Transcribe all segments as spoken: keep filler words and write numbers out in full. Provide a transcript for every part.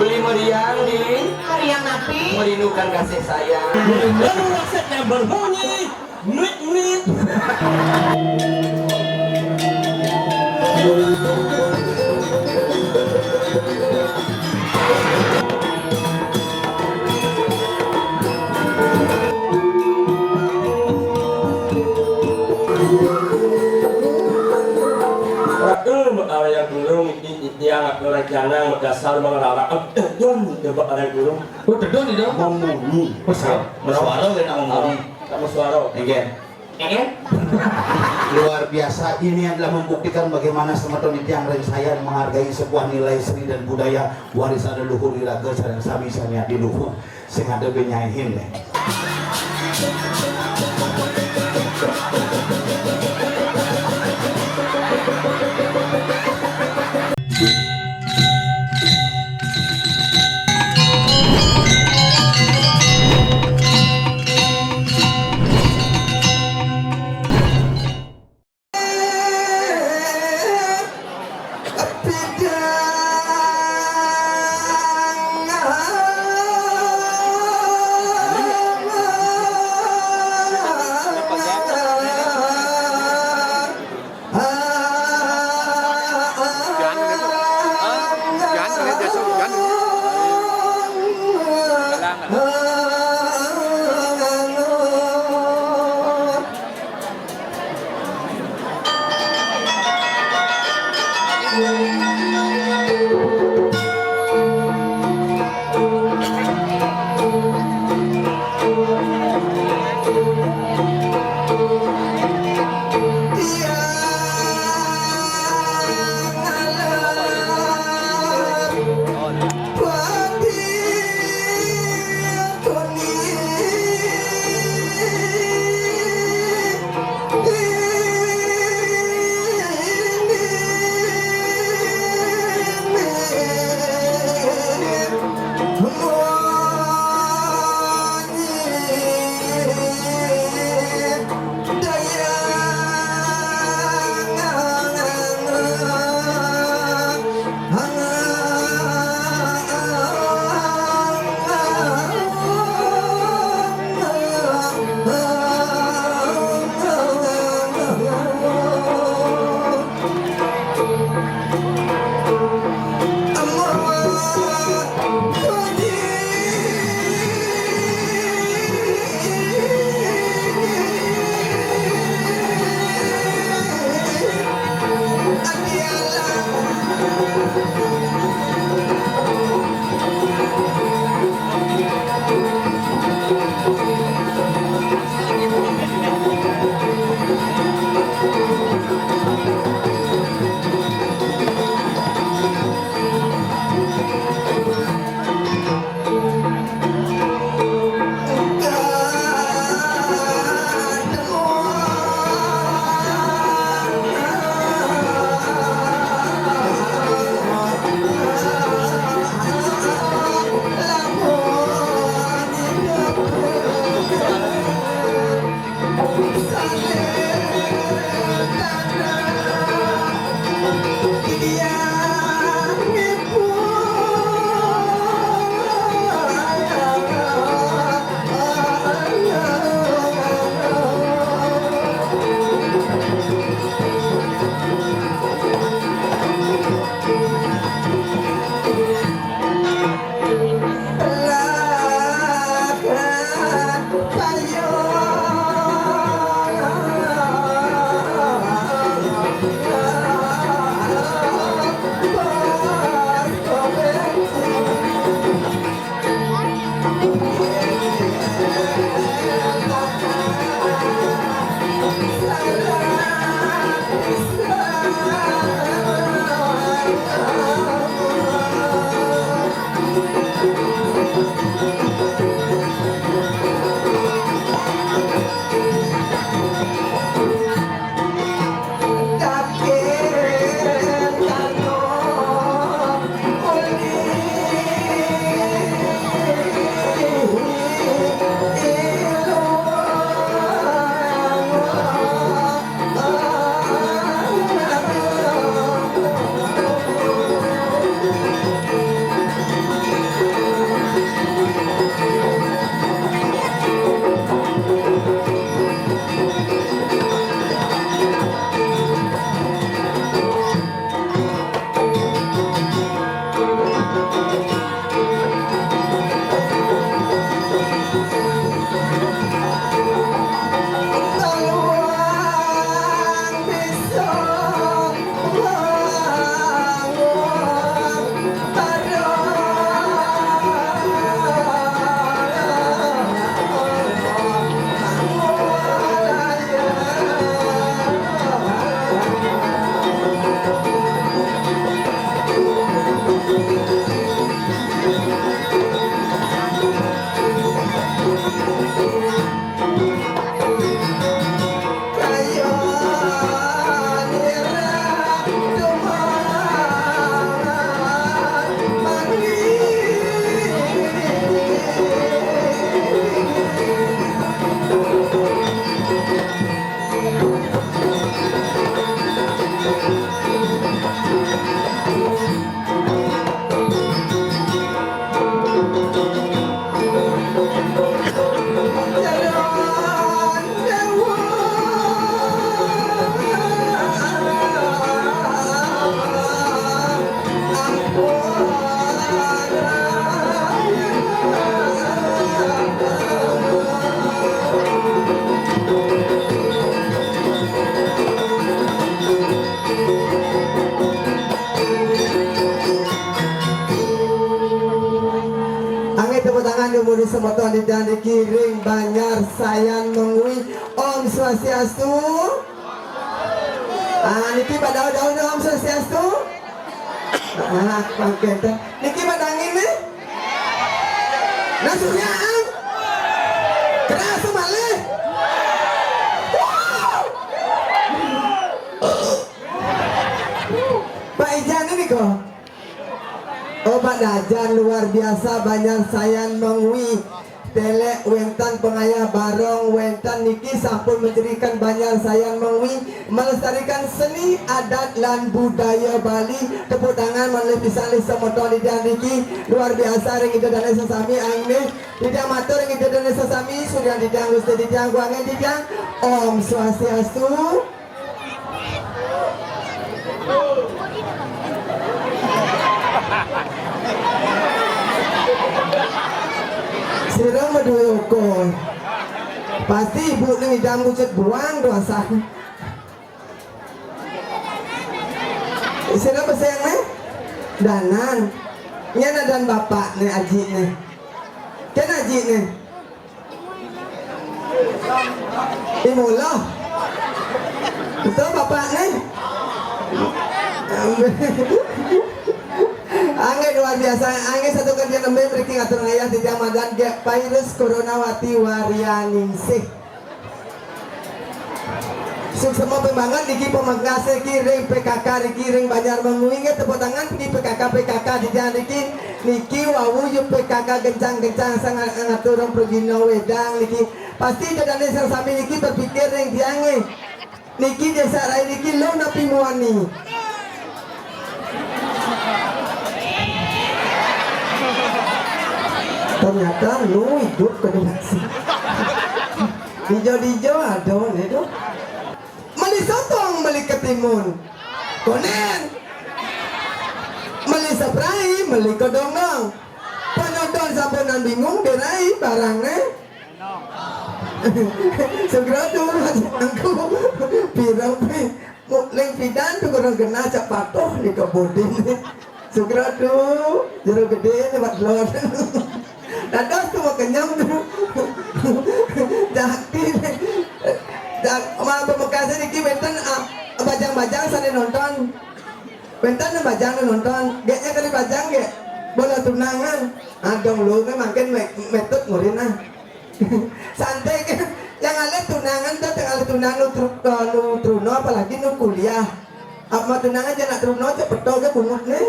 Beli meriang di Meriang napi? Merindukan kasih sayang. Lalu wasit yang berbunyi, nuit nuit. Ratu, aya gunung iki, titiang aku rencana medasar mengarah. Eh, Don, coba ada gunung. Oh, tedon itu? Membunyi. Suara, suara kena membunyi. Tak bersuara. Enggak. Luar biasa, ini adalah membuktikan bagaimana semeton titiang ring sayan menghargai sebuah nilai seni dan budaya warisan leluhur iraga sareng sami-sami adi luhur sing ada benyaihin deh. Anu muni semeton ida niki ring Banjar Sayan Mengwi. Om Swastiastu. Ah, niki badau-dau Om Swastiastu. Ah, mangkin teh. Niki badangin nih. Nah, surya am. Keras tuh malih. Wow. Pak Ijan ini kok. Oh, Pak Dajan luar biasa, Banjar Sayan Mengwi. Telek wénten pengayah barong, wénten niki sampun mencirikan Banjar Sayan Mengwi, melestarikan seni adat lan budaya Bali. Tepuk tangan malih pisan ring semeton titiang niki, luar biasa ring Ida Dané sesami, ané titiang matur ring Ida Dané sesami, suryan titiang, Gusti titiang, kuangin titiang. Om Swastiastu. Sira madué okon. Pasti ibu ning idam kucit buang dosa. Sira peséné? Danan. Nyén adan bapakné, ajiné. Kén ajiné? Imula. Betul, Bapak nih? Anggé luar biasa, anggé satu kerja nembé mriki ngatur ngayah titiang madan gek virus coronawati warianingsih. Suksma banget niki pamekasé ki ring P K K niki ring Banjar Mengwi nggih, tepuk tangan niki P K K, P K K titiang niki, niki wau ya P K K gencang-gencang sangat ngatur ring pragina wédang niki. Pasti Ida Dané sareng sami niki berpikir ring tiangé. Niki Désa Rai niki lo napi muani. Ternyata lo hidup ke Désa. Dijo-dijo ada né to. Meli sotong, meli ketimun. Konén. Meli saprai, meli kedondong. Penonton sampunan bingung, dérai barangné. Segera tuh, aku pirang pi, ling pidan tuh kurang genah cak patuh di kebudin. Segera tuh, jero gedé né mat lon. Dados tuh makenyem tuh. Jaki. Dan sama pamekasé niki wénten, ah, bajang-bajang sané nonton. Wénten bajang nonton. Géknya kali bajang gé. Bola tunangan. Adong lo mé mangkin mé-, metut murin ah. Santai kan. Yang alé tunangan tuh, yang alé tunangan nu tru-, nu truno apalagi nu kuliah. Apa tunangan aja nak truno cepet to gé bungut né.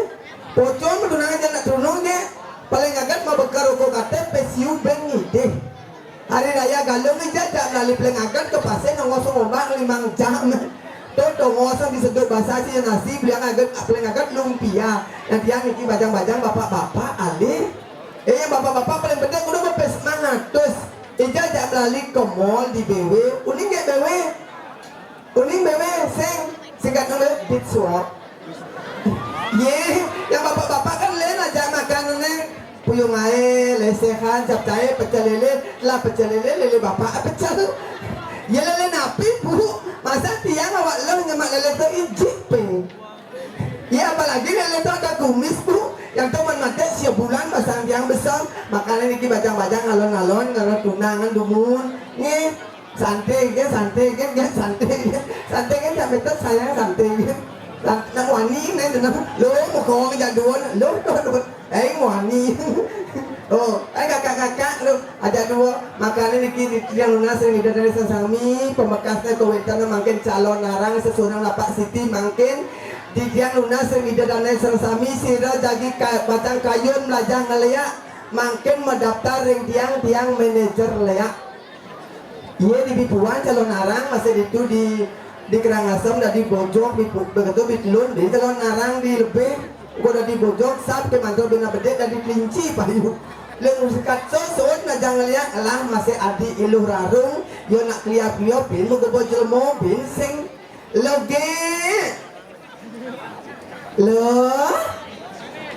Pocong tunangan aja nak truno gé. Paling agat mau bekar rokok katé pésiu bén ngidih. Hari Raya Galung ija jak melali paling agat ke pasé nongos ombak limang jam. Tuh, nongos diseduk basah si nasi, beli agat paling agat lumpia. Nah, tiang niki bajang-bajang bapak-bapak alih. Eh, yang bapak-bapak paling penting udah bepes mangatus. Ija jak melali ke mall di B W, uning gé B W. Uning B W sing, singkat nang B W beach walk. Yé, yang bapak-bapak kan lén ajak makan né. Puyung aé, lesehan, capcay, pecel lélé, lah pecel lélé, lélé bapak pecel. Ya lélé napi, Bu? Masa tiang awak lo nyemak lélé to ijik pé. Ya apalagi lélé to ada kumis, Bu. Yang to man maté sia bulan basang tiang besar. Makané niki bajang-bajang alon-alon, ngalon tunangan dumun. Nggih. Santai gé, santai gé, gé, santai gé. Santai gé, sampai tet sayang santai gé. San-, nang wani né, nang, lo, mukong jak duon, lo, lo, lo. Eh, wani. Oh, eh, kakak-kakak, lo, ajak dua. Makané niki titiang nunas ring Ida Dané sami, pamekasné kawéntenan mangkin Calonarang sesorang Lapak Siti mangkin. Titiang nunas ring Ida Dané sami, sira jagi ka-, bajang kayun mlajah ngléak, mangkin madaptar ring tiang, tiang manajer léak. Iya, di Bipuan Calonarang masih ditu di, di Karangasem dadi bojog, Bipu-, begitu Bitelun di Calonarang di lebih, uga dadi bojog, sab ke mantul bina bedik dadi kelinci payu. Leng usikat sosot najang ngeliat, alah masih adi iluh rarung, yo nak kliap-kliop bin, muga bojol mo bin sing. Lo gé. Lo.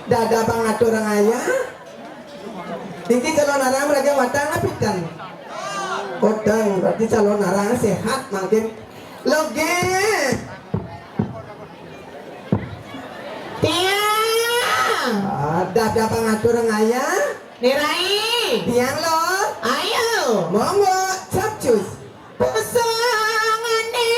Dada pangatur ngayah. Niki Calonarang meraga watang apa ten? Watang, berarti Calonarang sehat mangkin. Lo gé. Tiang. Ah, dada pangatur ngayah. Dirai. Tiang lo. Ayo. Monggo, capcus. Pesangane.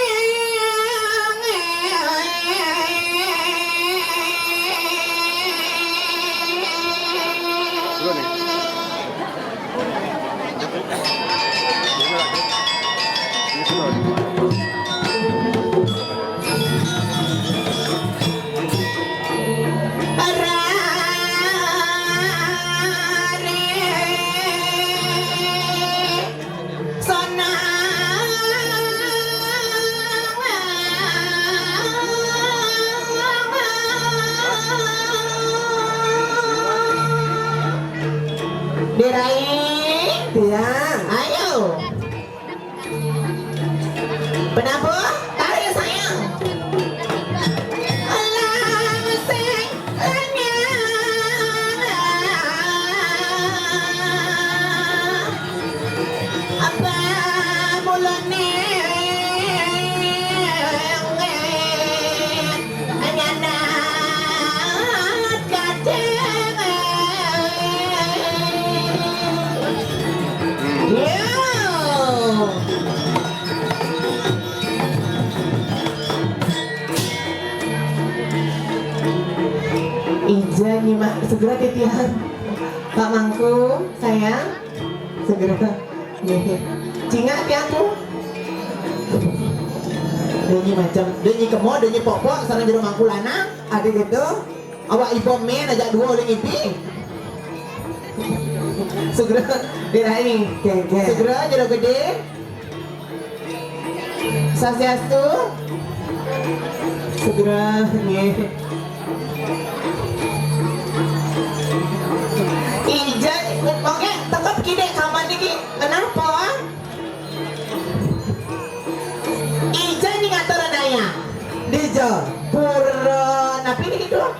Dirai. Tiang. Ayo. Penabuh, tarik sayang. Alang sing anyar. Apa mulane? Nyanat kadang. Yo. Ija nyimak segera titihan. Pak Mangku, sayang. Segera. Nggih. Cingak tiang ku. Denyi macam, denyi kemo, denyi pokpok, sareng jero mangku lanang. Ade gitu. Awak ibu men aja dua oleh ngipi. Segera dirai. Oke, oke. Segera jero gede. Swastiastu. Segera nggih. Ija, oke, tetep kidek kapan niki? Kenapa? Ija ning atur daya. Dija. Pura napi niki, Dul?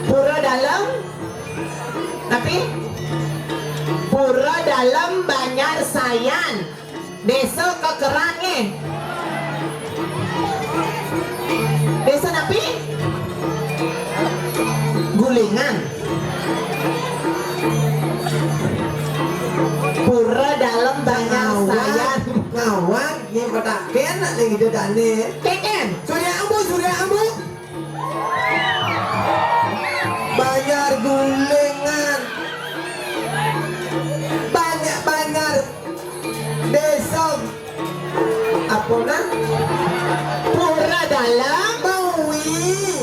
Pura Dalem. Napi? Pura Dalem Banjar Sayan. Desa Kekeran nggih. Desa napi? Gulingan. Pura Dalem Banjar Sayan. Ngawag, nggih petaken nak ning ida dane. Keken. Surya Ambu, Surya Ambu. Banjar Gulingan. Banyak Banjar. Desa apa nah? Pura Dalem. Mengwi.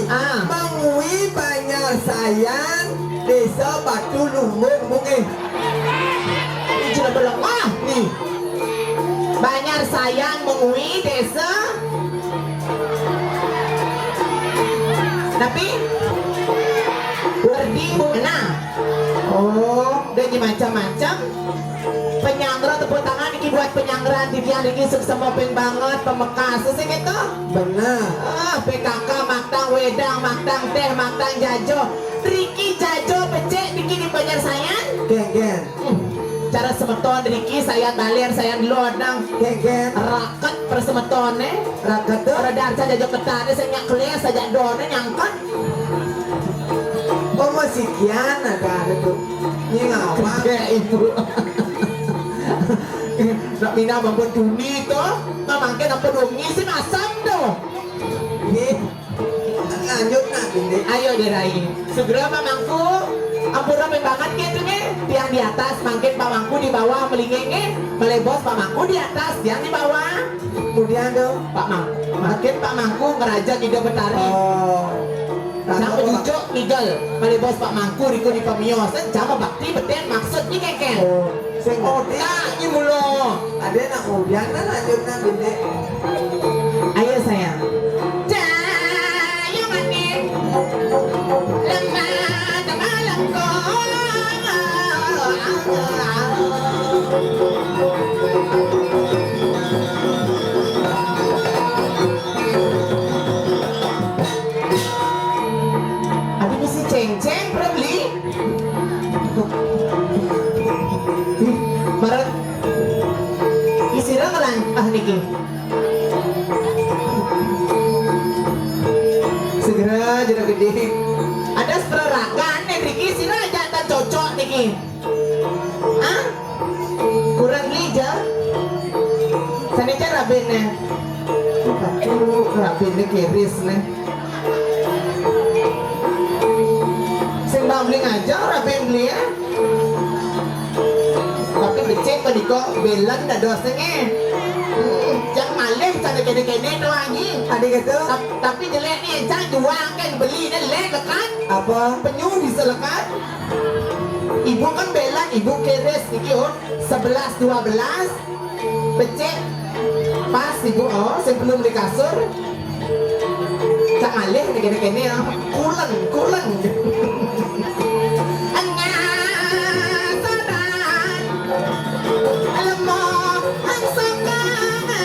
Ah. Mengwi Banjar Sayan, Desa Batu Lumbung Bungih. Ini sudah belum. Ah, nih. Banjar Sayan Mengwi, Desa Tapi Werdi Bu Ena. Oh, udah macam-macam. Penyanggra, tepuk tangan niki buat penyanggra titiang niki, suksma ping banget, pemekas sih gitu. Bener. Ah, P K K maktang wedang, maktang teh, maktang jajo. Riki jajo becik niki di Banjar Sayan. Geng, geng. Hmm. Cara semeton riki, saya talir, saya lodang. Geng, geng. Raket persemetone. Raket tuh? Ora darca jajo ketane sing nyak keles saja done nyangkut. Oh, masih kian ada, ada tuh. Ini ngapa? Kayak ibu. Nak mina mampu duni tuh, mamangke nampu dungi sih masam tuh. Ini lanjut nak ini. Ayo dirai. Segera Pak Mangku, ampura ping banget gitu nih. Tiang di atas, mangkin Pak Mangku di bawah, melinging nih. Malih bos Pak Mangku di atas, tiang di bawah. Kemudian tuh Pak Mangku, mangkin Pak Mangku ngeraja Ida Betari. Oh. Sang pejujuk ngigel, malih bos Pak Mangku riku di pemios, jama bakti beten maksudnya keken. Oh. Sing otak ni mula. Ada nak kemudian kan lanjut nak bintik. Ayo sayang. Cahaya manis. Lemah temalang kau. Adi mesti ceng-ceng, bro, beli. Ih, marang isira ngelan ah niki. Segera jero gede. Ada seperarakan nih Riki, sira aja tak cocok Hah? Kurang beli ja? Sané ja rabinné. Aduh, rabinné kiris né. Sing bang beli ngajeng rabin beli ya. Tapi becik panika bélan dadosné nggih. Hmm, jang malih sané kéné-kéné to anjing. Adi kéto? Tap-, tapi jelék né jang juang kan beli né lé lekat. Apa? Penyu bisa lekat. Ibu kan bélan, ibu kiris niki, oh, sebelas dua belas. Becik. Pas ibu, oh, sing belum di kasur. Cak malih niki kéné, oh. Kuleng, kuleng. Engasaran. Lemo, angsaka,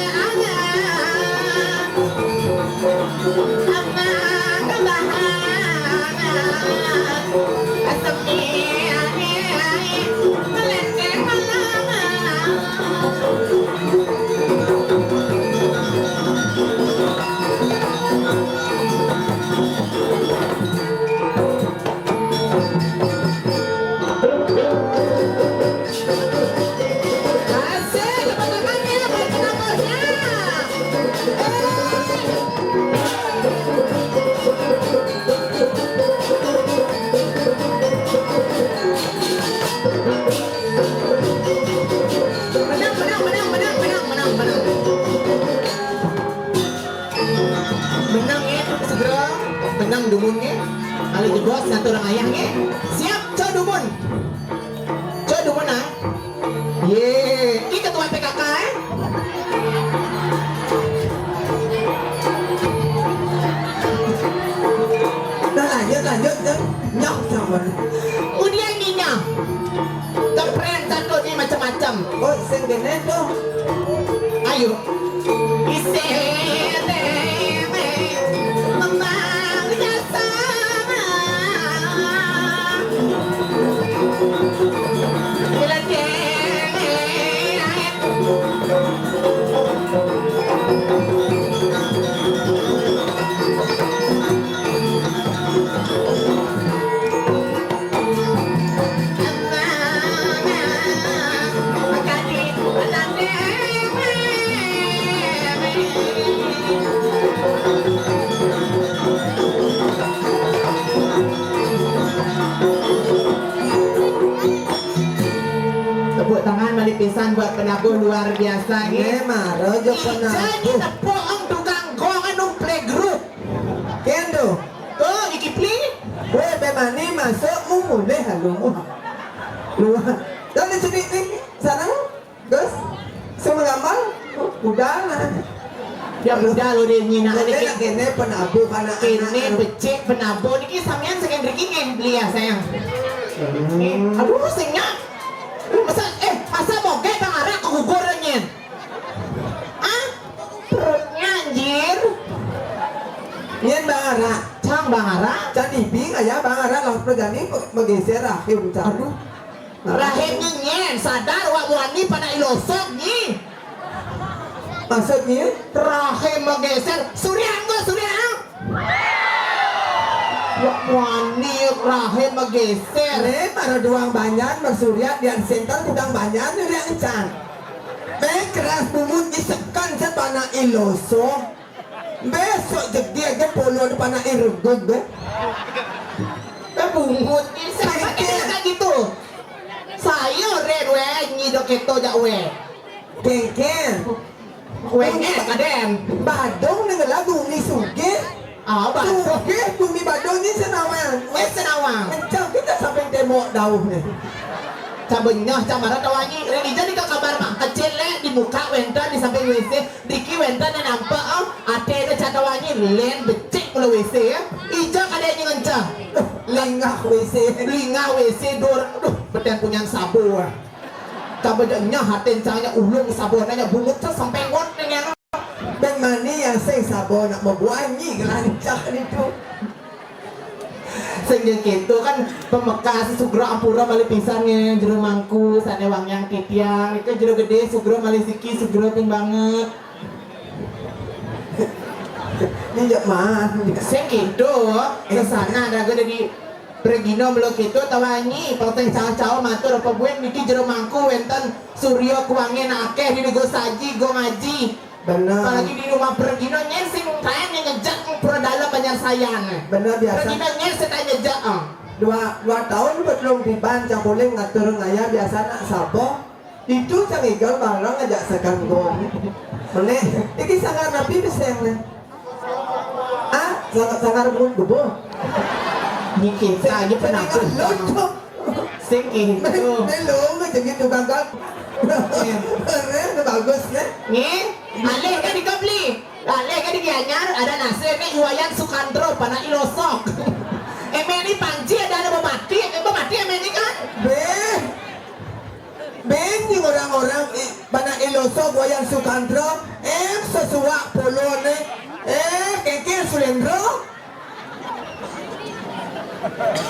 anga. Menang, menang, menang, menang, menang, menang, menang. Menang ya, segera. Menang dumun ya. Kalau jebos satu orang ayah ya. Siap, co dumun. Co dumun ah. Ye, ini ketua P K K eh. Nah, lanjut, lanjut, lanjut. Nyok sama. Kemudian nyinyah. Kepren satu ni macam-macam. Oh, sing kéné to. Ayo. Isih memang jasa. Tepuk tangan malih pisan buat penabuh luar biasa nggih. Nggih, mara ja penabuh. Jadi tepuk ang tukang gong anu playgroup. Kén to. Tuh, iki pli. Wéh, bé mani masuk mu mulih lalu mu. Luar. Dan di sini ni sana Gus, sing ngambal, oh, budal nah. Ya budal udah nyina. Jadi lagi ini penabuh anak-anak. Ini becik penabuh niki sampean saking mriki nggih beli ya sayang. Hmm. Aduh sing nyak. Masa eh masa mogé Bang Ara kegugur nyén. Ah? Perutnya anjir. Nyén Bang Ara. Cang Bang Ara. Can ibing aya Bang Ara lah perjani menggeser rahim cang. Aduh. Rahim nyi nyén, sadar wak muani pada ilosok nyi. Maksud nyi? Rahim menggeser. Surya enggak surya? Wak muani rahim menggeser. Né para duang banyan bersurya di center kudang banyan surya encan. Bé keras bungut disekan set pana ilosok. Besok jegé aja polo depan air regug bé. Bungut. Siapa kayak gitu? Saya red wé nyi dok keto jak wé. Kéngkén. Wé nyi kadén. Badung dengan lagu ni sugih. Ah, badung. Sugih bumi badung ni senawang. Wé senawang. Kencang kita sampai tembok dauh ni. Cabenyah camara tawangi. Rini jadi ke kabar mak kecil lé di muka wénten di samping W C. Diki wénten yang nampak ah. Ate ada catawangi lén becik mula W C ya. Ija kada nyi ngencah. Lingah W C. Lingah W C dur. Aduh, beten punyan sabo ah. Coba je nyah até cangnya ulung sabo nanya bungut sa sampai ngot dengan. Bén mani yang sing sabo nak membuanyi gelancah itu. Sing jeung kitu kan pemekas sugra ampura malih pisan nggih jero mangku sané wangiang titiang. Iku jero gedé sugra malih siki sugra ping banget. Ini jak mah. Sing kitu sesana ada gedé di Pregino mula kéto tawang nyi, pang sing cau-cau matur apa buin niki jero mangku wénten surya kuwangé nak akéh di nego saji, go ngaji. Bener. Apalagi di rumah pregino nyén sing kaé nyejek pura dalem Banjar Sayan. Bener, biasa. Pregino nyén sing kaé nyejek, ah. Dua, dua tahun belum tiban, cang polih ngatur ngayah biasa nak sabo. Itu cang igal barang aja sekan gong. Menék, iki sanggar napi beseng né? Ah, sanggar, sanggar bungut gebuh. Niki saja penakut. Lucu. Sing itu. Melu macam gitu, Kakak. Keren, bagus né. Nggih, alih kan dikebeli. Alih kan di Gianyar ada nasi né Iwayan Sukantro, panak Ilosok. Emeni Panji ada, ada bemati, eh, bemati emeni kan? Béh. Béh, ni orang-orang, eh, panak Ilosok, Wayan Sukantro, eh, sesuak polo né, eh, kékél Sulendro.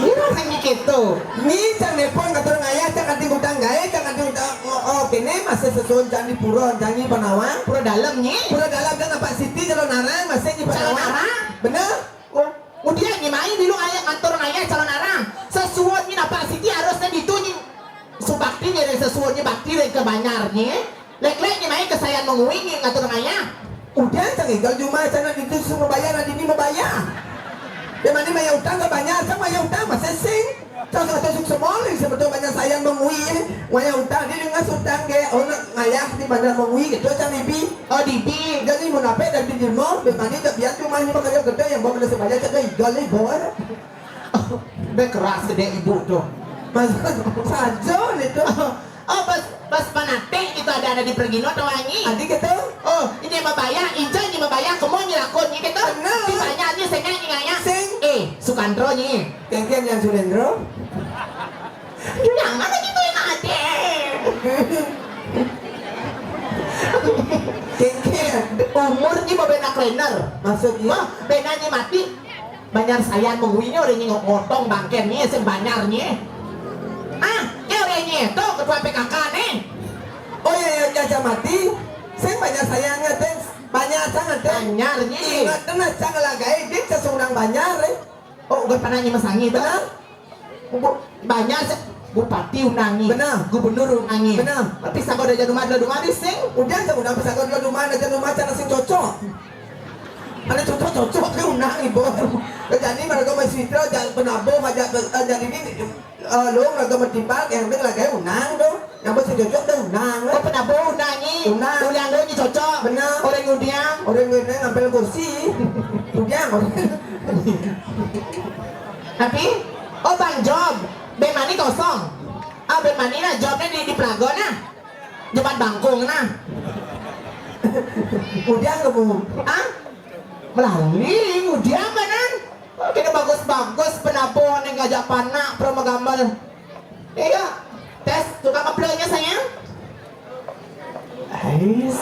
Ni rasanya gitu. Ni cang nelpon ngatur ngayah, cang kanti utang gaé, cang kanti utang, oh, oh, kéné masih sesuhun Candi Pura, Candi Panawang. Pura Dalem nyi. Pura Dalem kan Pak Siti Calonarang, masih di Panawang. Calonarang? Bener? Oh, kemudian nyi mai milu ayah ngatur ngayah Calonarang. Sesuhun nyi Pak Siti harusnya ditu nyi. Subakti nyi ring sesuhun nyi bakti ring ka Banjar nyi. Lék-lék nyi mai ka Sayan Mengwi nyi ngatur ngayah. Udah, cang igal jumah, cang nak ditu suruh bayar, adi ni mau bayar. Dia mana bayar utang ka Banjar, cang bayar utang, masih sing. Cang suka tusuk semua, nih, sebetulnya Banjar Sayan Mengwi, eh. Bayar utang, dia dengar utang, ke, oh, nak ngayah di Banjar Mengwi, gitu, cang dibi. Oh, dibi. Jadi, mau napé dari di rumah, di mana tak biar jumah nyi bakal kerja yang bawa benda sebanyak, cang igal ni, bawa. Bé keras gedé ibu tuh. Maksud saja nih tuh. Oh, pas, pas panatik itu ada, ada di Pergino atau wangi? Adi gitu. Oh, ini mabaya, ija ini mabaya, kemo ini lakon ini gitu. Bener. Di banyak ini sengak ini ngaya. Sing. Eh, Sukantro ini. Kéngkén yang Sulendro. Jangan lagi tuh yang ada. Kéngkén. Umur ini mau benak trainer. Maksudnya? Wah, benaknya mati. Banjar Sayan Mengwi ni orang ni ngotong bangkén ni, sing Banjar ni. Ah, ni orang ni, tu ketua P K K ni. Oh ya, ya, ya, ya mati. Sing Banjar Sayan ni, sing Banjar sangat, sing. Banjar ni. Ingat kena cang lagai, dik sesundang Banjar, eh. Oh, ugat panah ni masangi tu. Benar. Bu-, banyak se-, bupati undangi. Benar. Gubernur undangi. Benar. Tapi sago daja rumah dalam rumah ni sing. Udah, udah sago dalam rumah, dalam rumah cara sing cocok. Ada cocok-cocok ke undangi, Bos. Jadi mereka masih itu, jangan penabung aja, eh, jadi ini, eh, lo mereka bertimbang, yang penting lagi unang tu. Nyambut sing cocok dah unang. Oh, penabung undangi. Unang. Ulian lo ni cocok. Benar. Orang ngudiang. Orang ngudiang ngambil kursi. Ngudiang. Tapi, oh, Bang Job, bén mani kosong. Ah, bén mani nah, Jobnya di, di Pelago nah. Jebat Bangkung nah. Udah kamu. Ah? Melalui, udah benar. Kita bagus-bagus, penabung nih ngajak panak, promo gambar. Iya. Tes, tukang keploknya, sayang. Ais.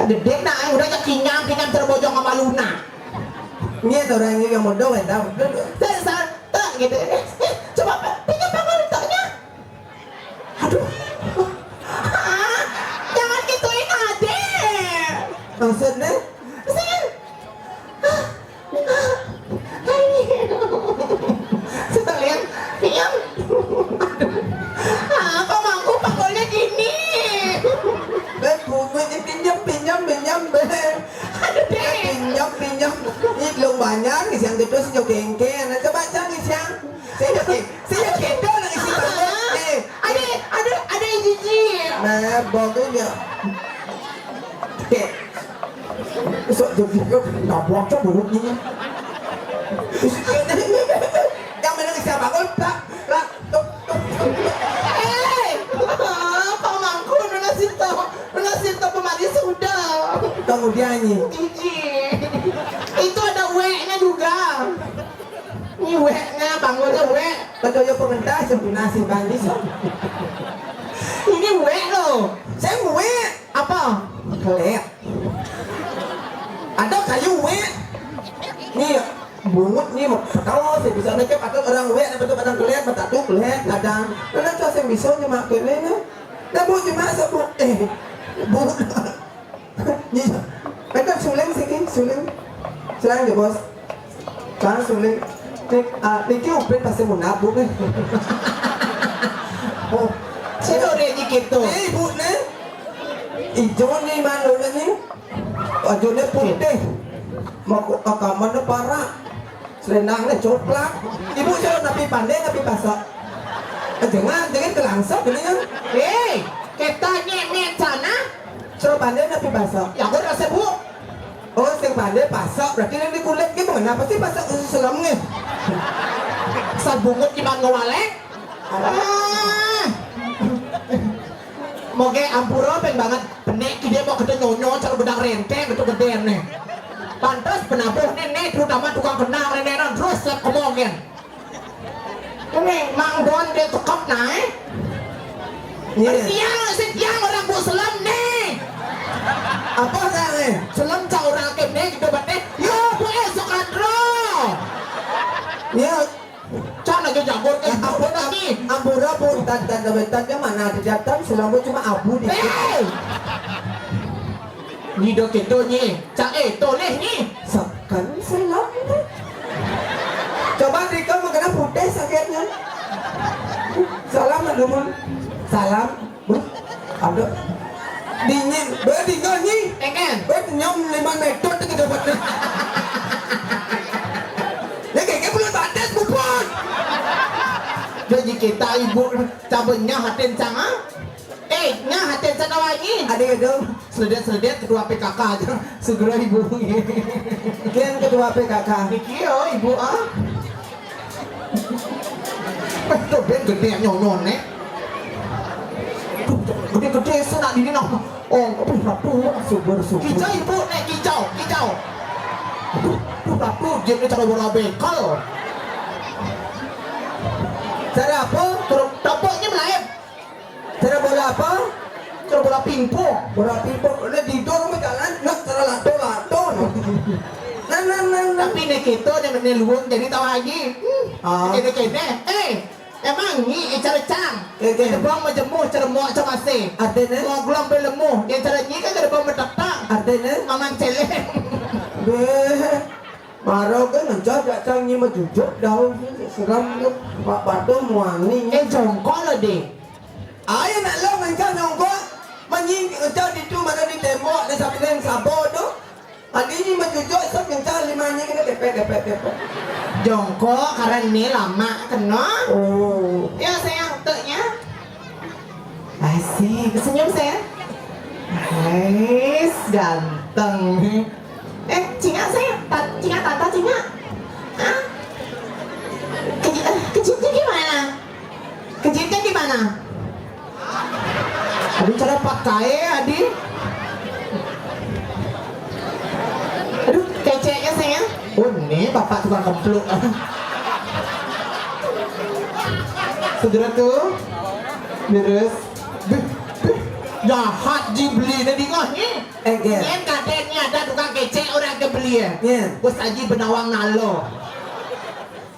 Gedé nak, udah aja kinyam, kinyam terbojong sama Luna. Ini ada orang yang mau dong, tahu. Saya santai gitu. Eh, eh, coba pinjam pakai letaknya. Aduh. Ah, jangan gituin adek. Maksudnya? Sini. Sekalian, pinjam. Apa mangku pakolnya gini? Bé, bunyi pinjam, pinjam, pinjam, bé. Aduh, bé. Pinjam, pinjam. Ini belum banyak, nih, yang gitu sih, kengkeng. Nah, coba, cang, nih, siang. Sini, sini, gitu, nah, isi banget. Eh, ada, ada, ada yang jijik. Nah, bagus ya. Oke. Sok jadi nabrak cok mulutnya. Yang mana bisa bangun, plak, plak, tuk, tuk. Eh, pamangku, nuna sinto, nuna sinto pemari sudah. Kemudian ini. Cici. Itu ada W-nya juga. Ini W-nya, bangunnya W. Betul ya pengentas, yang nasi bangis. Ini W loh. Saya W. Apa? Kelek. Ada kayu, wé. Nih, bungut nih, mau tahu sih bisa ngecek atau orang wé, apa tuh kadang kelek, mata tuh kelek, kadang. Karena tuh yang bisa nyemak kene nih. Nah, bu, cuma sebut, eh, bu. Nih, mereka suling sih, suling. Suling ya, Bos. Bang, suling. Nik, ah, niki Upin pasti munabung nih. Oh, sing ora iki to. Eh, ibu nih. Ijo nih mandone nih. Bajune putih. Mau kamane parah. Selendangnya coklat. Ibu sira napi pande napi pasok. Jangan, jangan kelangsok ini ya. Eh, kita nyek-nyek sana. Sira pande napi pasok. Ya, aku rasa, Bu. Oh, sing pande pasok. Berarti ini kulit gimana? Pasti pasok khusus selem nih. Sabungut gimana ngewalek? Ah. Moge ampura ping banget. Benek ki dia mau kete nyonyo cara gedang renteng itu gedene. Pantes penabuh nih, nih, terutama tukang kendang nih, nih, terus lep kemongin. Ini Mang Don dia tekep nae. Iya. Tiang, sing tiang orang bu selem nih. Apa nae? Selem cak orang kem nih gitu bete. Yo, Bu, eh, Sukandro. Iya. Cak lagi jagur ke ampun lagi. Ampura, Bu, tan, tan, tan, tan, mana ada datang, selem cuma abu dikit. Eh! Ngido kito nyi, cak eh toleh nyi. Sekan selem. Coba Rika mengenai putih sakitnya. Salam, Adumun. Salam. Aduh. Dingin. Be, dingin nyi. Engen. Be, nyom lima meter tu kita buat. Ya, kayak bulan batas, bupon. Jadi kita ibu cabenya hatin cang, ah? Eh, nya hatin sana lagi. Ada ya dong. Seledet-seledet ketua P K K aja. Segera hubungi. Kian ketua P K K. Niki yo, ibu, ah. Eh, tuh ben gede nyonyon, eh. Tuh, gede-gede sana di sini, nah. Oh, aduh, aduh, syukur, syukur. Kijau, ibu, nek kijau, kijau. Aduh, aduh, aduh, jadi cara bola bekel. Cara apa? Terus topoknya melayu. Cara bola apa? Cara bola pingpong. Bola pingpong. Udah tidur sama jalan, nak cara lato-lato. Nah, nah, nah, nah. Tapi nek kita nek nek luwung jadi tahu lagi. Ah. Kene-kene. Eh, emang ni cara cang. Kene. Ada bang majemur, cara muak, cara masih. Artinya? Mau gelam belemu. Yang cara ni kan ada bang metetak. Artinya? Aman celeng. Beh. Maro ke ngencah dak cang ni majujuk daun seram tu. Pak Batu muani. Eh, jongkol lo, Dek. Ayo nak lo ngencah jongkol. Menying ngencah di tu mana di tembok, di samping sabo tu. Adi ni majujuk, sok ngencah lima ni kena tepet, tepet, tepet. Jongkol karena ni lama kena. Oh. Ya, sayang, teknya. Asik, senyum, sayang. Ais, ganteng. Eh, cingak, sayang. Ta-, cingak, tata, cingak. Ah? Kejit-, eh, kejitnya gimana? Kejitnya gimana? Aduh, cara pakai, Adi. Aduh, keceknya, sayang. Oh, nih, bapak tukang kempluk. Segera tuh. Terus. Bih, bih. Jahat ji beli ni dingah ni. Eh, Ger. Nyen kaden ni ada tukang kecek orang ke beli ya. Nyen. Bos Haji Benawang Nalo.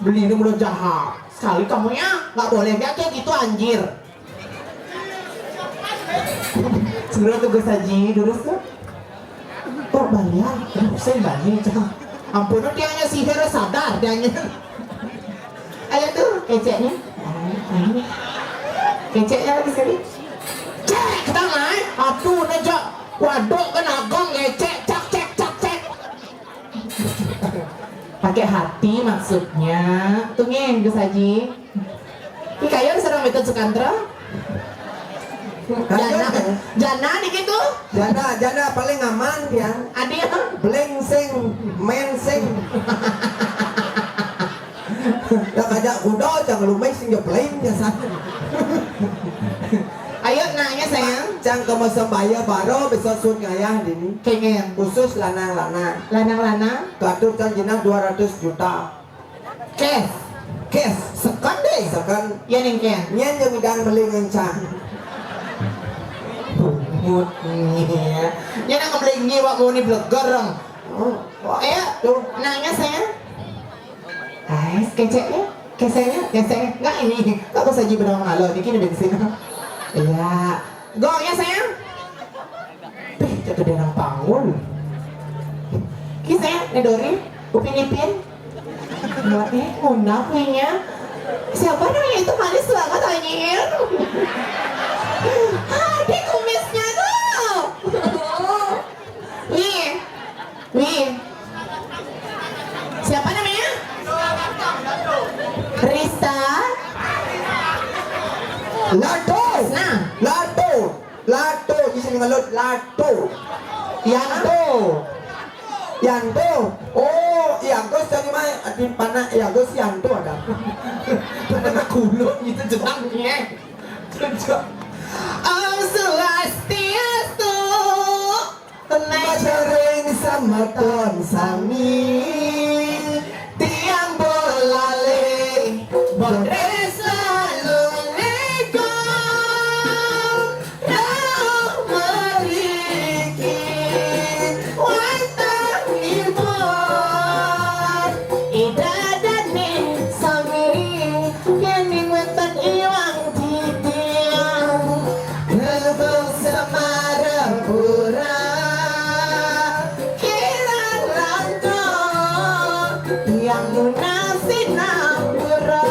Beli ni mula jahat. Sekali kamu ya, nggak boleh. Nggak kayak gitu, anjir. Segera tuh Gus Haji, terus tuh. Oh, balian. Aduh, saya balian, cakap. Ampun, dia hanya sihir, sadar dia hanya. Ayo tuh, keceknya. Ayo, ayo. Keceknya lagi sekali. Cek, kita naik. Aduh, nejak. Waduk kan agong, ngecek. Cak, cek, cak, cek. Pakai hati maksudnya. Tuh, ngen, Gus Haji. Ih, kayo sedang itu Sukantro. Jana, jana di gitu. Jana, jana paling aman dia. Adi, ha? Bling sing, men sing. Dak ajak kuda, jangan lumayan sing jepleng biasa. Ayo nanya, sayang. Cang ke mesem baya baro bisa sun ngayah dini. Kengen. Khusus lanang-lanang. Lanang-lanang. Katut cang jinah dua ratus juta. Cash. Cash. Second deh. Second. Ya, ning, Ken. Nyen jeung idang beli ngencang. Bungut nih, ya. Nyen nang beli nyi wak mau ni bleger, dong. Oh, wah. Ayo, tuh. Nanya, sayang. Ais, keceknya. Kesenya, kesenya. Enggak ini. Enggak usah ji benang ngalo. Niki ni bensin. Iya. Gong ya, sayang. Pih, jatuh di orang panggul. Ki, sayang, ni Dori. Upin Ipin. Buatnya ngundang kuenya. Siapa namanya itu manis banget, anjir? Ada kumisnya tuh. Nih. Nih. Siapa namanya? Rista. Lato. Nah. Lato. Lato. Di sini ngelut. Lato. Yanto. Yanto. Oh, Yanto sing main. Aduh, panak Yanto si Yanto ada. Panak kulon gitu, jenangnya. Om Swastiastu. Macaring sameton sami, tiang bolalé, bodré saluniko, rauh mriki wonten ipun Ida Dané sami. Yén mboten iwang titiang, Gelembung Semarapura, kirang langkung, tiang nunas sinampura.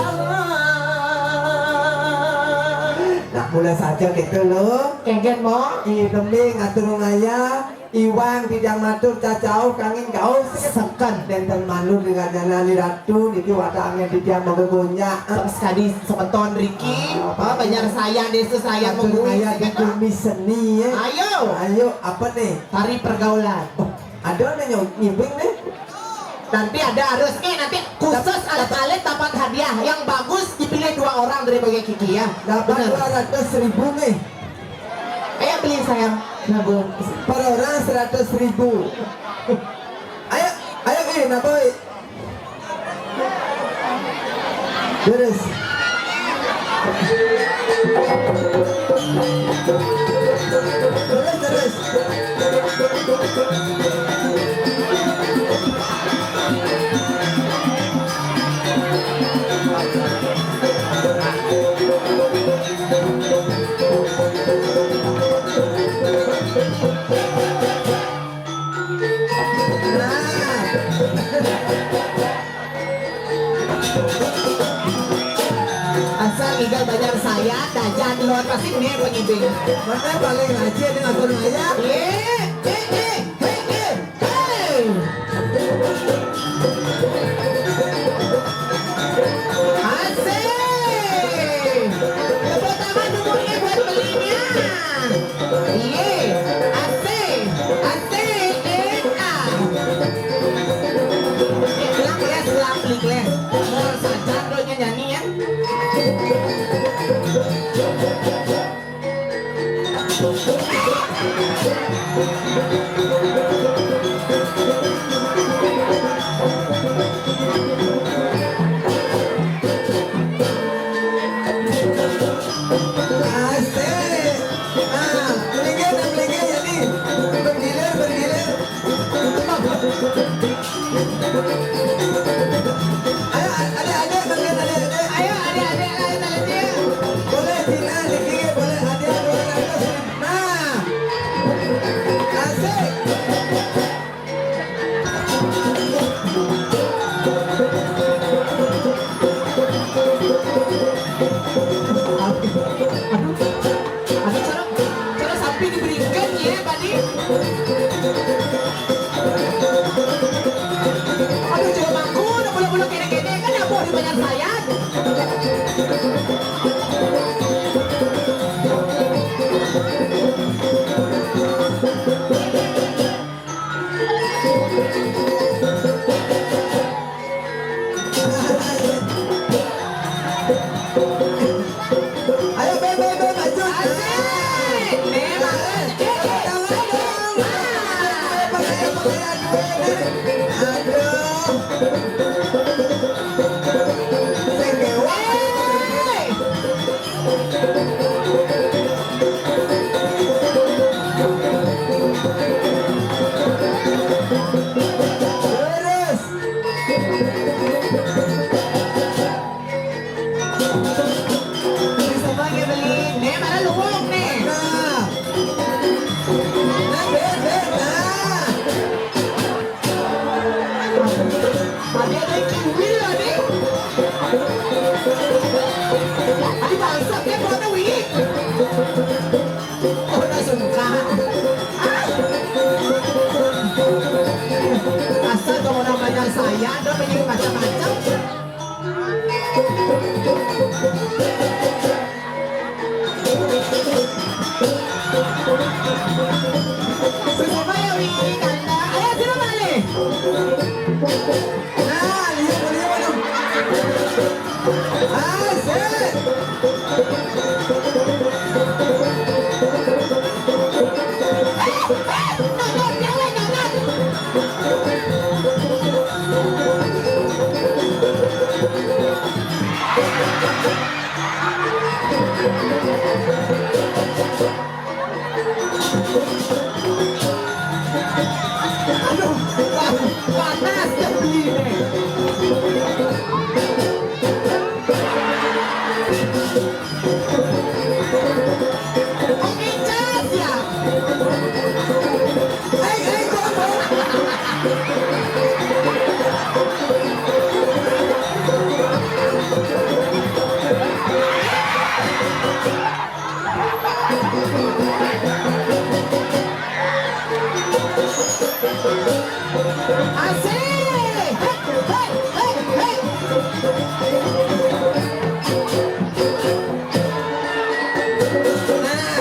Nah, mulai saja gitu loh. Kéngkén, Mo. Iya, Bling, atur ngaya. Iwang titiang matur cacauh kanging kauh seket. Seket. Nénten manut ring Rajana Ali Ratu niki wataknya titiang monggo gonjak. Sekadi semeton riki, ah, apa, Banjar Sayan, Désa Sayan, atur mungguing ngaya sini, di Pak. Bumi seni, ya. Ayo. Ayo, apa nih? Tari pergaulan. Oh, ada nih nyong-, nyibing nih. Nanti ada harus nih, nanti khusus alit-alit dapat hadiah. Yang bagus dipilih dua orang dari bagian Kiki ya. Dapat. Bener. Dua ratus ribu nih. Ayo beli sayang. Nah, Bu. Per orang seratus ribu. Ayo, ayo, eh, nah, boy. Terus. Terus, terus. Nah. Asal ninggal Banjar Sayan, dajan luar pasti punya pengibing. Mana paling rajin dengan turun aja? Iya, eh, eh, eh, eh. Hei! Asik! Tepuk tangan dulu nih buat belinya. Iya, asik, asik, eh, ah. Pelan, pelan, pelan, pelan, pelan. Mau saja doanya nyanyi ya. Asik. Nah, melinggir, melinggir, jadi bergilir, bergilir. Ayo, adik-adik, melinggir, adik-adik. Ayo, adik-adik, lain, lain, ya. Boleh, Cina, dikit, boleh, hadiah dua ratus. Nah. Asik. Aduh, aduh, cara, cara sampai diberikan ya, Pak Di. Aduh, coba aku, udah bulu-bulu kene-kene, kan ya, boleh banyak saya. Ayo, be, be, be, maju. Asik. Be, maju. Aduh. Sing dewa. Hei. Terus. Bisa pakai beli. Nih, mana luwung nih? Nah. Nah, be, be, nah. Ada, ada kiwil ada. Bangsat, dia bawa duit. Oh, dah sungkan. Ah. Asal kau orang banyak saya, dah pergi macam-macam. Sesama ya, Wi, kata. Ayo, sini balik. Nah, lihat, lihat, lihat. Asik. Aduh, panas ya beli nih. Oke, cas ya. Hei, hei, kok, kok. Asik. Hei, hei, hei, hei. Nah.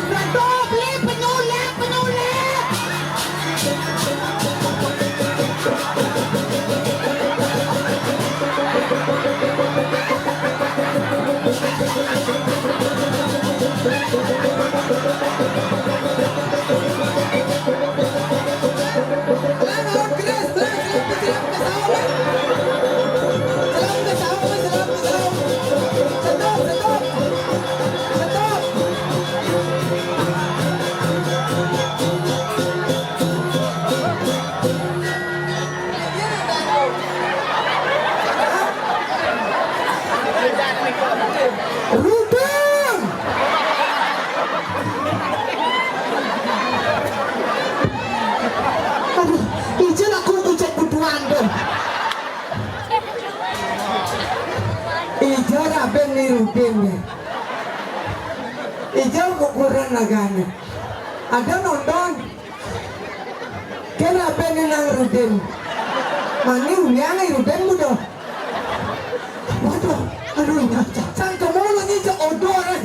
Betul, beli penyulit, penyulit. Ruding! Aduh, ijo lah aku kucek butuhan tuh. Ijo raben ni Ruding nih. Ijo ukuran lagane. Ada nonton? Kena apa ni nang Ruding? Mani uliang ai Ruding mudo. Waduh, aduh, cang kemulu ni cak odor eh.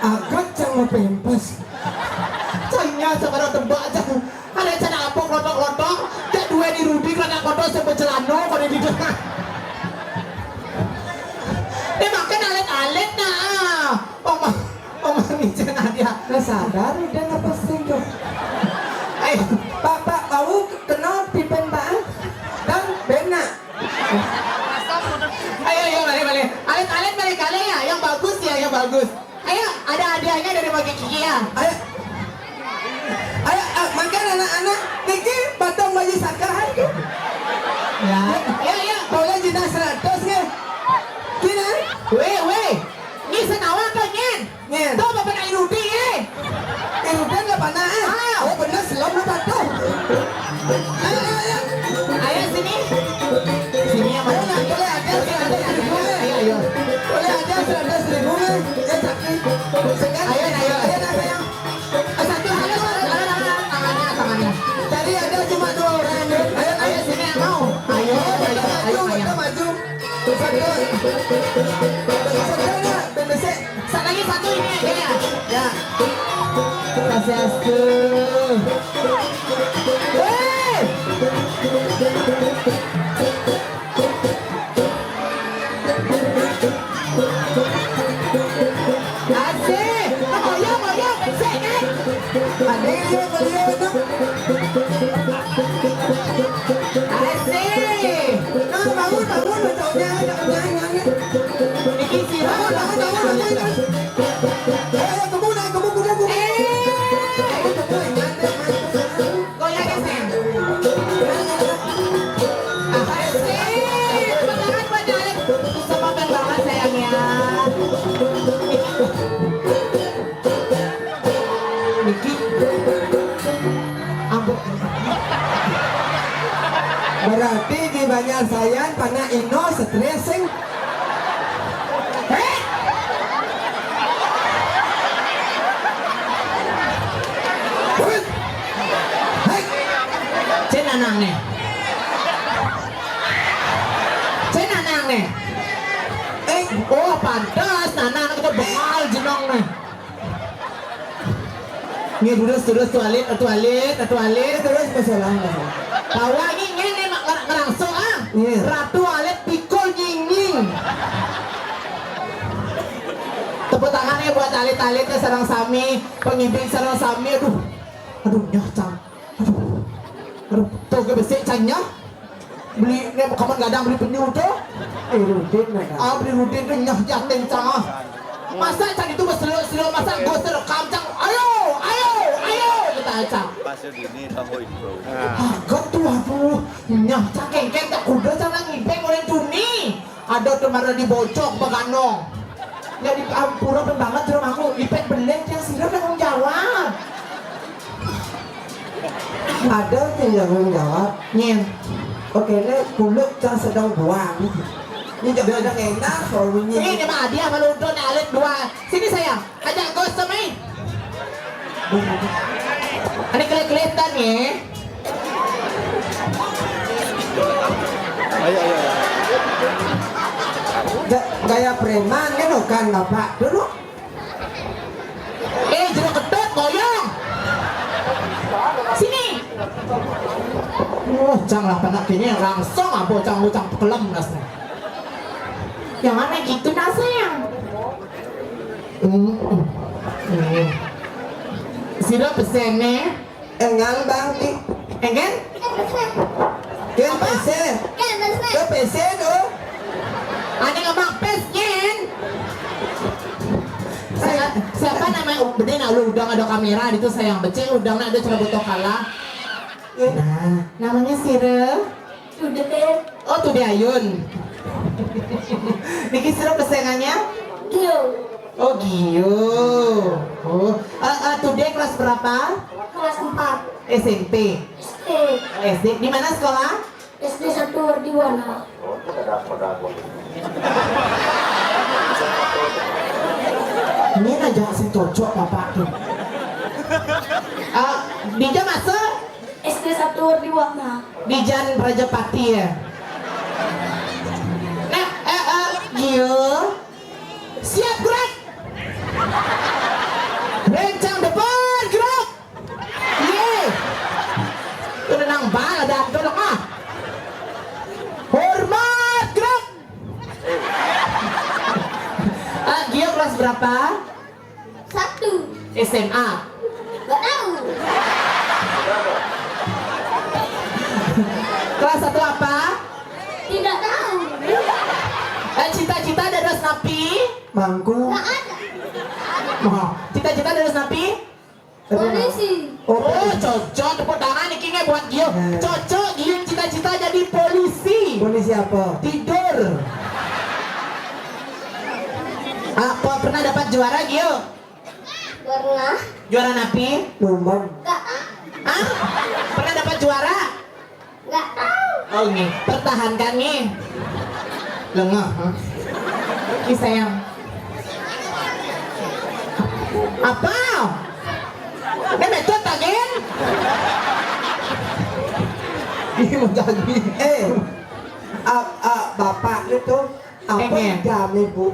Agat cang mau pempes. Cangnya sekarang tebak cang. Ada cang apa klotok-klotok? Cak dua ni Ruding, anak klotok sampai celano kau ni di tengah. Dia makan alit-alit nah. Oma, oma ngicen aja. Lah sadar udah ngeposting tuh. Ayo, Pak, Pak, mau kenal pipen Pak? Dan benak. Ayo, ayo, balik, balik. Alit, alit, balik kali ya. Yang bagus ya, yang bagus. Ayo, ada hadiahnya dari Bagi Kiki ya. Ayo. Ayo, ah, makan anak-anak. Niki batang bayi sakahan tuh. Ya. Ya, ya. Boleh jinak seratus nggih? Gini. Weh, weh. Ni senawa ke nyen? Nyen. Tuh, bapak nak irudi, eh. Irudan lah panah, eh. Ah. Oh, bener, selom lu patuh. Ayo, ayo, ayo. Ayo, sini. Sini yang mana? Ayo, nak, boleh ada seratus ribu, eh. Ayo, ayo. Boleh ada seratus ribu, eh. Ya, tapi. Sekarang. Ayo, ayo. Ayo, nak, sayang. Eh, satu, satu, satu. Ayo, ayo, ayo. Tangannya, tangannya. Tadi ada cuma dua orang, eh. Ayo, ayo, sini yang mau. Ayo, ayo, ayo, ayo, maju, ayo. Maju, maju. Satu. Satu, nak. Bendesek. Satu lagi, satu ini aja ya. Ya. Swastiastu. Hei! Asik. Ayo, ayo, sik, eh. Ada yang lihat, ada yang lihat, tuh. Asik. Niki sira. Ayo, kemu, naik, kemu, kemu, kemu. Eh. Goyang ya, sayang. Asik. Tepuk tangan buat Alek. Semangat banget, sayang, ya. Niki. Ampun. Berarti di Banjar Sayan, Pana Ino, stres sing. Hei! Hei! Hei! Cen anang nih. Cen anang nih. Eh, oh, pantes, nanang kita bengal jenong nih. Nggih, terus, terus, tualit, tualit, tualit. Terus, masalah, masalah. Bahwa ini ngene, mak, ngerang-, ngerangsung, ah. Iya. Ratu Alit pikul nyinging. Tepuk tangannya buat alit-alitnya sareng sami, pengibing sareng sami. Aduh. Aduh, nyah, Cang. Aduh. Aduh, tuh, gue besik, Cang, nyah. Beli, ini kapan gadang beli penyu tuh? Eh, rutin, mereka. Ah, beli rutin tuh nyah jatin, Cang. Masa Cang itu berseluk-seluk, masa gue serekam, Cang. Ayo, ayo, ayo, kita, Cang. Pas ini tahu itu. Ah, got tuh, aduh. Nyah, Cang, kengken, tak kuda, Cang, nang ngibeng oleh Juni. Ada tuh marah di bocok, beganong. Jadi ampura banget, jero aku. Ipek belek, yang sira tanggung jawab. Ada sing tanggung jawab. Nyen. Oke, ini kulit yang sedang buang. Ini jangan ada enak, kalau ini. Ini mah dia malu udah alit dua. Sini, sayang. Ajak gosem, eh. Ini kelihatan ya. Ayo, ayo, ayo. Ga-, gaya preman kan, bukan, Bapak? Dulu. Eh, jero ketut, goyong. Sini. Oh, Cang lah, panak kene langsung apa, Cang, Cang kelem rasanya. Yang mana gitu, nah, sayang? Hmm, hmm. Sira pesene? Engang, Bang, di. Engen? Ken pese. Ken pese. Ke pese tuh. Ada ngomong pes, Ken. Saya, siapa namanya? Bede nak lu udah ada kamera itu, sayang, becek udah nak ada cara botol kalah. Nah, namanya sira? Tude. Oh, Tude Ayun. Niki sira pesengannya? Gio. Oh, Gio. Oh, eh, eh, Tude kelas berapa? Kelas empat. S M P? S D. S D. Di mana sekolah? S D satu Wardiwana. Ini aja sing cocok bapak tuh. Ah, Dija masuk? S D satu Wardiwana. Di Jan Prajapati ya. Nah, eh, eh, Gio. Siap, gerak. Rencang depan, gerak. Ye. Itu nang bal ada tuh, ah. Hormat, gerak. Ah, Gio kelas berapa? Satu. S M A. Gak tahu. Kelas satu apa? Tidak tahu. Eh, cita-cita dados napi? Mangku. Gak ada. Wah, cita-cita dados napi? Polisi. Oh, oh, polisi. Cocok, tepuk tangan iki nggih buat Gio. Nah. Cocok, Gio cita-cita jadi polisi. Polisi apa? Tidur. Apa pernah dapat juara, Gio? Pernah. Juara napi? Numbang. Enggak, ah. Hah? Pernah dapat juara? Nggak tahu. Oh, nggih. Pertahankan, nggih. Lengah, ha? Ki sayang. Apa? Ini betul, tak, Gin? Ini mau jadi. Eh, ah, ah, bapak itu apa? Pengen. Jam ibu.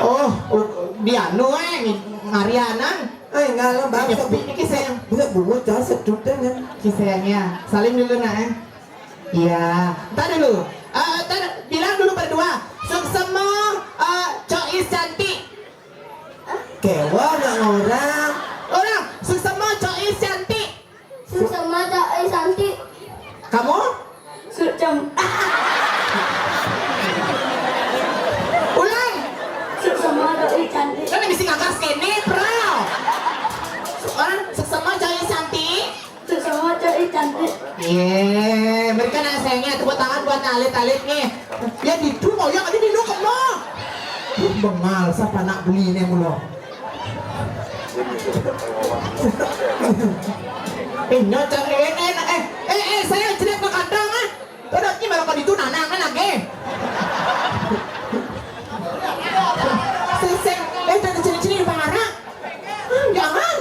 Oh, oh, di anu, eh, ngarianan. Eh, ngalah, Bang. Nyepi niki, sayang. Bisa bungut, Cang, sedutan, ya. Ki sayangnya. Salim dulu, nak, eh. Iya. Ntar dulu. Eh, ntar bilang dulu berdua. Suksema, eh, Cois cantik. Kewa nak orang. Orang, suksema Cois cantik. Suksema Cois cantik. Kamu? Suksem. Ini, bro. Orang sesama cewek cantik. Sesama cewek cantik. Iya, berikan sayangnya tepuk tangan buat alit-alit nih. Ya, di itu mau yang ada di lu kemana? Bengal, siapa nak beli ini mulu? Ini cari enak, eh, eh, eh, saya jelek ke kandang, ah. Terus ini malah pada itu nanang, nanang, eh. Sing, sing, eh, jangan ciri-ciri di pengarang. Jangan.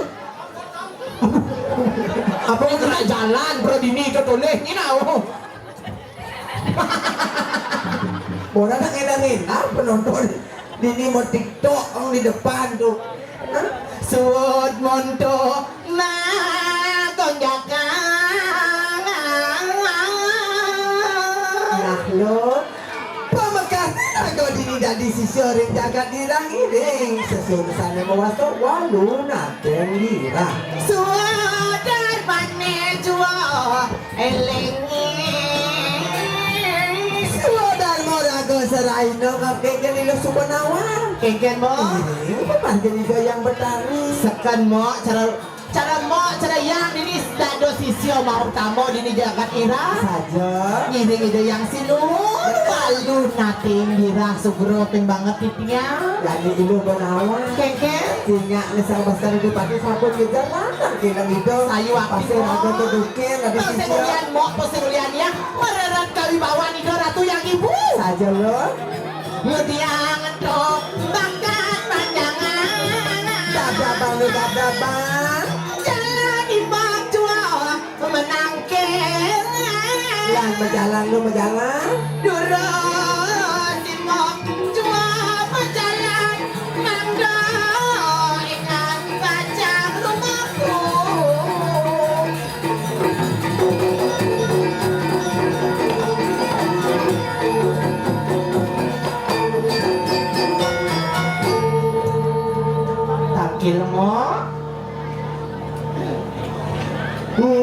Apa yang kena jalan, bro, dini ke toleh, ini, nah, oh. Orang nak ngena-ngena penonton. Dini mau TikTok, orang di depan tuh. Hah? Suud monto, nah, gonjakan. Nah, lo. Pamekasne raga dini dadi sisya ring jagat Girang iring. Sesursane mawasta walu nateng girang. Sudarmane jua elinge. Sudarma raga seraina ngapike lilo suba nawar. Kengken, Mbok. Iring pamargin Ida Hyang Betari. Seken, Mbok, cara, cara Mbok, cara Hyang dini dados sisya mau tama dini jagat Irah. Saja. Ngiring Ida Hyang Sinuhun, walu nateng girang sugra ping banget titiang. Jani ilu benawan. Kengken. Singak ne Sang Bastari Dipati sampun ngejar lanang kirang Ida. Sayu ati, Pasir Mbok. Raga kedukin, ada Pasir sisya. Ulian, Mbok, pasir ulian ya. Mereret kawibawan Ida Ratu Hyang Ibu. Saja, Lur. Ngudiang ento bakat panjangan. Dabdabang lu dabdabang. Jalan di bawah jua menangkil. Lan majalan lu majalan. Durus di bawah jua majalan. Mangga ingat baca rumahku. Tangkil mo.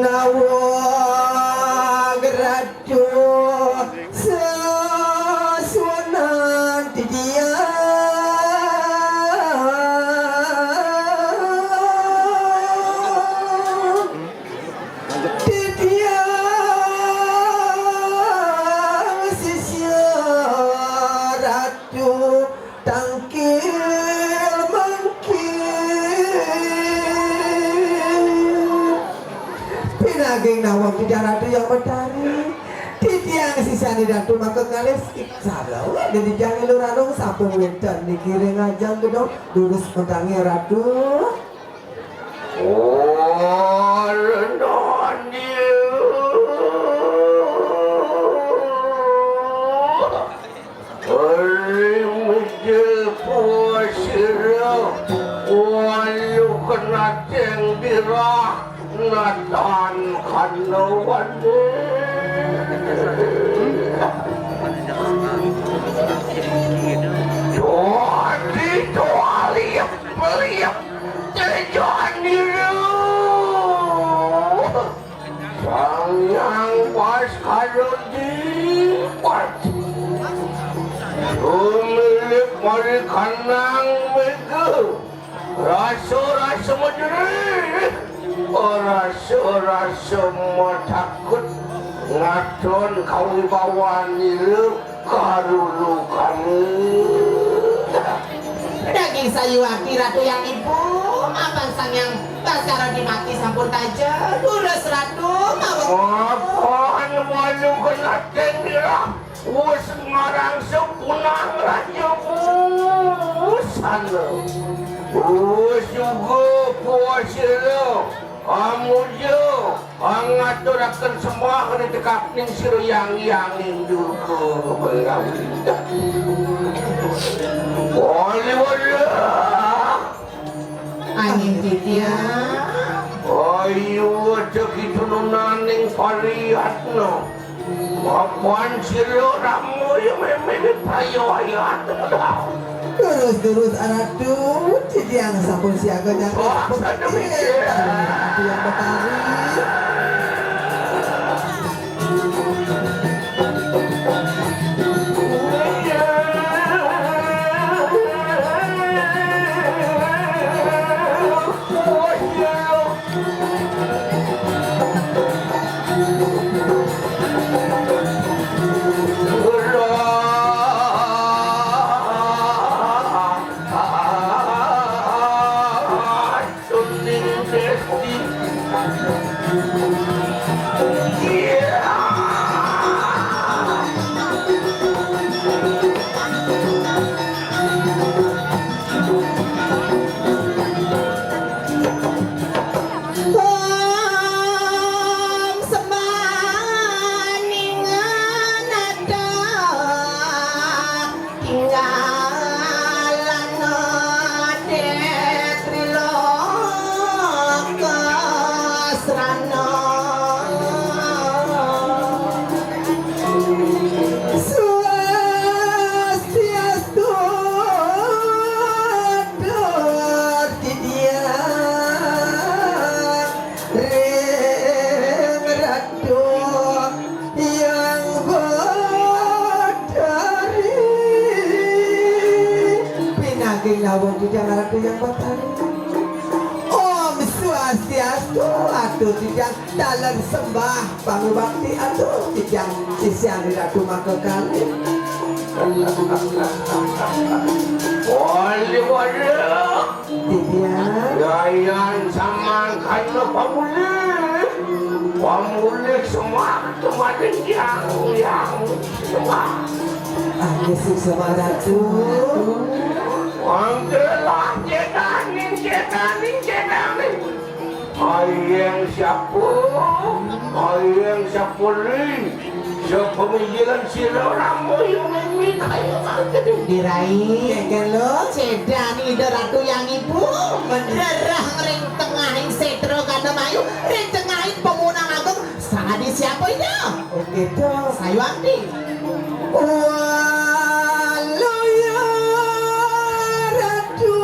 Nawag ratu sesuunan titiang. Titiang sisya Ratu Tangkil Mangkil. Pinaging nawang titiang Ratu Hyang Betari. Titiang sisane Ratu maka kalih sabda dadi jang ilurarung sampun wenten niki ring ajeng gedong durus medangi Ratu. Oh, Ratu. Rimijil puasira, walu kenateng birah, natan kanawane. Dadi tualip-lip tejanira. Sang Hyang Baskara Dipati. Tumilik marikanang mega. Rasa-rasa majerih. Rasa-rasa matakut. Ngaton kawibawanira. Karulukane. Daging sayu ati Ratu Hyang Ibu, mapan Sang Hyang Baskara Dipati sampun taja, durus Ratu, mawon. Mapan walu kenateng birah, wus ngarang sepunang raja busana. Wus juga puasira, amuja. Pangaturaken sembah ring tekapning sira Hyang Hyang Durga Menawi. Wali wali. Angin titiang. Ayu aja kitununaning pariyatna. Mapan sira Rama ya meme payawayat. Durus-durus Ratu, titiang sampun siaga nyangga. Wah, sampun sademikian. Iya, Ratu Hyang Betari. Nawon titiang Ratu Hyang Batari. Om Swastiastu, atur titiang dalem sembah pangubakti, atur titiang sisian Ratu Makakalih. Wali wali. Titiang. Yayan samangkana pamulih. Pamulih semak temading yang, yang semak. Ane suksma Ratu. Mangkelah cedaning, cedaning, cedaning. Ayeng siapa? Ayeng siapa, Ri? Sepamijilan sira Rama Yunimi kaya mangkene. Dirai. Kengken lo. Cedaning Ida Ratu Hyang Ibu. Rereh ring tengahing setra Gandamayu, ring tengahing pamuhunan agung. Sakadi siapa, Ida? Oke, to. Sayuwakti. Waluya Ratu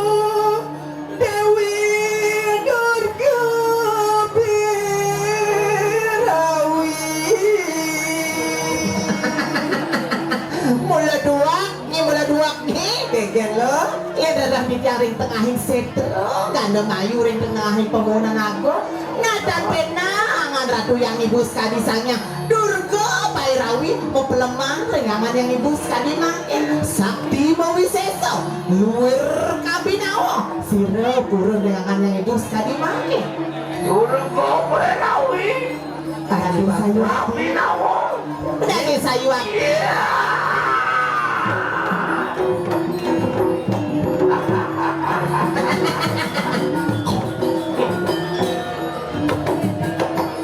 Dewi Durga Birawi. Mula duwak, nggih, mula duwak, nggih. Kengken lo. Yen rereh titiang ring tengahing setra Gandamayu, ring tengahing pamuhunan agung, ngadan pena angan Ratu Hyang Ibu sakadi Sang Hyang Durga Bairawi, mapelemang ring angan Hyang Ibu sakadi mangkin. Sakti mawisesa, luir kabinawa, sira purun ring angan Hyang Ibu sakadi mangkin. Durga Bairawi. Aduh, sayuwakti. Kabinawa. Dadi sayuwakti. Iya.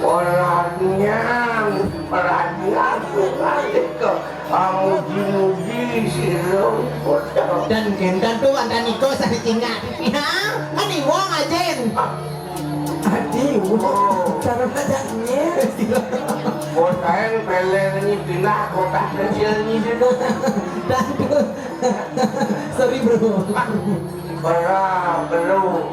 Orangnya, orangnya, orangnya. Amuji-muji sira. Dan kenten tu wonten nika sane cingak. Ya, kan iwong ajin. Adi, iwong. Oh. Cara ngajak nyir. Kotaen peler ni pindah kotak kecil ni dulu. Dan tu. Sorry, bro. Ora perlu.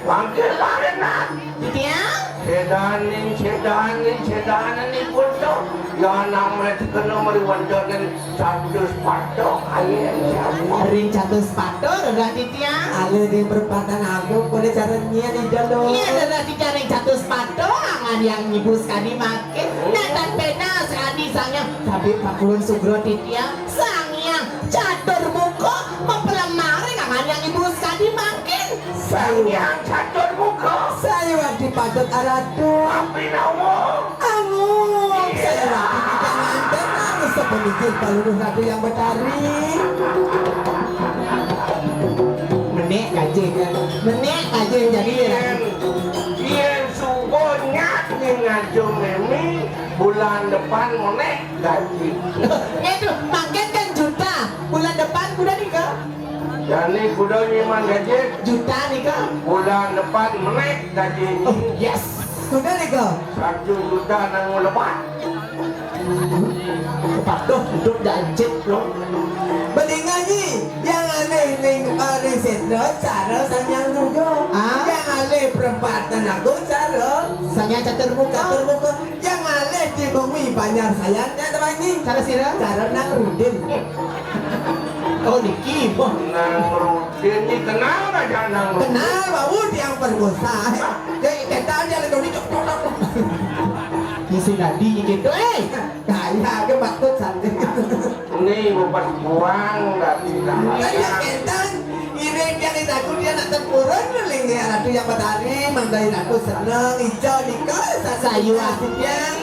Mangke larenan. Titiang? Sedaning, sedaning, sedaning pun to. Ya name tekena mari wonten catus patok ayen. Ring catus patok, Rereh Titiang. Ale di perempatan agung, kone cara nyen ida lo. Iya, Rereh Titiang ring catus patok, angan Hyang Ibu sakadi mangkin. Natan pena sakadi Sang Hyang, tapi pakulun sugra Titiang. Sang Hyang Catur Muka, mapelemang ring angan Hyang Ibu sakadi mangkin. Sang Hyang Catur Muka. Sayuwakti patut aratu. Tapi nawa. Amun. Iya. Sayuwakti kita nganten, anu sepemikir paluluh Ratu Hyang Betari. Menek kajih, kan? Menek kajih jadi ya. Yen, yen suba nyak ning ngajum memi, bulan depan menek. Gaji. Itu, mangkin kan juta. Bulan depan kuda nika. Jani kuda nyiman gaji. Juta nika. Bulan depan menek gaji. Oh, yes. Kuda nika. Satu juta nang lebat. Patuh hidup janjit lo. Mendingan nyi, yang aneh ning, aneh sendok, cara sanyang juga. Ah? Yang aneh perempatan aku, cara. Sanyang catur muka. Catur muka. Yang ngalih di bumi Banjar Sayan, nek terangi. Cara sira? Cara Nang Rudin. Oh, niki, boh. Nang Rudin ni kenal aja Nang Rudin. Kenal, wau tiang perkosa. Jadi, kita aja lagi cok, cok, cok. Isi dadi gitu, eh. Kaya ke patut santai. Ini bukan buang, tapi dah. Kaya ketan. Ngiring tiang itaku, tiang nak tempurun, ngeling ya Ratu Hyang Betari, mandai Ratu seneng, ijo nika, sasayu asik tiang.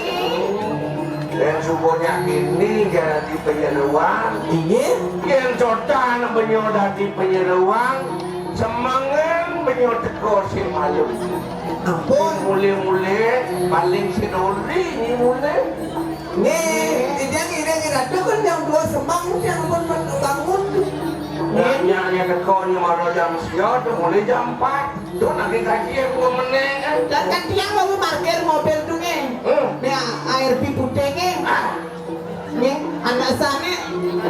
Yen subuhnya kini jadi penyeruan. Inggih. Yen cotan penyo dadi penyeruan, semengan penyo teko sing malu. Ampun. Mule-mule, paling sedori ni mule. Nggih, titiang ngiring Ratu kan jam dua semang, tiang pun bangun. Nggih. Nyak, nyak teko ni mara jam sia, tu mulai jam empat. Tu nak dikaji aku meneng, kan? Lah, kan tiang mau parkir mobil tu, nggih. Hmm. Nih, A R B putih, nggih. Ah. Nggih, anak sane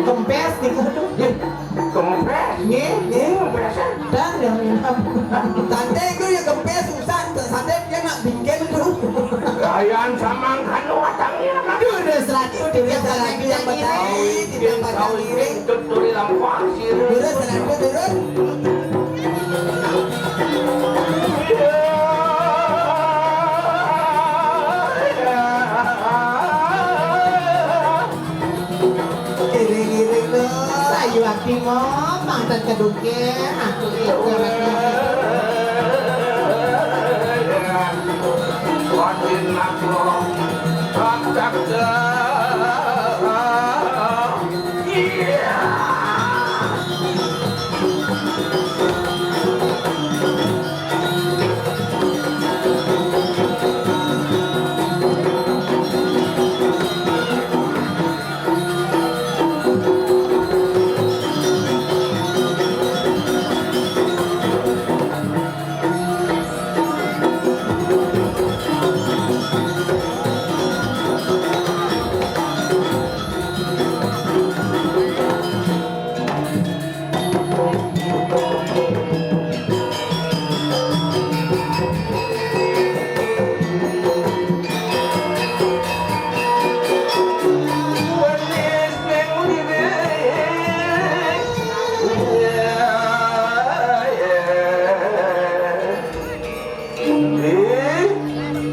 kempes niku tu. Nggih. Kempes? Nggih, nggih. Kempes, eh? Dan yang minum. Tante itu ya kempes, susah. Sadé dia nak bikin tu. Kayan samang kanu watangnya, kan? Aduh, udah seratus, udah seratus yang Sawi, tidak bakal ngiring. Turun, Ratu, turun. Iring-iring, Dul. Sayuwakti, Mo, pangten kedukin, aku iku.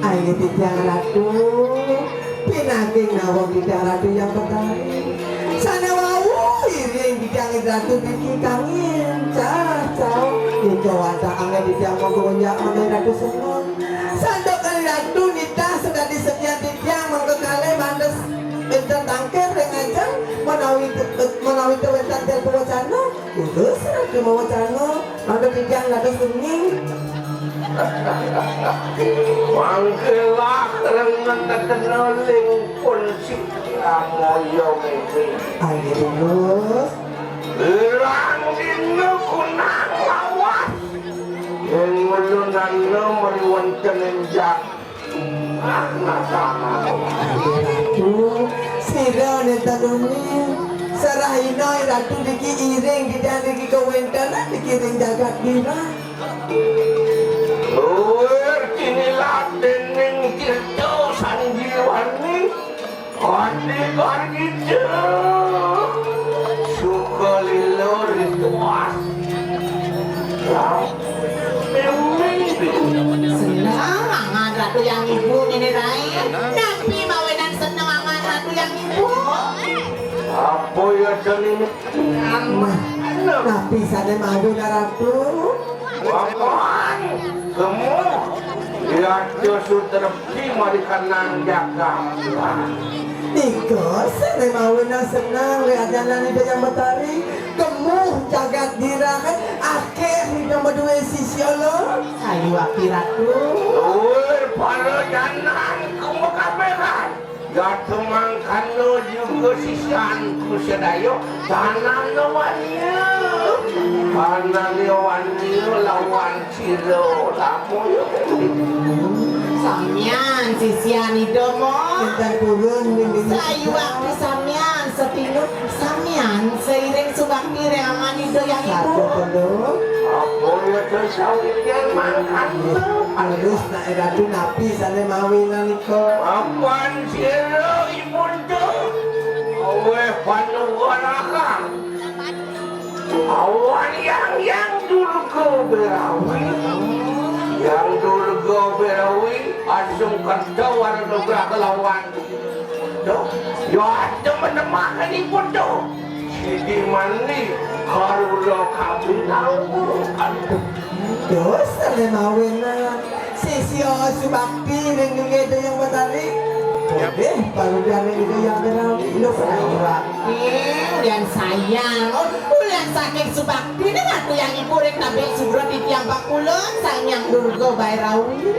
Ayo, titiang Ratu, pinaging nawang titiang Ratu Hyang Betari. Sané wau iring titiang Ratu niki kangin, cah, cah. Nika wantah angin titiang monggo nyak menawi Ratu seneng. Santukan Ratu nitah sakadi sekian titiang mangke kalih bantes wénten tangkir ring ajeng menawi te-, menawi te wénten tiang pawacana. Terus Ratu mawacana, mangke titiang dados wengi. Mangkelah rengen tetena ling pun sing ramaya mimpi. Ayo, terus. Pirang dina kunang lawas. Ing ulunana mriwenten ing jagat. Ratu, sira nénten wengi. Sarahina Ratu niki iring titiang niki kawéntenan niki ring jagat Bima. Luwih tinilat déning Tirta Sanjiwani. Adi Gargita. Suka lila rituas. Seneng angan Ratu Hyang Ibu ngene rae. Napi mawinan seneng angan Ratu Hyang Ibu? Apa ya, Dani? Nah, napi sane mawon, Ratu? Papan, gemuh, yadnya sutrepti marikanang jagat. Nika sane mawon seneng ri ajanan Ida Hyang Betari, gemuh jagat dirahe, akeh Ida maduwe sisya, lho. Sayuwakti, Ratu. Luwih para janan kumekabehan. Yadnya mangkana juga sisyanku sedaya, tanana wanya. Tanana wanya lawan sira, lamun. Samian sisyan Ida, Mo. Pinten purun, Ning. Sayuwakti samian setinut, samian seiring subakti reangan Ida Hyang Ibu. Satu, telu. Apa ya, sawiyan mangkana? Terus, nak Ratu, napi sane mawinan nika? Papan sira, Ibunda? Aweh panugrahan. Awan Hyang Hyang Durga Berawi. Hyang Durga Berawi asung kerta warna nugraha lawan. Duh, ya ada menemakan ibu tu. Sidi mandi, karula kabinau. Aduh. Terus sane mawena sisya subakti ring Ida Hyang Betari. Nggih, parudaning Ida Hyang Betari. Lho, Pak. Subakti, ulian sayang. Oh, ulian saking subaktine Ratu Hyang Ibu ring tabing sugra titiang pakulun, Sang Hyang Durga Bairawi.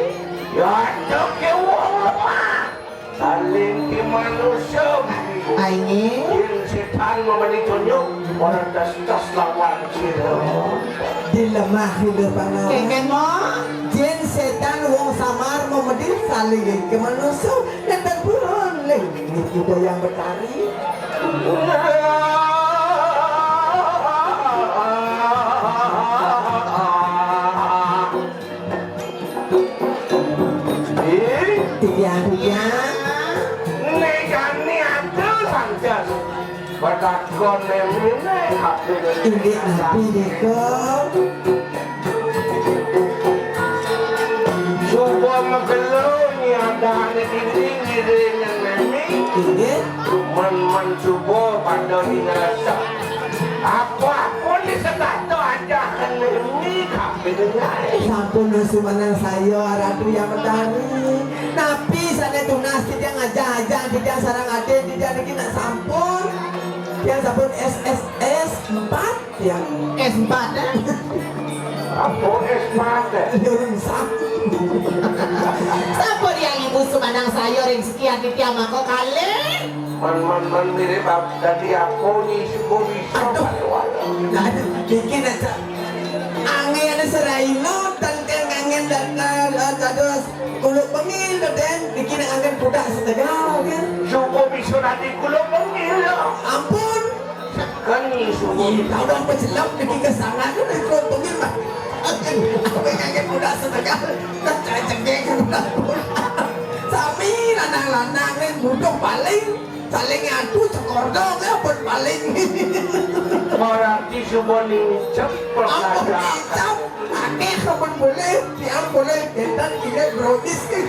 Ya, cok, ke wong lemah. Saling ki manusa. Aye. Yen setan mamani tunjuk, ora tas-tas lawan sira. Dilemah hidup anak. Kengken mo? Yen setan wong samar mamadi saling ki manusa. Nenten purun, leh, niki Ida Hyang Betari. Ih, titiang, titiang. Negani ada lantas. Patakon Mimi né, kabéh. Inggih napi nika? Suba magelo nyiadané dini ngiring Mimi. Inggih. Men-men suba pada ningresep. Apa-apa ni setata ajahan Mimi kabéh nai. Sampun, Sumanang Saya, Ratu Yang Betari. Napi sané tunas titiang ajah-ajah titiang sareng adin titiang niki nak sampun? Tiang sampun S S S empat tiang. S empat, eh? Apa S empat, eh? Lurung sam. Sampun yang Ibu Sumanang Saya ring sekian titiang mangko kalih. Man, man, man, mirip ap-, dadi apa ni suba bisa. Aduh. Aduh, aduh. Niki nak sa-, angin seraina, tengkeng angin dan, eh, dados kuluk bengil, Den. Niki nak angin pudak setegal, kan? Suba bisa dadi kuluk bengil, ya. Ampun. Kan ni suba. Ih, tahu apa jelek niki kesangan tu, kuluk bengil, mah. Angin, angin pudak setegal. Tak cengkeh, sami lanang-lanang ni butuh paling. Saling adu sekordo, ya, pun paling. Berarti suba nincep. Ampun, nincep. Akeh ampun boleh, tiang boleh, bentan kile brownies ke.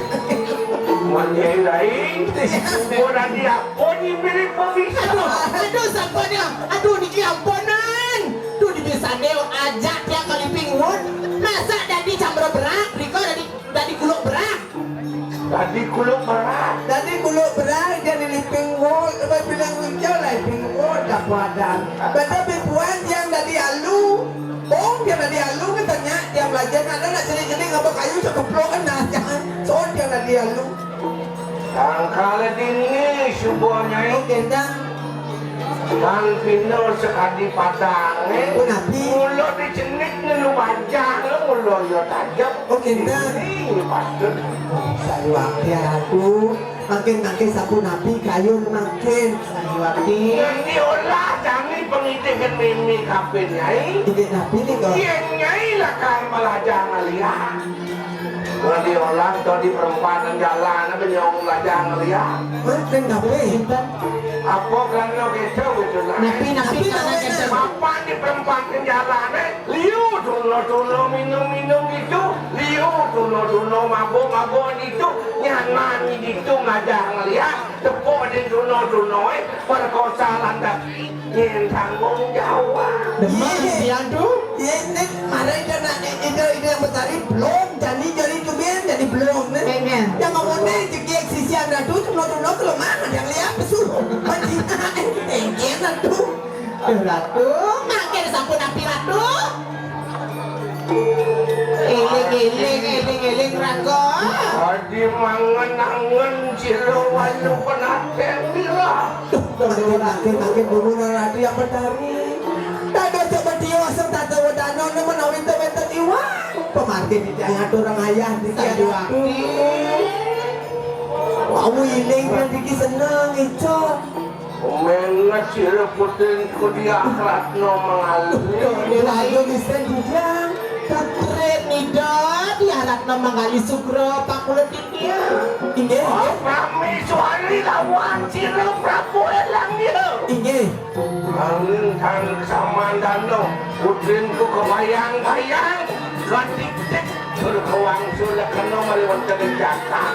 Manyai lain. Suba dadi apa ni mirip bisa? Aduh, aduh, sampun ya. Aduh, niki ampunan. Duh, dibisané ajak tiang ke Living Wood. Masa dadi cambro berak, rika dadi, dadi kuluk berak. Dadi kuluk berak. Dadi kuluk berak, dadi Living Wood, apa bilang muncul Living Wood, dah padan. Bada bibuan tiang dadi alu. Oh, tiang dadi alu, katanya, tiang belajar, ada nak jeling-jeling, apa kayu, sekeplok, kan, nah, jangan. So, tiang dadi alu. Tangkal dini, suba, Nyai. Oh, gendang. Kan pina sakadi padang, eh. Punapi? Mula dicenik nenu bajang, mula ya tajep. Oh, kinten. Ih, patut. Oh, sayuwakti aku. Makin-makin sapunapi kayun makin. Sayuwakti. Ngerti olah jani pangidih Mimi kabin, Nyai. Inggih napi nika? Yén Nyai lakar malajah ngaliat. Ngerti olah to di perempatan jalan, apa nyong malajah ngaliat. Hah, ning napi? Apa kerana kita betul lah? Napi, napi, napi kerana kita? Mapan di perempatan jalan, eh. Liu tuna-tuna minum-minum itu, liu tuna-tuna mabuk-mabuk itu, nyanan itu ngajah ngeliat, tepuk di tuna-tuna, eh, perkosa lantas nyén tanggung jawab. Demen pian tu? Yén nek marai dan nak nek ida-ida yang betari belum, jani jari tu bien, jadi belum, eh. Amen. Yang ngomong nek jegek sisian dah tu, tuna-tuna kelemahan yang lihat pesuruh. Bajingan, engken dah tu. Duh, Ratu, mangkin sapunapi, Ratu? Éling-éling, éling-éling, Rangga. Adi mangen-angen sira walu penateng lira. Duh, duh, duh, mangkin, mangkin, mangkin, Ratu yang Betari. Dados coba tio serta tawa dano, menawi wénten iwak. Pemargin titiang atur ayah niki, Ratu. Wau éling, niki seneng, icok. Menget sira putrin ku Diah Ratna Mangali. Déwa Ayu Mistén Bujang. Putrin Ida Diah Ratna Mangali Sugra Pakula Titiang. Inggih, oh, inggih. Praméswari lawan sira Prabu Elang ya. Inggih. Angin tan samandana putrin ku kebayang-bayang. Ganti tik tur kawang sulekena maliwat kene jaka.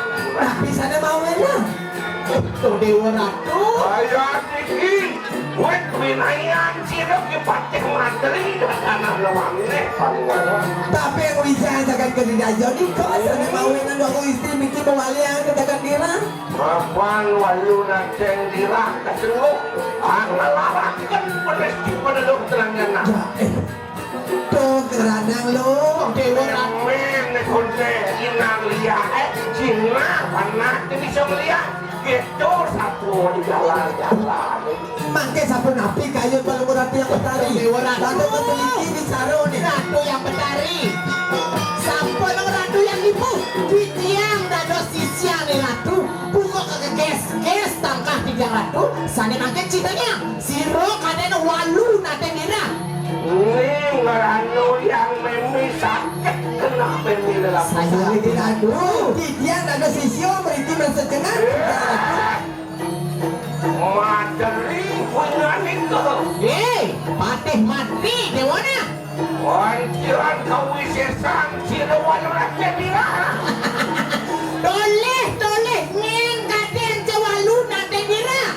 Nah, bisane mau enak. Tuh, Dewa Ratu. Kaya niki, wit winayan sira ki patih materi tanah lewangnya. Tapi yang bisa jagat kerja jadi kok sana mau enak dong istri mikir mawali yang ke jagat dira. Mapan walu naceng dirah kasengguh, ah, ngelaraken pedes di pedelok terangnya nah. Ya, eh. Tuh, keranang lo. Dewa Ratu. Men, konte, inang liah, eh, Cina, panah, ini bisa melihat. Gitu, satu di jalan-jalan. Mangke sapunapi kayun Palungguh Ratu yang Betari? Dewa Ratu. Ratu memiliki bicara nih. Ratu yang Betari. Sampun Ratu yang ibu. Titiang dados sisiane Ratu. Buka keges-ges tangkah tiga Ratu. Sane mangke cintanya. Sira kaden walu naten nira. Ning ngeranu yang memi sakit kena memi dalam. Saya tidak Ratu. Titiang dados sisio berarti merasa cenah. Eh. Materi punyane Sang sira walu rate birah. Tolih, tolih, ngen katen ce walu nate birah.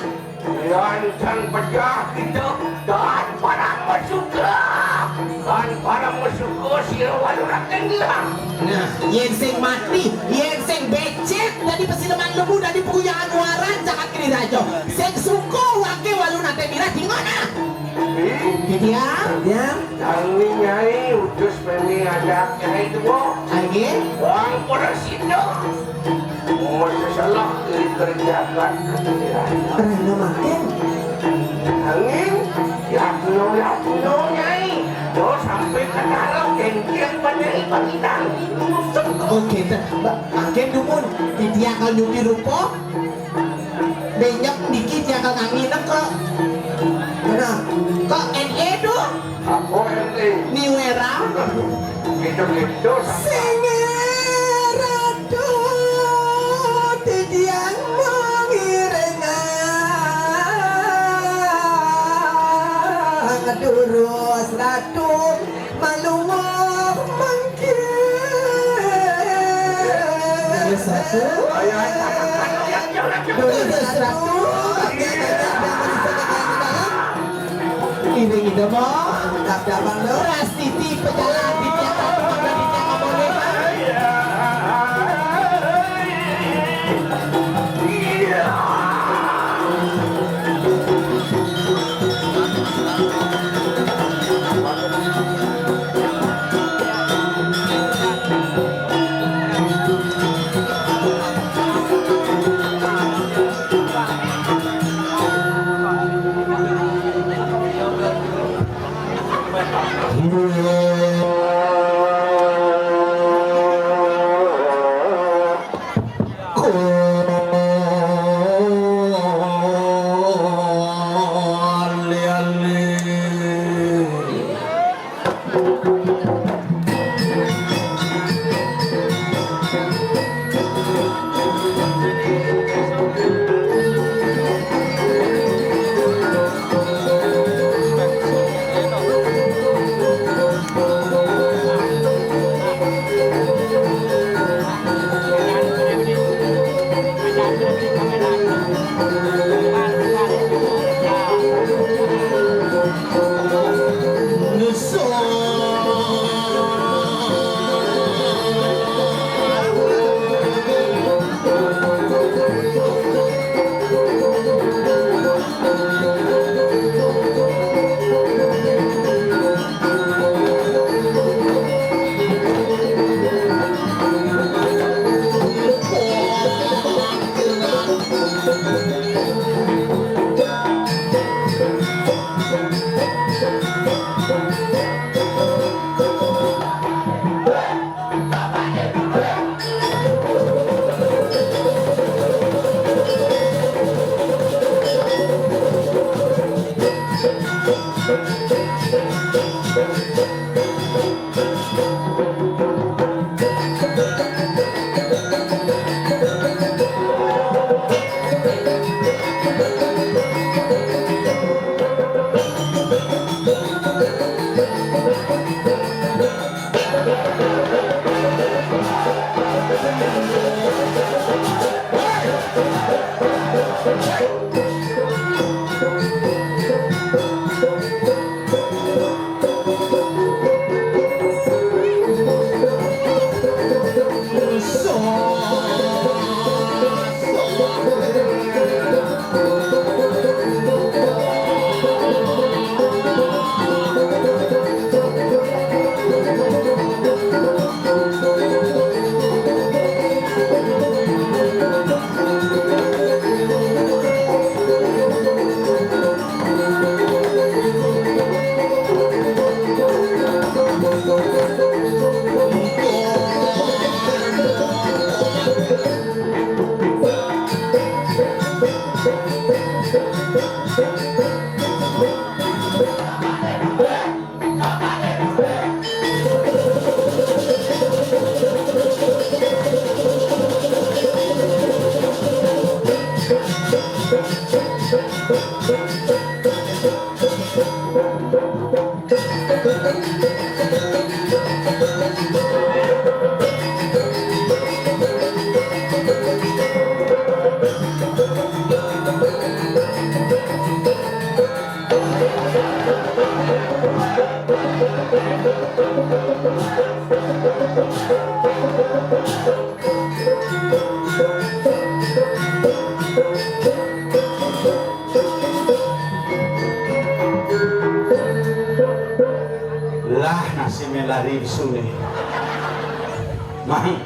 Yan sang pecah kita, dan parang masuka. Dan parang masuka sira walu rate birah. Nah, yen sing mati, yen sing becik dadi pesileman lembu, dadi puyuhan waran jagat Giri Raja. Sing suka wake walu nate birah, dingon ah. Ih. Titiang. Titiang. Nanging Nyai utus meme adak Nyai tuwa. Nggih. Wong pada sida. Wong seselah iri kerjakan. Rena makin. Nanging, yatno, yatno, Nyai. Yo sampai ketara kengkeng pada ibadah. Oke, te-, ba-, makin dumun. Titiang kalau nyuti rupa. Benyek niki jaga kami neka. Mana? Kok N E tuh? Apa N E? New Era. Gitu-gitu. Sing ratu titiang mangiringang durus ratu. Malunguh mangkin. Wis satu. Ayo, ayo, ayo, ayo, ayo, ayo. Wis satu. Ini kita mau. Dap-dapan lo. Prastiti pejalan di Jakarta, di Jakarta boleh. Lah, nasi melari sune. Mang,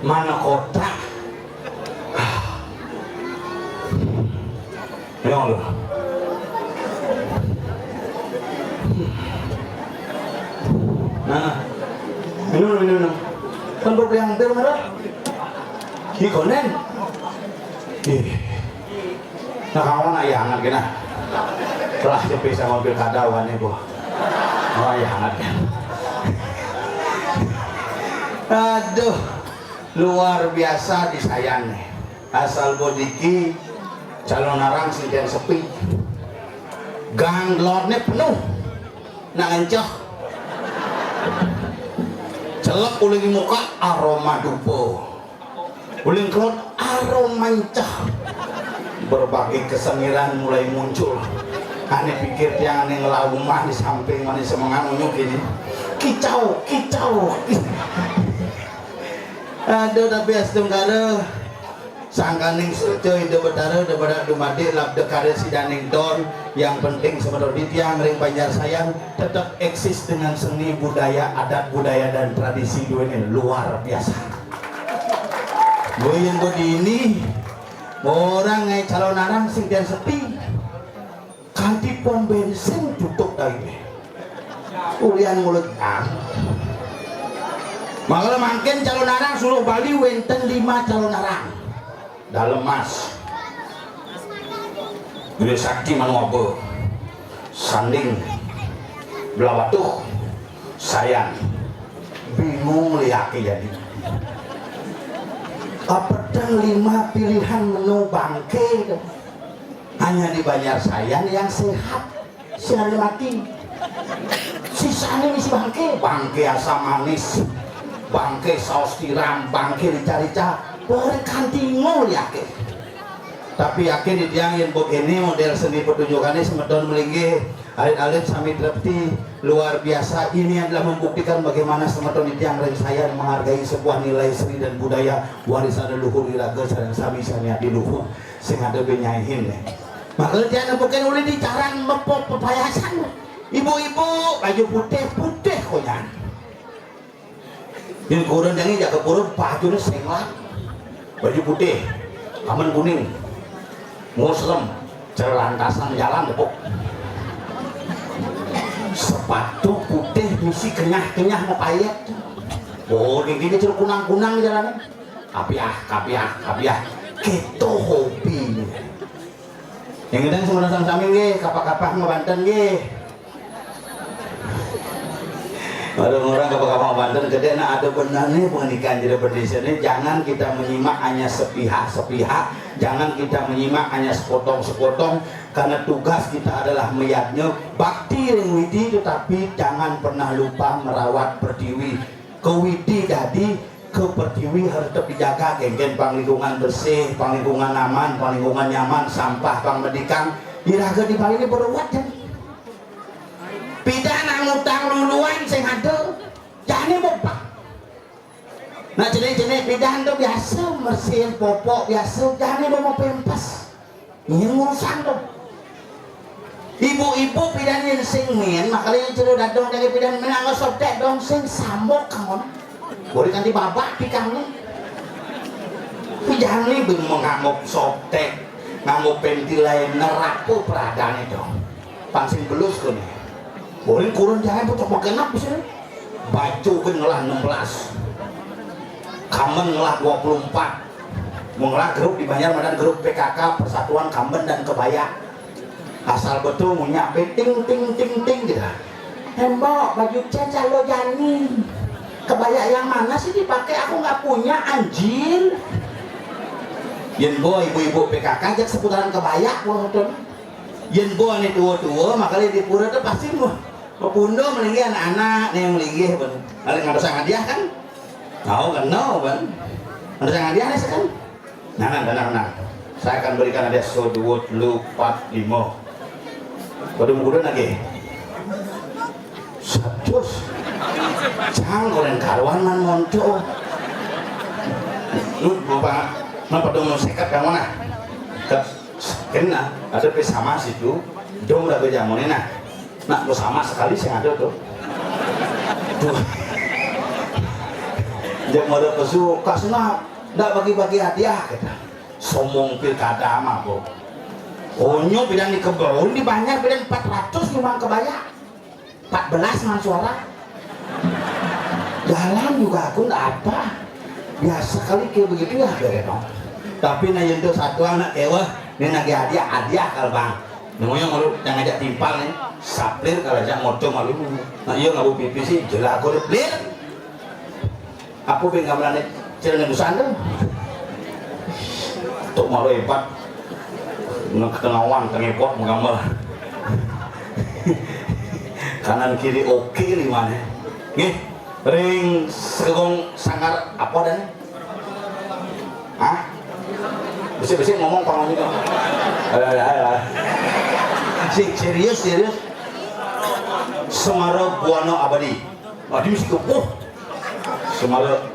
mana kotak? Ya Allah. Nah, minum, minum, minum. Kan baru yang hampir marah. Di konen. Ih. Nah, kamu nak ya hangat kena. Telah sampai sama pilkada wane, Bu. Oh, ya hangat kan. Aduh, luar biasa disayang nih. Asal bodiki calon arang sing ten sepi. Gang lotne penuh. Nak ngenceh. Celek uling muka aroma dupo. Uling kelot aroma enceh. Berbagai keseniran mulai muncul. Ane pikir tiang ane ngelaumah di samping mani semengan unyuk ini. Kicau, kicau. Aduh, tapi astungkara sangkaning seca Ida Betara daripada dumadik labda karya sidaning don. Yang penting semeton titiang ring Banjar Sayan tetap eksis dengan seni budaya, adat budaya dan tradisi duene luar biasa. Gue yang gue di ini orang ngai calon arang sing dan sepi. Kanti pom bensin tutup dari ini. Ulian mulut ah. Makanya makin calon arang suruh Bali wenten lima calon arang. Dalem Mas. Gede Sakti Manuabe. Sanding. Blawatuh. Sayan. Bingung liake jadi. Apetan lima pilihan menu bangke. Hanya di Banjar Sayan yang sehat. Sing ane mati. Sisane misi bangke, bangke asam manis, bangke saus tiram, bangke rica-rica, pore kanti ngol yake. Tapi yakin di tiang yen begini model seni pertunjukane semeton melinggih, alit-alit sami trepti, luar biasa. Ini adalah membuktikan bagaimana semeton di tiang ring Sayan menghargai sebuah nilai seni dan budaya warisan leluhur iraga sareng sami sami adi luhur sing ada benyaihin. Maka tiang bukan ulih dicaran mepok pepayasan. Ibu-ibu baju putih, putih konyan. Yang kurun jangi jaga purun baju ni senglah. Baju putih, aman kuning, muslem, celantasan jalan tepuk. Sepatu putih misi kenyah-kenyah mepayet. Oh, gini ceru kunang-kunang jalan. Kapiah, kapiah, kapiah. Kita hobi. Yang ngedang semeton sami nggih, kapah-kapah mabanten nggih. Orang-orang kapah-kapah mabanten gede, nah, ada benarnya pengendikan jadi bendesa ini. Jangan kita menyimak hanya sepihak-sepihak, jangan kita menyimak hanya sepotong-sepotong, karena tugas kita adalah meyadnya bakti ring Widi, tetapi jangan pernah lupa merawat pertiwi. Ke Widi jadi ke pertiwi harus tetap dijaga, genggen pang lingkungan bersih, pang lingkungan aman, pang lingkungan nyaman, sampah pang medikang. Iraga di Bali ini beruat jadi. Pidan ngutang luluan sing ada, jani bobak. Nah, jenis-jenis pidan tu biasa, mersihin popok biasa, jani mau pempes. Ini urusan tu. Ibu-ibu pidan yang sing min, makanya yang ceru dadong dari pidan min anggo sobtek dong sing sambok kamu. Boleh nanti babak pikang ni. Pidan ni bin mengamuk sobtek, ngamuk pentil lain nerapu peradane dong. Pangsing belus kene. Boleh kurun jangan pucuk magenap di sini. Baju kan ngelah enam belas. Kamen ngelah dua puluh empat. Mengelah grup di Banjar madan grup P K K, Persatuan Kamben dan Kebaya. Asal betul munyak be ting ting ting ting gitu. Tembok baju cat calo jani. Kebaya yang mana sih dipakai? Aku nggak punya, anjir. Yen bo ibu-ibu P K K jak seputaran kebaya gua betul. Yen bo ane tua-tua, makanya di pura tuh pasti mau mapundo melinggih anak-anak nih melinggih pun. Ada nggak usah hadiah kan? Tahu kan? No kan? Ada yang hadiah nih kan? Nah, nah, nah, nah. Saya akan berikan hadiah so dua, telu, empat, lima. Pada mukudun lagi. Satus. Cang orang karuan man monco. Lu apa? Napa dong mau sekat kamu nah? Ke kena ada pe sama situ. Dong udah bejamunin nah. Nak mau sama sekali sih ada tuh. Tuh. Jam ada pesu kasna ndak bagi-bagi hadiah kita. Somong pilkada mah, Bu. Onyo bilang di kebun, di banyak bilang empat ratus memang kebaya. Empat belas man suara. Jalan juga aku ndak apa. Biasa kali kayak begitu ya, bere dong. Tapi nah, yang tuh satu anak ewa, ini lagi hadiah, hadiah kalau bang. Namanya malu yang ngajak timpal nih, saplir kalau ajak motor malu. Nah, iya nggak pipi sih, jelas aku plir. Apa be gambarannya? Celana busana. Tok malu hebat. Nang ketengawan, tengepot menggambar. Kanan kiri oke limane. Nggih. Ring segong sanggar apa dan? Hah? Besi-besi ngomong panggung itu. Ayo, ayo, ayo. Si serius, serius. Semara Buana Abadi. Aduh, si kepuh. Semara.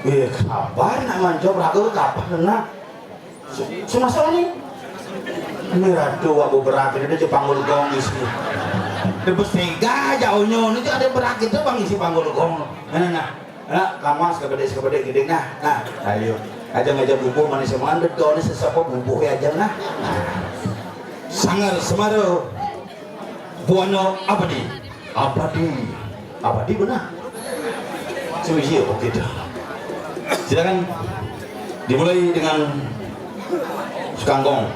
Eh, kapan nak manjawab raga kapan nak? Semasa ni. Ini ratu aku berat ini dia panggul gong isi. Dia bersega jauhnya ini ada berat kita bang isi panggul gong. Nah, nah, nah. Nah, kamas kebedik kebedik gede nah. Nah, ayo. Aja ngajak bubuh manis semangat deh, ini sesapa bubuh ya aja nah. Sanggar Semara. Buana Abadi. Abadi. Abadi benar. Sumisi, oke dah. Silakan dimulai dengan Sukangkong.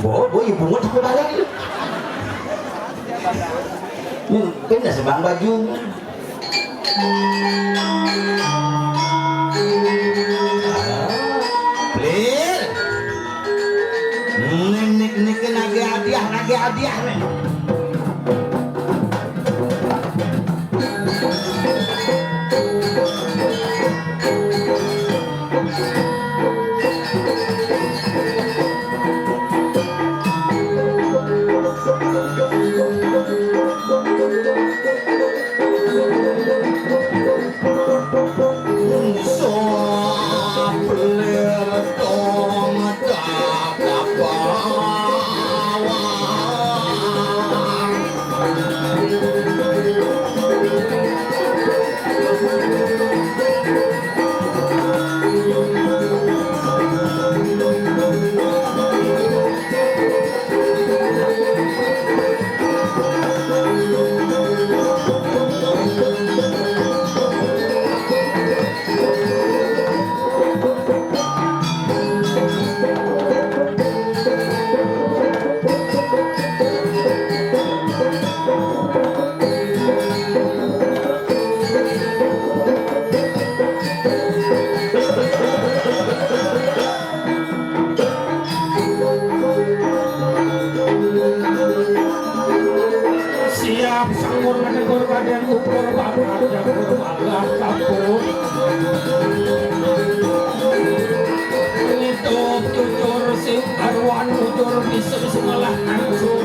Bo, bo, ibu mau tak bayar. Hmm, pindah sebang baju. Plir. Nih, nih, nih, nagih hadiah, nagih hadiah nih. Siap sangkur menegur badan ukur bapak jagur malah kapur. Itu jujur si Arwan, jujur bisa bisa malah hancur.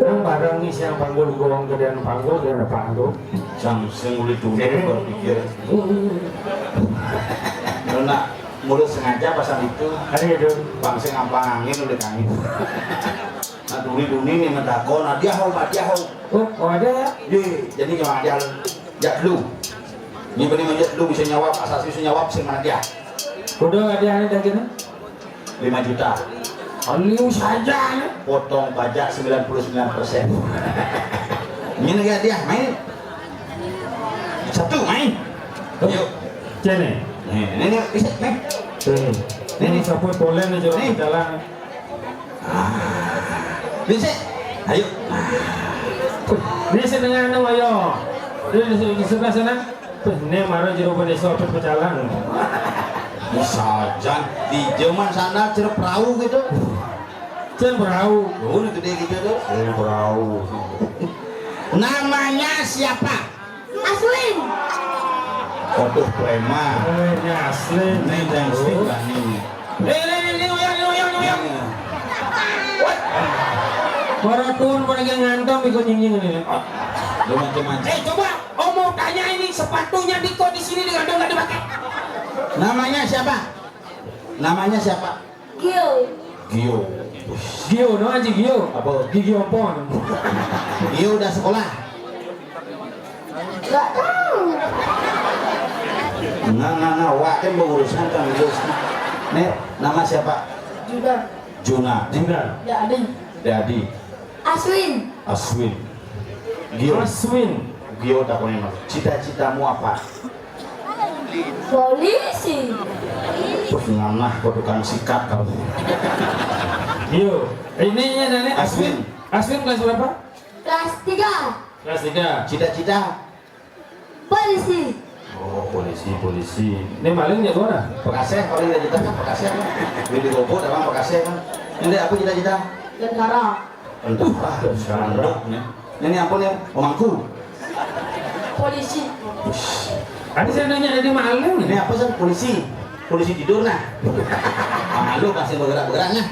Nang barang ni siang panggul gong gedean panggul gedean panggul. Sang sing uli tuli berpikir. Lu nak mulus sengaja pasang itu. Hari itu. Bang sing ampang angin udah kami. Nah, duni-duni nih mendago, nah dia hau, nah dia hau. Oh, oh ada ya? Iya, jadi gimana dia? Jak lu. Ini benih menjak lu bisa nyawab, asal bisa nyawab sing mana dia. Kudu hadiahnya dan gini? Lima juta. Liu saja nih. Potong pajak sembilan puluh sembilan persen. Ini lagi hadiah, main. Satu, main. Yuk. Cene. Nih, ini, ini, bisa, nih. Tuh. Ini, ini. Saput boleh nih, coba. Nih. Jalan. Ah. Bisa. Ayo. Ini senengan, ayo. Ini di sebelah sana. Wih, ini marah jero Bone Sopo pecalang. Sajan di zaman sana cere perahu gitu. Cere perahu. Oh, ini gede gitu tuh. Cere perahu. Namanya siapa? Aswin. Waduh, preman. Eh, ini asli. Ini gangster berani. Eh, ini, ini, ini, uyang, ini, uyang, ini, uyang. Iya. What? Para tuan pada yang ngantam ikut nyinyi ini. Lu macam-macam. Eh, coba. Oh, mau tanya ini, sepatunya Diko di sini digantung nggak dipakai? Namanya siapa? Namanya siapa? Gio. Gio. Gio, no aja Gio. Apa? Gigi ompong. Gio udah sekolah? Nggak tahu. Nggak, nggak, nggak. Wak kan berurusan kan, Gus. Nih, nama siapa? Juna. Juna. Juna. Dadi. Dadi. Aswin. Aswin. Gio. Aswin. Gio, takoni, Mas. Cita-citamu apa? Polisi. Wah, nganah kok tukang sikat kamu. Gio. Ini ya, Nenek. Aswin. Aswin. Aswin kelas berapa? Kelas tiga. Kelas tiga. Cita-cita? Polisi. Oh, polisi, polisi. Ini maling ya, gua. Pekaseh, paling cita-cita kan Pekaseh kan. Ini di Gobo, emang Pekaseh kan. Ini apa cita-cita? Tentara. Aduh, ah, tentara. Sandok nih. Ini apa nih? Omangku. Polisi. Tadi saya nanya, ada maling. Ini apa sih? Polisi. Polisi tidur nah. Malu pasti bergerak-gerak nah.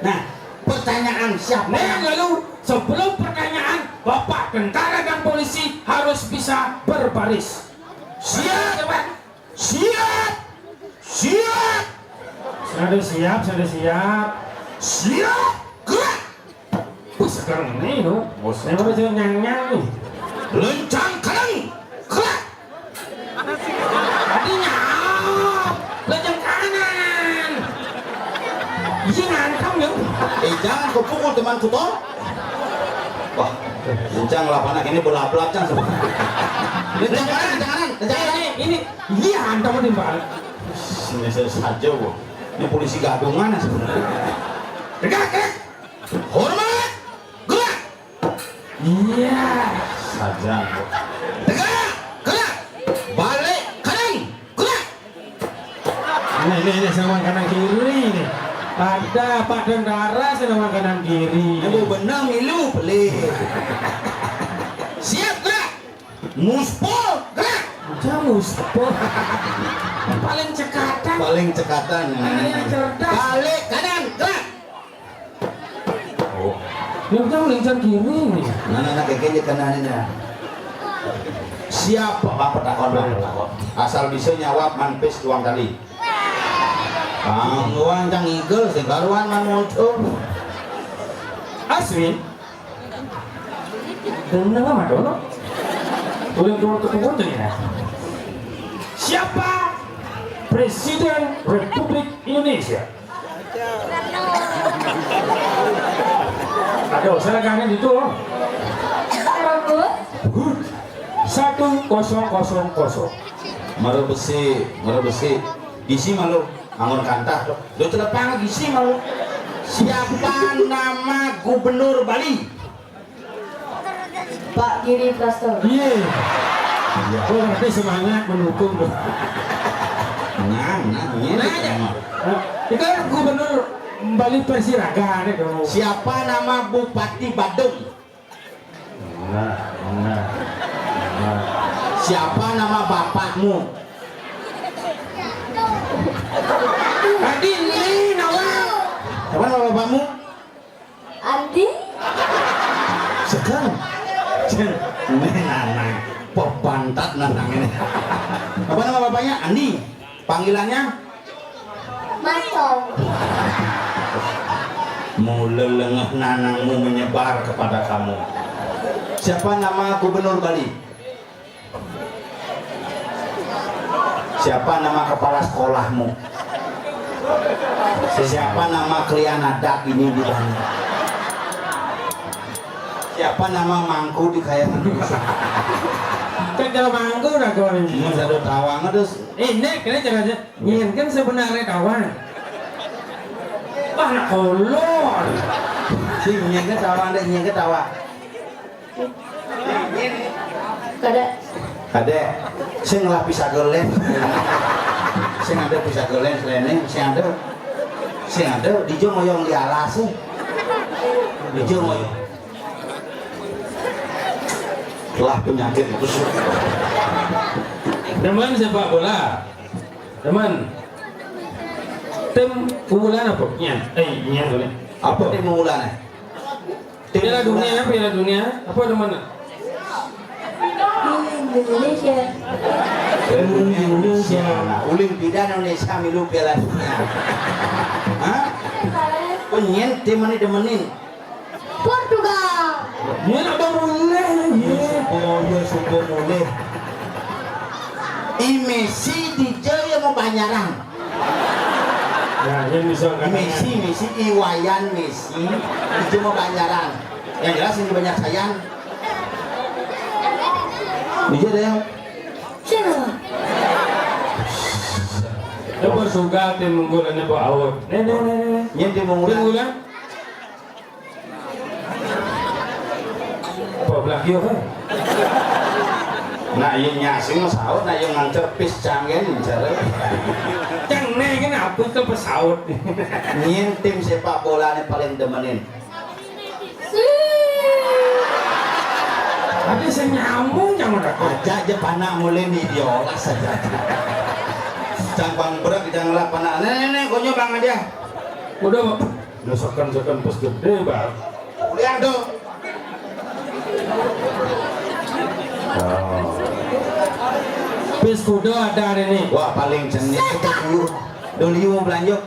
Nah, pertanyaan siapa? Nih, lalu sebelum pertanyaan, Bapak tentara dan polisi harus bisa berbaris. Siap, Pak. Siap. Siap. Sudah siap, sudah siap. Siap. Gerak. Wah, sekarang ini, no. Bos. Saya baru nyang-nyang nih. Lencang kanan. Gerak. Tadi nyap. Lencang kanan. Iya, ngantam, ya. Eh, jangan kau pukul temanku, toh. Wah, lencang lah, anak ini berlap-lap, Cang. Lencang kanan, lencang kanan, lencang kanan. Ini, ini, iya, hantam di balik. Ini saya saja, Bu. Ini polisi gadungan, ya, sebenarnya. Tegak, tegak. Hormat. Gerak. Iya. Saja, Bu. Tegak. Gerak. Balik kanan. Gerak. Ini, ini, ini, sama kanan kiri, ini. Ada Pak Tentara, sama kanan kiri. Ini Bu benar milu, pelit. Siap, gerak. Muspol, gerak. Aja muspol. Paling cekatan. Paling cekatan. Ada yang cerdas. Balik kanan, gerak. Oh. Ya, udah, lincah kiri nih. Nah, nah, nah, kayak gini kanan ini, nah. Siap, Bapak takon, Bapak takon. Asal bisa nyawab manpis doang kali. Bang, doang cang igel, sing karuan man muncul. Aswin. Dan nama Madono? Boleh turun ke punggung ya? Siapa Presiden Republik Indonesia? Aduh, saya kangen itu, loh. Bagus. Good. Satu kosong kosong kosong. Mara besi, mara besi. Gisi malu, anggur kantah, tuh. Lo celepang gisi malu. Siapa nama gubernur Bali? Pak Giri Prasto. Iya. Iya. Oh, berarti semangat mendukung tuh. Nah, nah, ini. Nah, ya. Nah, itu kan gubernur Bali versi Raga nih dong. Siapa nama Bupati Badung? Nah, nah, nah. Siapa nama bapakmu? Tadi ini, Nawang. Siapa nama bapakmu? Andi. Sekarang. Ini nanang. Pepantat nanang ini. Apa nama bapaknya? Andi. Panggilannya? Mas Tong. Mula lengah nanangmu menyebar kepada kamu. Siapa nama gubernur Bali? Siapa nama kepala sekolahmu? Siapa nama klian adat ini di Banjar? Siapa nama mangku di Kayangan Dusun? Kan kalau mangku udah kau ini. Ini satu tawang terus. Eh, nek, kena cara aja. Nyen kan sebenarnya kawan. Wah, nak kolor. Si nyen kan tawang deh, nyen kan tawang. Kada. Kadé, sing lah pisagel lén. Sing ada pisagel lén, sing ada, sing ada, dijo ngoyong di alas, eh. Dijo ngoyong. Lah penyakit itu. Demen sepak bola. Demen. Tim unggulan apa? Nyan. Eh, nyan boleh. Apa tim unggulan? Piala Dunia, Piala Dunia. Apa demen? Indonesia. Indonesia. Nah, ulin bida Indonesia milu Piala Dunia. Hah? Penyen tim mana demenin? Portugal. Dia nak baru mulai lagi. Oh, ya, suka mulai. I Messi di Jaya mau Banjarang. Nah, ini bisa kata Messi, Messi, Iwayan Messi, di Jaya mau Banjarang. Yang jelas ini banyak sayang. Bisa deh. Siapa? Dia bersuka tim unggulannya Pak Awon. Nih, nih, nih, nih. Nyen tim unggulan. Tim unggulan. Apa belah kieu, heh? Nah, ieu nyasing mah saut, nah ieu ngancer pis canggen, cara. Cang, nih, kan apa ke pesaut? Nyen tim sepak bola nih paling demenin. Ada sing nyambung, jangan ada. Aja aja panak mulai nih diolah saja. Cang bang berat kita ngelak panak. Nih, nih, nih, konyol bang aja. Udah, Pak. Udah seken-seken pas gede, Bang. Lihat dong. Oh. Pis kuda ada hari ini. Wah, paling cenit itu dulu. Dulu mau belanja.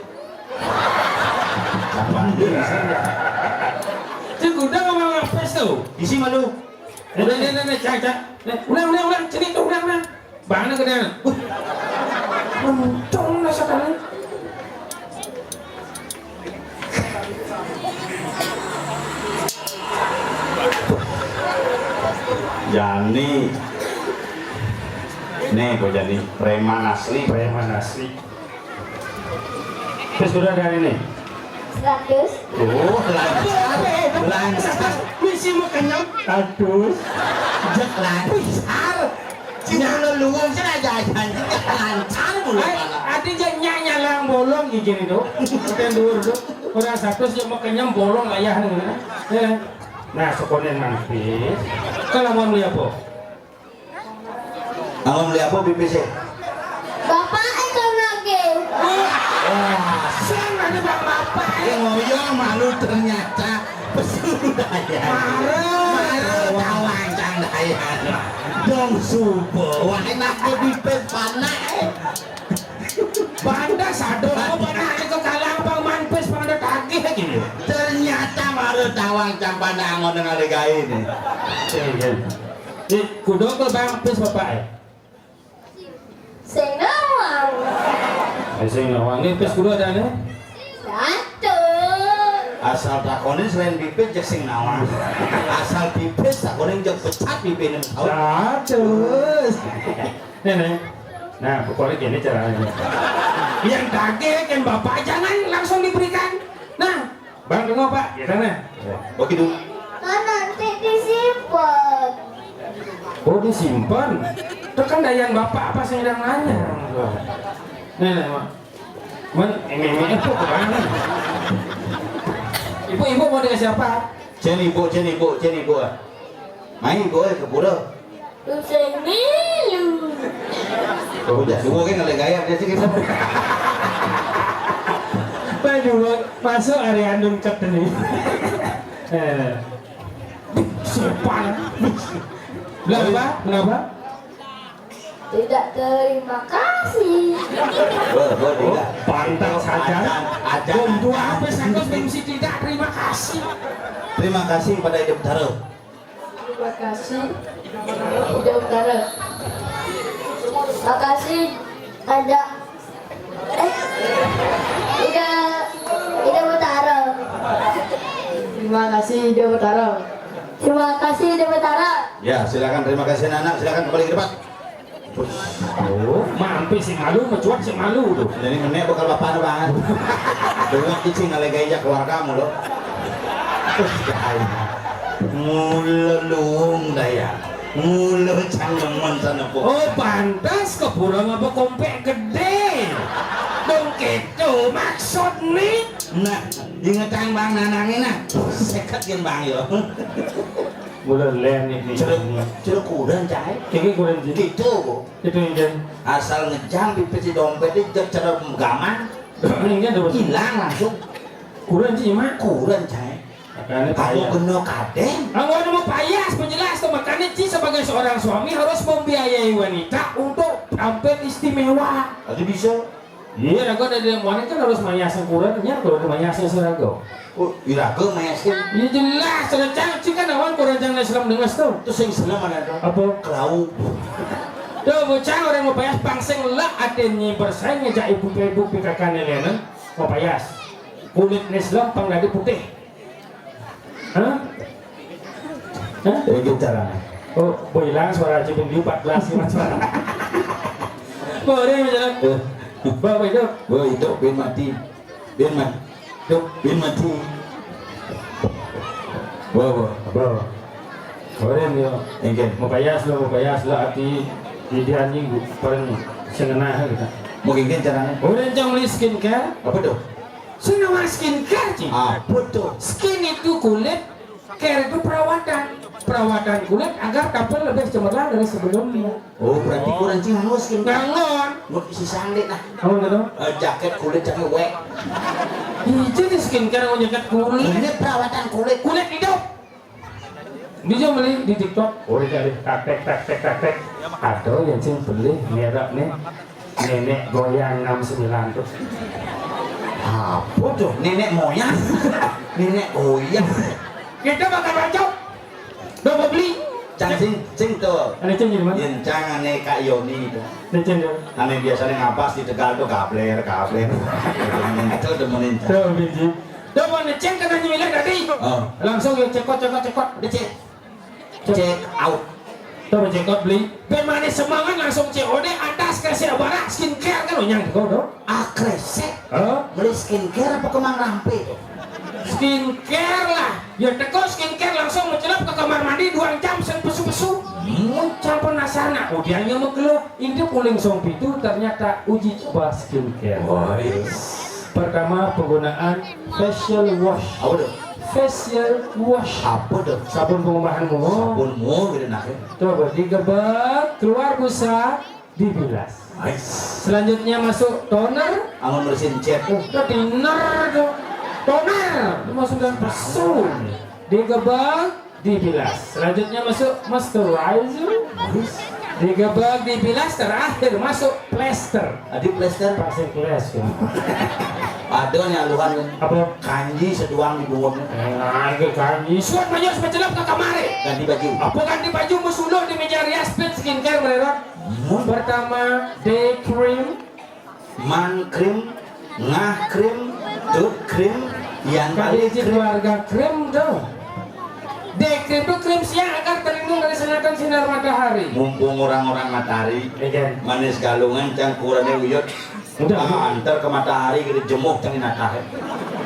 Kapan dia? Si kuda ngomong apa tuh? Isi malu. Udah, udah, udah, udah, cak, cak. Udah, udah, udah, cenit tuh, udah, udah. Bana gede. Uh. Untung lah sekali. Jani. Nih, kok Jani preman asli. Preman asli. Terus udah dari ini. Seratus. Oh, lancar. Lancar. Misi mau kenyang. Seratus. Jek lancar. Cina luluang, cina jajan, cina lancar mulu. Ai, pala. Ati jek nyak nyalang bolong gigi itu. Ten dhuwur itu. Orang satu sih mau kenyang bolong layah nih. Ya. Nah, sekonen mampir. Kalau mau beli apa? Kalau beli apa, B P C? Bapak itu lagi. Wah, sang ada bang bapak. Ini ngoyong malu ternyata. Pesudayan. Mara. Mara tawang cang dayan. Dong supo. Wah, enak di pes panak, eh. Banda sadar, apa nak itu kalang pang manpes pang ada tagih gitu. Ternyata mara tawang cang panak ngon dengan legai ini. Iya, iya. Di kudo ke bang pes bapak, eh? Sing nawang. Eh, sing nawang. Ini pis kudu ada nih? Satu. Asal takonin selain pipis, cek sing nawang. Asal pipis, takonin cek pecat pipis ini. Satu. Nih, nih. Nah, pokoknya gini caranya. Yang daging kan bapak jangan langsung diberikan. Nah, Bang, dengar, Pak. Ya, sana. Ya. Oke, dulu. Kan nanti disimpan. Oh, disimpan. Itu kan dayan Bapak apa sih yang nanya? Nih, nih, Mak. Men, ini, ini, ibu ke mana? Ibu, ibu mau dikasih apa? Cen ibu, cen ibu, cen ibu. Main ibu, eh, ke pura. Usai milu. Oh, udah, semua kan ada gaya, dia sih gitu. Aduh, masuk area nunket ini. Eh. Sopan. Kenapa? Kenapa? Tidak terima kasih. Boleh, boleh, tidak. Pantas saja. Ajan, ajan. Untuk apa sangkut mesti tidak terima kasih? Terima kasih pada Ida Betara. Terima kasih. Ida Betara. Makasih ada. Eh. Sekarang. Terima kasih, Demetara. Ya, silakan, terima kasih, anak-anak. Silakan kembali ke depan. Oh, mampir si malu, mencuat si malu tuh. Jadi menek bakal bapak ada banget. Dengar cicing alai gaya keluargamu lo. Mula luung daya. Mula cangeman sana po. Oh, pantas ke pulang apa kompek gede. Dong gitu maksud nih. Nah, ingetan bang nanangin nah. Seket yen bang yo. Mula lem nih nih. Ceruk, ceruk kurang cai. Kiki kurang jadi. Gitu. Itu yang jadi. Asal ngejam pipis di dompet itu ceruk gaman. Ini kan dapat. Hilang langsung. Kurang sih mak. Kurang cai. Makanya aku payah. Kena kadeng. Aku ada mau payah, penjelas tuh. Makanya Ci sebagai seorang suami harus membiayai wanita untuk tampil istimewa. Tapi bisa. Iya, raga ada yang wanita kan harus mayas ukurannya, kalau ada mayasnya sih raga. Oh, iraga mayasnya. Iya jelas, rencang Ci kan awan kok rencang Islam dengan tuh. Terus yang Islam mana tuh? Apa? Kelau. Tuh bocah orang mau payas pang sing lek atenye bersaing ngejak ibu-ibu P K K nelenan, mau payas. Kulit Islam pang dadi putih. Hah? Hah? Iki carane. Oh, boy hilang suara Cipin di empat belas sih mas suara. Boleh jalan. Eh, Bapak itu. Boy itu bin mati. Bin mati. Tuh, bin mati. Bawa, bawa. Oren yo. Engke. Mau payas lo, mau payas lo ati di anjing paling sengenah gitu. Mau engke carane. Oren cang beli skincare. Apa tuh? Sing nawar skincare, Ci. Apa tuh? Skin itu kulit, care itu perawatan. Perawatan kulit agar tampil lebih cemerlang dari sebelumnya. Oh, berarti kurang cing anu skincare. Ngangon. Mau isi sandek nah. Ngangon gitu? Eh, jaket kulit jangan wek. Itu di skincare mau jaket kulit. Ini perawatan kulit. Kulit hidup. Bisa beli di TikTok. Oh, iya, iya. Taktek, taktek, taktek. Ada yang sing beli merek nih. Nenek goyang enam sembilan tuh. Apa tuh? Nenek moyang? Nenek goyang. Kita bakal bacok. Udah mau beli. Cang sing, sing tuh. Ada ceng jadi mana? Yen cang ane Kak Yoni tuh. Ada ceng tuh. Ane biasanya ngapas di Tegal tuh gabler, gabler. Itu demenin cang. Tuh, biji. Tuh, mau ngeceng kena nyemilan tadi. Oh. Langsung ya cekot, cekot, cekot. Dia cek. Check out. Tuh, cekot beli. Ben manis semangat langsung C O D atas kasih barak skincare kan onyang tuh, tuh. Ah, kresek. Hah? Beli skincare apa kemang rampe tuh? Skincare lah. Ya teko skincare langsung mencelep ke kamar mandi dua jam sen pesu-pesu. Hmm. Campur nasar nak udiannya megelo. Ini puling song pitu ternyata uji coba skincare. Wais. Pertama penggunaan facial wash. Apa tuh? Facial wash. Apa tuh? Sabun pengumahan muka. Sabun muka gitu nah. Coba digebek, keluar busa, dibilas. Nice. Selanjutnya masuk toner. Amun bersihin cat tuh. Udah toner tuh. Toner. Itu masuk dalam pesu. Digebek, dibilas. Selanjutnya masuk moisturizer. Nice. Digebek, dibilas, terakhir masuk plester. Adi plester. Pasir kelas ya. Ada nih aluhan kan. Apa? Kanji seduang di bungkuknya. Eh, itu kanji. Suat manyos mencelap ke kamare. Ganti baju. Apa ganti baju? Mesuluh di meja rias pit skincare mererot. Hmm. Pertama, day cream. Man cream, ngah cream, tut cream, yang kali cream. Keluarga cream tuh. Day cream tuh cream siang agar terlindung dari sengatan sinar matahari. Mumpung orang-orang matahari, iya. Manis galungan, cangkurannya uyut. Udah. Ah, antar ke matahari, kita jemuk, cangin akah.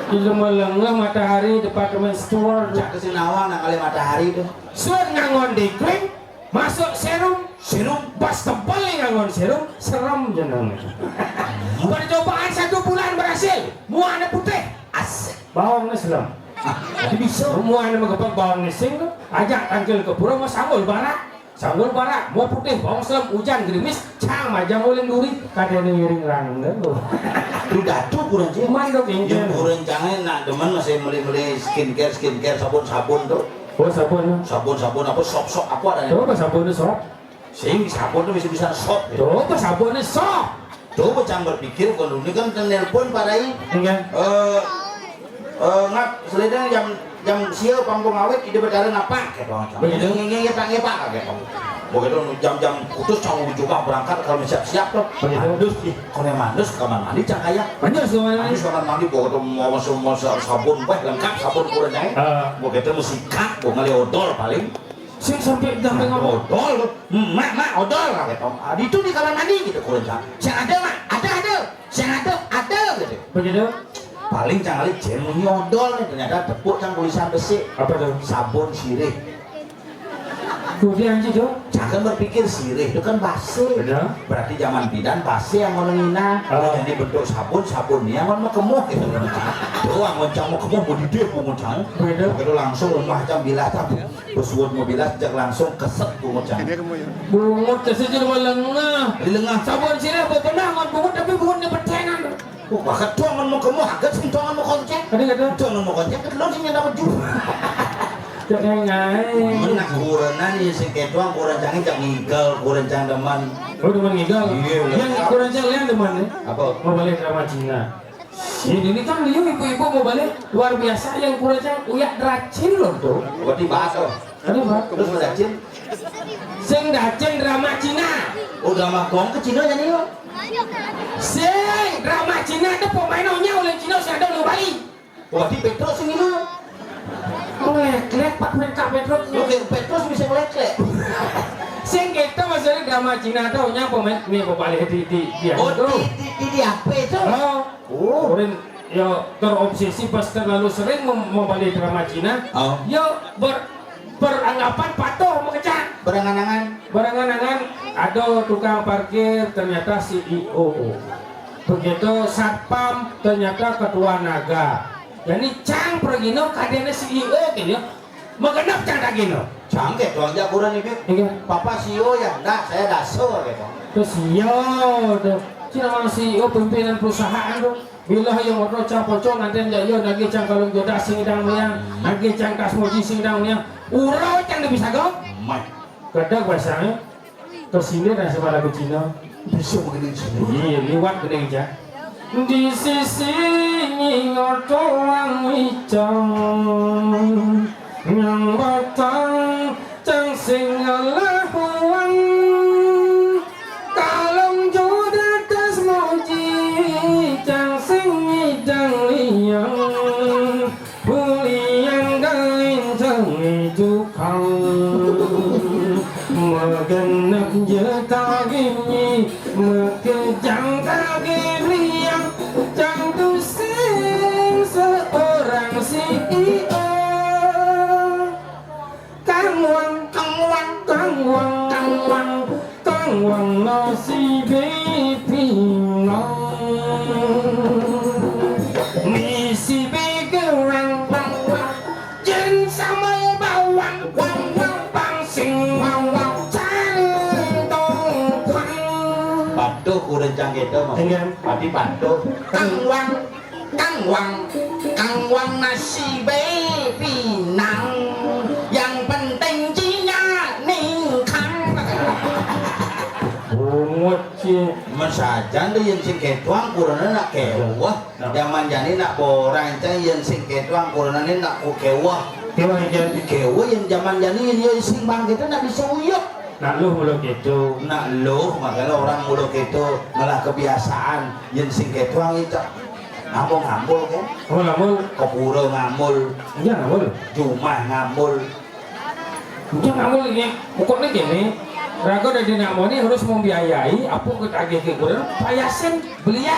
Itu melengah matahari department store. Cak ke Sinawang, nah kali matahari tuh. Suat ngangon day cream. Masuk serum, serum pas tebel nih nganggon serum, serem jeneng. Percobaan satu bulan berhasil, muanya putih. Asik. Bawangnya selem. Ah, jadi bisa. Muanya menggebek bawangnya sing tuh, ajak tangkil ke pura mau sanggul barak. Sanggul barak, mau putih, bawang selem, hujan gerimis, cang majang uling duri, kadene wiring rang tuh. Lu datu kurang sih. Mandok. Yang ingin. Kurang jangan nak demen masih meli-meli skincare, skincare, sabun-sabun tuh. Oh, sabun. Sabun-sabun apa, sop-sop apa ada? Coba sabun itu sop. Sing sabun itu bisa-bisa sop ya. Coba sabun itu sop. Coba cang berpikir kalau ini kan nelpon Pak Rai. Enggak. Eh, eh, ngap, selidang jam Jam sia pang pengawit ida betara napa gitu. Begitu. Nggih, nggih, nggih, Pak, nggih, Pak, gitu. Begitu jam-jam putus cang jubah berangkat kalau siap-siap tuh. Begitu. Mandus ih, kalau mandus kamar mandi cang kaya. Mandus kamar mandi. Mandus kamar mandi, begitu mau masuk, mau sa-, sabun, weh, lengkap sabun kurang naik. Ah. Begitu mesti kak, mau ngali odol paling. Sing sampai gampang ngomong. Odol, mak, mak, odol lah gitu. Ah, itu di kamar mandi gitu kurang cang. Sing ada, mak, ada, ada. Sing ada, ada gitu. Begitu. Paling cang kali cen munyi odol nih, ternyata tepuk cang tulisan besi. Apa tuh? Sabun sirih. Kemudian sih tuh. Jangan berpikir sirih itu kan basi. Benar. Berarti zaman bidan basi yang ngono ngina. Oh. Jadi bentuk sabun, sabun nih yang mau kemuh gitu. Doang ngoncang mau kemuh, mau didih mau ngoncang. Benar. Begitu langsung rumah cang bilas cang. Pesuwun mau bilas cang langsung keset mau ngoncang. Bungut keset jadi lengah. Di lengah. Sabun sirih apa benar ngon bungut tapi bungut nyebetengan. Oh, bahkan tuangan mau kamu haget sing tuangan mau konceng. Ada kata? Tuangan mau konceng, kedua sing dapat juga. Cek ngai. Mana kurenan ya sing ketuang kuren cangin cak ngigel, kuren cang demen. Oh, demen ngigel. Iya, iya. Yang kuren cang lian demen nih. Apa? Mau balik drama Cina. Ini, ini kan liu ibu-ibu mau balik luar biasa yang kuren cang uyak deracin loh tuh. Berarti bahas tuh. Aduh, Pak. Terus mau dacin? Sing dacin drama Cina. Oh, drama kong ke Cina jadi yo. Sing drama Cina itu pemain onya oleh Cina sing ada nu Bali. Berarti Petrus sing ini. Lek-lek Pak Menka Petrus. Oke, Petrus bisa lek-lek. Sing kita maksudnya drama Cina tuh nya pemain nih mau balik di di dia. Oh, di di di, di apa itu? Oh. Oh. Orang ya terobsesi pas terlalu sering mem- membalik drama Cina. Oh. Ya ber beranggapan patuh mengecak. Berangan-angan. Berangan-angan ada tukang parkir ternyata C E O. Begitu satpam ternyata ketua naga. Jadi cang pergino kadene C E O gitu. Magenap cang dagino. Cang ke tuang jaguran ibu. Iya. Papa C E O ya, enggak saya daso gitu. Terus iya tuh. Cina orang C E O pimpinan perusahaan tuh. Bila yang motor cang pocong nanti ya yo nagih cang kalung joda sing dang meyang, nagih cang tas moji sing dang meyang. Uro cang dia bisa go. Mai. Kada bahasanya ke sini dan sama lagu Cina. Bisa begini Cina. Iya, liwat gede aja. Di sisi ngingoto wang wicang yang batang cang sing ngelahuang. Kalung juda tas moji cang sing ngidang liang. Bulian gain cang ngidukang. Magenep je kagini, makejang kagiriang. Cang tu sing seorang C E O. Kang wang, kang wang, kang wang, kang wang, kang wang nasi baby no. Misi begerang wang wang, jen sama bawang wang wang, pang sing wang wang, cang tong kwang. Patuh kurencang kita, Mas. Iya. Pati patuh. Kang wang. Kang wang, kang wang nasi baby nang. Yang penting cinya ningkang. Bungut ci. Mesajan tuh yang sing ketuang kurana nak kewah. Nah. Zaman jani nak borang cai yang sing ketuang kurana nak ku kewah. Kewah aja. Kewah yang zaman jani yang sing bang kita nak bisa uyuk. Nak luh mulu gitu. Nak luh, makanya orang mulu gitu. Malah kebiasaan yang sing ketuang itu. Ngambul-ngambul kan? Ngambul-ngambul. Ke pura ngambul. Iya, ngambul. Jumah ngambul. Iya, ngambul ini. Pokoknya gini, raga dari nak moni harus membiayai apa kita agih ke kuda, payasin, belia.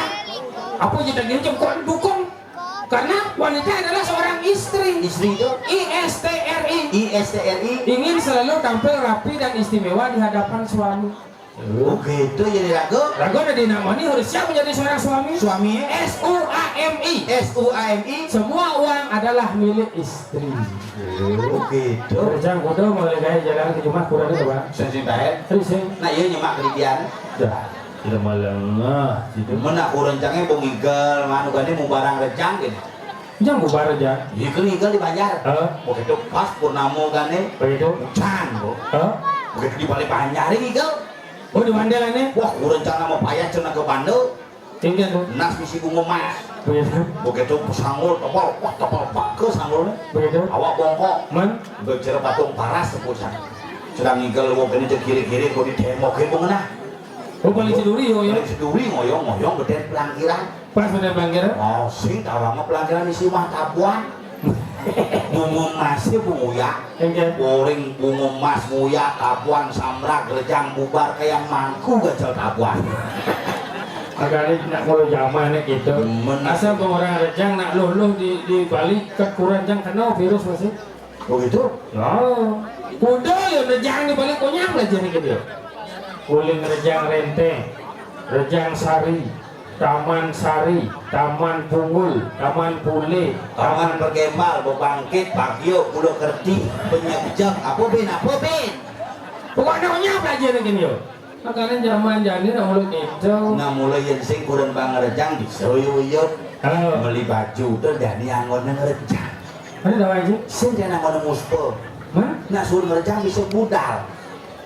Apa kita gini, kok dukung. Karena wanita adalah seorang istri. Istri itu? I S T R I. I S T R I. Ingin selalu tampil rapi dan istimewa di hadapan suami. Oh gitu jadi raga. Raga ada di namanya harus siap menjadi seorang suami. Suami. S U A M I. S U A M I. Semua uang adalah milik istri. Oh gitu. Kerja kuda mulai gaya jalan ke rumah kurang itu, Pak. Sing sing tahen. Terus sing. Nah, iya nyemak keridian. Dah. Tidak melengah gitu. Mana kurang cange bong igal, manu gane mau barang rejang gitu. Jangan bubar aja. Iya kan igal di Banjar. Heeh. Begitu pas purnama gane. Begitu. Hujan, Bu. Heeh. Begitu di balik Banjar igal. Oh, di Banjar ini. Wah, kurang cang nama payah cina ke Bando. Inggih, Bu. Nas misi bunga emas. Begitu. Begitu sanggul tebal, wah, tebal banget sanggulnya. Begitu. Awak bongkok. Men? Bicara patung paras, sepuluh sana. Sedang ngigel, wong kene cek kiri-kiri, kok ditemokin, Bu, ngenah. Oh, paling seduri, yo, yo. Paling seduri, ngoyong-ngoyong, beden pelangkiran. Pas beden pelangkiran? Oh, sing tawang pelangkiran isi mah tabuan. Bunga emasnya, Bu, nguyak. Inggih. Boring bunga emas nguyak, tabuan, samrak, gerejang, bubar, kayak mangku gajal tabuan. Makanya nak mulu zaman gitu. Bener. Asal orang rejang nak luh-luh di, di Bali, kekurangan kena virus masih. Begitu? Oh. Kuda ya rejang di Bali, konyang lah jadi gitu. Uling rejang rente, rejang sari, taman sari, taman punggul, taman pule, taman bergembal, bebangkit, bagio, pulau kerti, penyejak, apa bin, apa bin? Pokoknya konyang lah jadi gini yo. Makanya zaman jani nak mulu gitu. Nah, mulai yang sing kurang bang rejang bisa uyut-uyut. Oh. Beli baju tuh jadi anggon ngerejang. Ada dah, Pak Haji? Sing dia nak mana muspe. Hah? Nak suruh ngerejang bisa budal.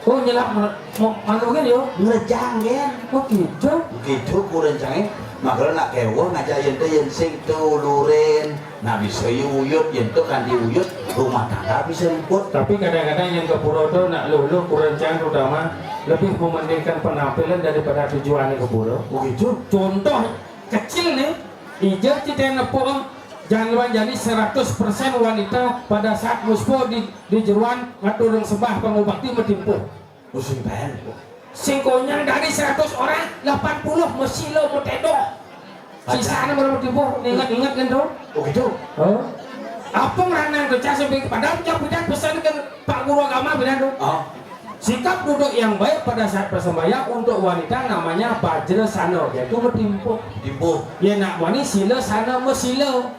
Oh, nyelap mer-, mau, anu kan, yo? Ngerejang, kan? Oh, gitu? Gitu, kurang cangin. Makanya nak kewah ngajak yen tuh, yen sing tuh, lurin. Nak bisa uyut, yen tuh kan diuyut, rumah tangga bisa ribut. Tapi kadang-kadang yang ke pura tuh nak luh-luh, kurang cangin terutama, lebih mementingkan penampilan daripada tujuannya ke pura. Oh, gitu? Contoh kecil nih, ija kita nepuk, jangan lupa jadi seratus persen wanita pada saat muspo di, di jeruan ngatur sembah pangubakti metimpuh. Musim pen. Sing konyang dari seratus orang, delapan puluh mesilo metedoh. Sisanya baru metimpuh, ingat-ingat kan tuh? Oh, gitu? Oh. Apa ngeranang tuh, Cak, sampai padahal Cak bidan pesan ke Pak Guru Agama bidan tuh. Oh. Sikap duduk yang baik pada saat persembahyangan untuk wanita namanya bajra sana, yaitu metimpuh. Timpuh. Ya nak mani sila sana mesila.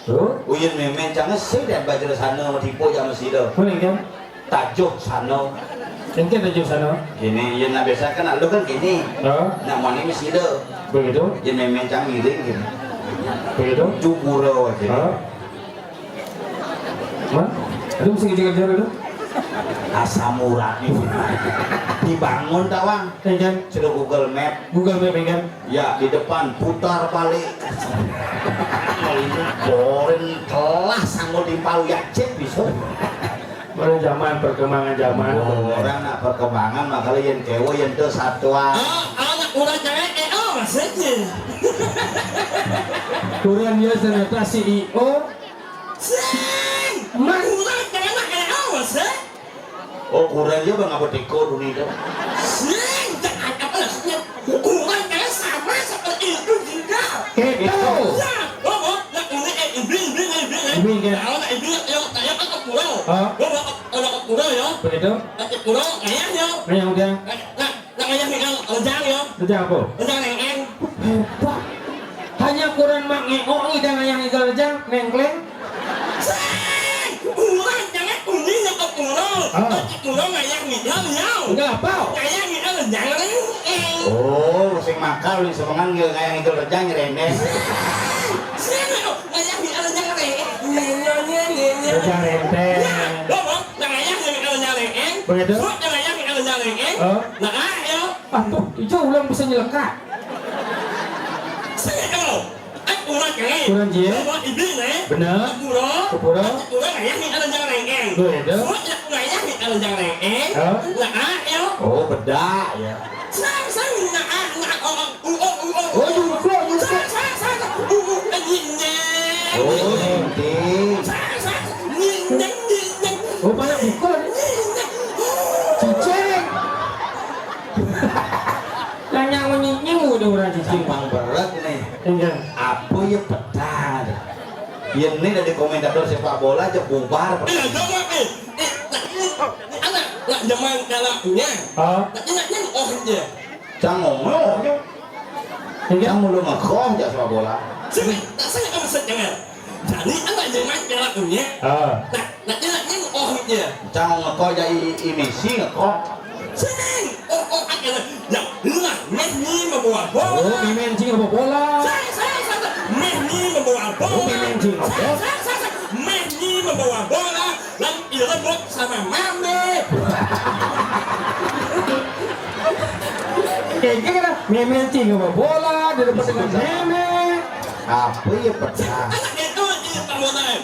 Tuh. Uyen memen cange sing dan bajra sana metimpuh yang mesila. Kuning kan? Tajuh sana. Engke tajuh sana. Gini, yen nak biasa kan lu kan gini. Oh. Nak mani mesila. Begitu? Yen memen cange miring gini. Begitu? Cukura aja. Oh. Hah? Aduh, mesti kejar-kejar itu. Asam urat nih. Dibangun tawang. Engke. Sudah Google Map. Google Map, engke. Ya, di depan, putar balik. Boring telah sanggup di pau ya, cek bisa. Baru zaman, perkembangan zaman. Oh, orang nak perkembangan, makanya yang kewo, yang itu satuan. Oh, anak orang cewek, eh, oh, maksudnya. Kurang dia ternyata C E O. Sing! Mas. Kurang kena, eh, awas, eh. Oh, kurang juga nggak betiko dunia itu. Sing! Jangan apa maksudnya? Kurang kena sama seperti itu juga. Itu. Ya, oh, oh, nah, ini, eh, ini, ini, ini, ini. Ini, kan? Nah, nah, ini, ya, saya kan ke pulau. Hah? Gua mau ke, kalau ke pulau, ya. Begitu? Ke pulau, kayaknya. Nah, yang udah. Nah, nah, Nang ayah ngigal rejang, ya. Rejang apa? Rejang nengeng. Hebat. Hanya kurang mak ngeo, ida ayah ngigal rejang, nengkleng. Sing! Urang jangan uni yang ke pulau. Ah. Ke pulau ayah ngigal, ya. Ngigal apa? Ayah ngigal rejang nengeng. Oh, sing makar, sing semengan, ngigal, ayah ngigal rejang, nyerenes. Sing, ayah ngigal rejang nengeng. Nyenyo, nyenyo, nyenyo. Rejang renteng. Ya, lo mau, nang ayah ngigal rejang nengeng. Begitu? Suat nang ayah ngigal rejang nengeng. Oh. Nah, ayo. Aduh, ijo ulang bisa nyelekak. Sing, kalau. Eh, kurang, eh. Kurang, Ji. Sama ibu, eh. Bener. Kepura. Kepura. Kepura, ayah ngigal rejang nengeng. Tuh, ya, tuh. Suat, ya, ayah ngigal rejang nengeng. Oh. Nah, ayo. Oh, bedak, ya. Sang, sang, nah, ah, nah, oh, oh, oh, oh, oh. Oh, yuko, yuko. Sang, sang, sang, sang. Uh, uh, eh, nyinyeng. Oh, nyinyeng. Sang, sang, nyinyeng, nyinyeng. Oh, banyak buku. Nyinyeng. Cicing. Lah, yang menyinying udah orang cicing. Gampang berat nih. Enggak. Apa ya petang? Ya, ini dari komentator sepak bola aja bubar. Iya, coba, eh. Eh, nah, ini, ini anak, nak zaman kalaknya. Hah? Nah, ini, ini, oh, iya. Cang ngomong, oh, iya. Enggak. Cang mulu ngekoh aja sepak bola. Sini, tak saya kamu sedengar. Jadi, anak zaman kalaknya. Ah. Nah, nah, ini, ini, oh, iya. Cang ngekoh aja i, i Messi ngekoh. Sing! Oh, oh, akhirnya. Ya, lah, meh ni membawa bola. Oh, mimin cing membawa bola. Sing, sing, sing, sing. Meh ni membawa bola. Oh, mimin cing membawa bola. Sing, sing, sing, sing. Meh ni membawa bola. Lalu direbut sama mame. Ini kan Meme tinggal bola, dia dapat dengan Meme. Apa ya pecah? Anak itu aja tak mau naik.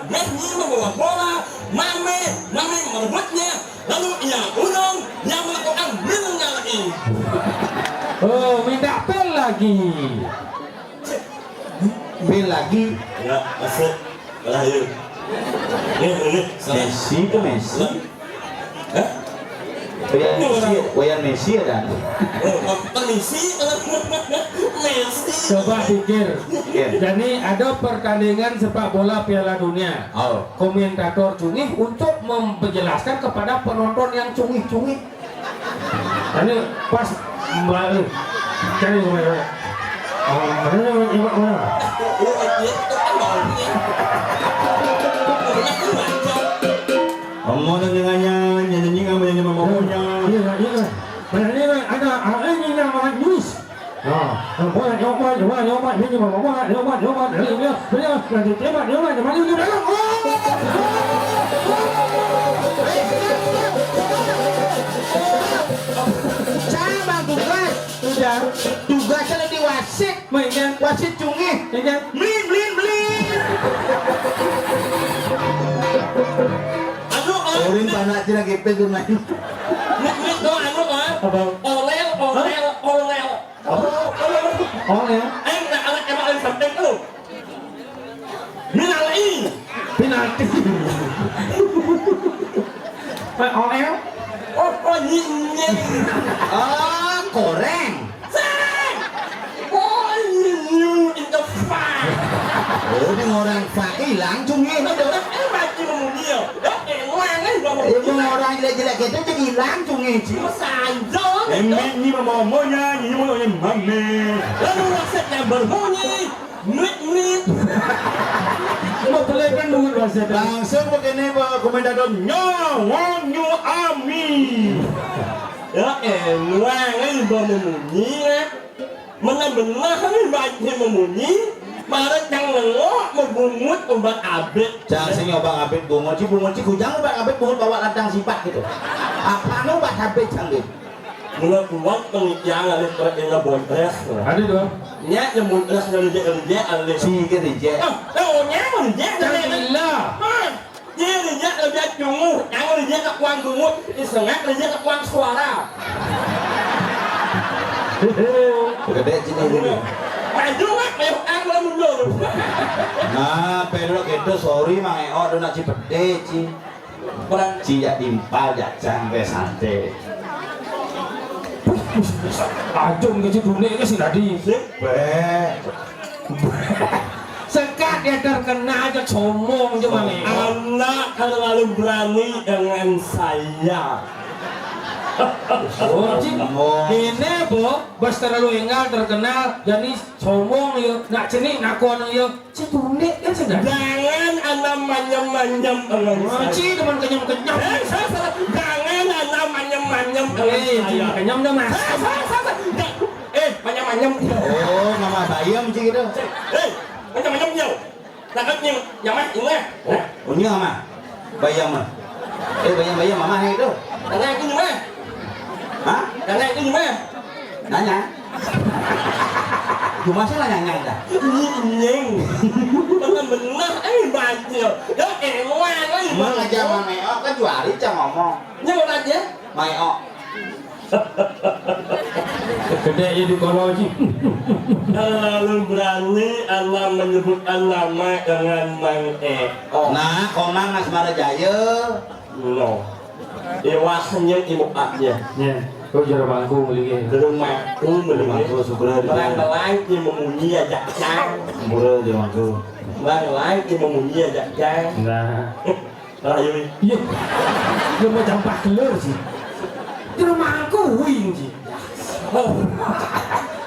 Meme mau bawa bola, Mame, Mame merebutnya, lalu ia urung yang melakukan minumnya lagi. Oh, minta pel lagi. Pel lagi. Ya, masuk. Lah, yuk. Nih, nih, nih. Messi ke Messi? Hah? Wayan Messi, Wayan Messi ada. Oh, permisi. Messi. Coba pikir. Iya. Jadi ada pertandingan sepak bola Piala Dunia. Oh. Komentator Cungih untuk menjelaskan kepada penonton yang cungih-cungih. Ini pas Mbak, eh, cari Mbak. Oh, mana Mbak, Mbak, mana? Kamu nanya, nanya, nyanyi, nyanyi, nyanyi, mamanya. Iya, iya. Mana ini, Mbak? Ada, ah, ini nama Yus. Nah, bola nyoba, nyoba, nyoba, ini mau bola nyoba, nyoba, dari dia, beliau nanti tembak, nyoba, nyoba, ini belakang. Oh! Cang, Bang, tugas. Udah. Tugasnya di wasit. Mainkan. Wasit Cungih. Mainkan. Melin, melin, melin. Anu, ah. Orin panak cina gepes tuh main. Anu, ah. Apa? Orel, orel, orel. Apa? Orel. Aing nak anak emang aing sampai tuh. Minalai. Penalti. Pak Orel. Oh, oh, nyi, nyi. Ah, koreng. Seng. Oh, nyi, nyi, in the fire. Oh, dia orang Pak hilang, Cungih. Eh, mati mau dia. Eh, eh, orang, eh, orang jelek-jelek itu jadi hilang, Cungih. Sanjung. Ini mau maunya, ini mau yang mana? Lalu wasitnya berbunyi, mit, mit. Mau belikan dulu wasitnya. Langsung begini, Pak Komentator, nyawa nyu ami. Ya, eh, nuangan berbunyi, ya. Menang-menang, ini baiknya memunyi, malah yang nengok, membungut, obat abet. Jangan sing obat abet bungut, si bungut, si gujang obat abet bungut bawa ladang sipat gitu. Apa nu obat abet, Cang, gitu? Mula kuat penelitian alih perkara bontres. Ada dua. Nya yang bontres yang rejek rejek alih. Si ke rejek. Oh, oh, nya rejek. Cang gila. Hah? Dia rejek lebih cunguh, yang rejek ke kuang dungut, di sengak rejek ke kuang suara. Gede sini dulu. Maju, Mak, ayo, ah, kalau mundur. Nah, pedro gitu, sorry, Mang Eo, udah nak Cipete, Ci. Ci, ya timpal, ya cang, wes santai. Ajung ke Cibune ke sih tadi. Sip. Beh. Sekat dia terkena aja, sombong aja, Mang Eo. Anak terlalu berani dengan saya. Oh, Ci. Sombong. Ini, Bo, bos terlalu enggal terkenal, jadi sombong ya. Nak cenik, nak kono ya. Ci tundik kan sedang. Jangan ana manyem-manyem dengan saya. Ci demen kenyem-kenyem. Eh, salah, salah. Jangan ana manyem-manyem dengan saya. Eh, ci kenyem dah, Mas. Salah, salah, salah. Jangan. Eh, manyem-manyem. Oh, nama bayam, Ci, gitu. Eh, manyem-manyem, yo. Takut nyem, nyamah, ingat. Oh, oh, nyamah. Bayam mah. Eh, bayam-bayam mama itu. Tanya itu mah. Hah? Tanya itu mah. Nanya. Cuma sih nanya dah. Ini nyeng. Benar-benar, eh, bacil. Ya, eh, wah, eh, Emang aja sama Meo kan juari cang ngomong. Ini mau tanya? Meo. Gede ya di kono, Ci. Terlalu berani anak menyebutkan nama dengan Mang Eko. Nah, Komang Asmara Jaya. No. Iwasnya ibu aknya. Ya. Oh, jero mangku melihat. Jero mangku melihat. Mangku, syukur. Orang lain dia memunyi aja, cang. Syukur, jero mangku. Orang lain dia memunyi aja, cang. Nah. Ayo, Wi. Iya. Lu mau campak telur sih. Jero mangku wing sih. Oh.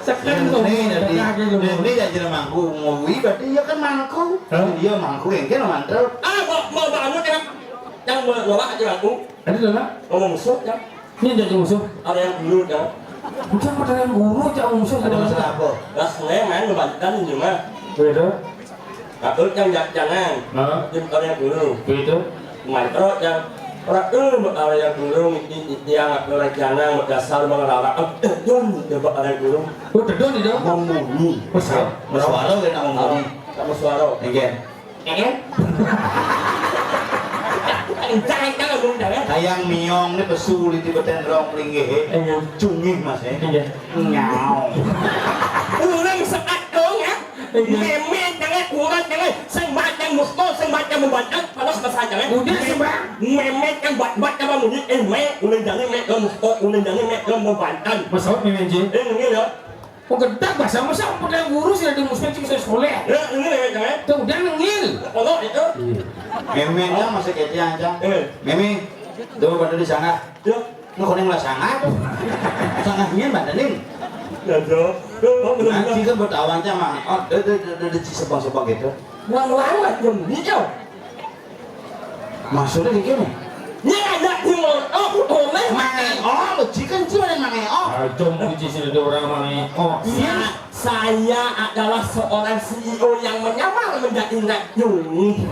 Sekarang kok ini jadi, ini jadi jero mangku, mau wi berarti iya kan mangku. Hah? Iya mangku yang kan mantel. Ah, mau, mau bangun ya. Yang mau lewat aja aku. Ada lewat? Ngomong musuh ya. Ini jadi musuh. Ada yang dulu ya. Bukan ada yang guru, jangan musuh. Ada masalah apa? Lah, saya main ngebantan di rumah. Begitu. Kabut yang ja-, jangan. Hah? Jam kau yang dulu. Begitu. Mantro yang. Ora, eh, mbok arek gulung iki, iki anak ora jangan, mbok dasar mengelara. Eh, tedun, ya, mbok arek gulung. Oh, tedun itu? Membunyi. Wes, ah. Bersuara kena membunyi. Tak bersuara. Nggih. Eh? Kencang, kencang, ngomong, jangan. Kayang miong ini pesu di beten rong linggih. Iya. Cungih, Mas, ya. Iya. Nyau. Urung sekat dong, ya. Iya. Memet jangan, kurang jangan, sing macan musto, sing macan membaca, panas besar jangan. Udah sih, Bang. Memet kan bat-bat kan bunyi, eh, me, ulun jangan me, ke musto, ulun jangan me, ke membaca. Pesawat memet, Ji. Eh, ini ya. Oh, gedek bahasa masa pedang guru sih ada musuh cing sekolah. Ya, ini ya, jangan. Tuh, udah nengil. Kalau itu. Iya. Memetnya masih kecil aja. Eh. Meme, tuh pada di sana. Ya. Nggak, kono yang lah sangat. Sangatnya mana nih? Ya, Jo. Oh, bener. Nanti kan buat awan aja, Mang. Oh, de, de, de, de, de, sebang-sebang gitu. Ulang-ulang lah, jam hijau. Maksudnya kayak gini? Ini ada di motor, oleh Mang Eo, lo jikan sih mana Mang Eo? Ah, jom kunci sini ada orang Mang Eo. Iya. Saya adalah seorang C E O yang menyamar menjadi Nak Yuni.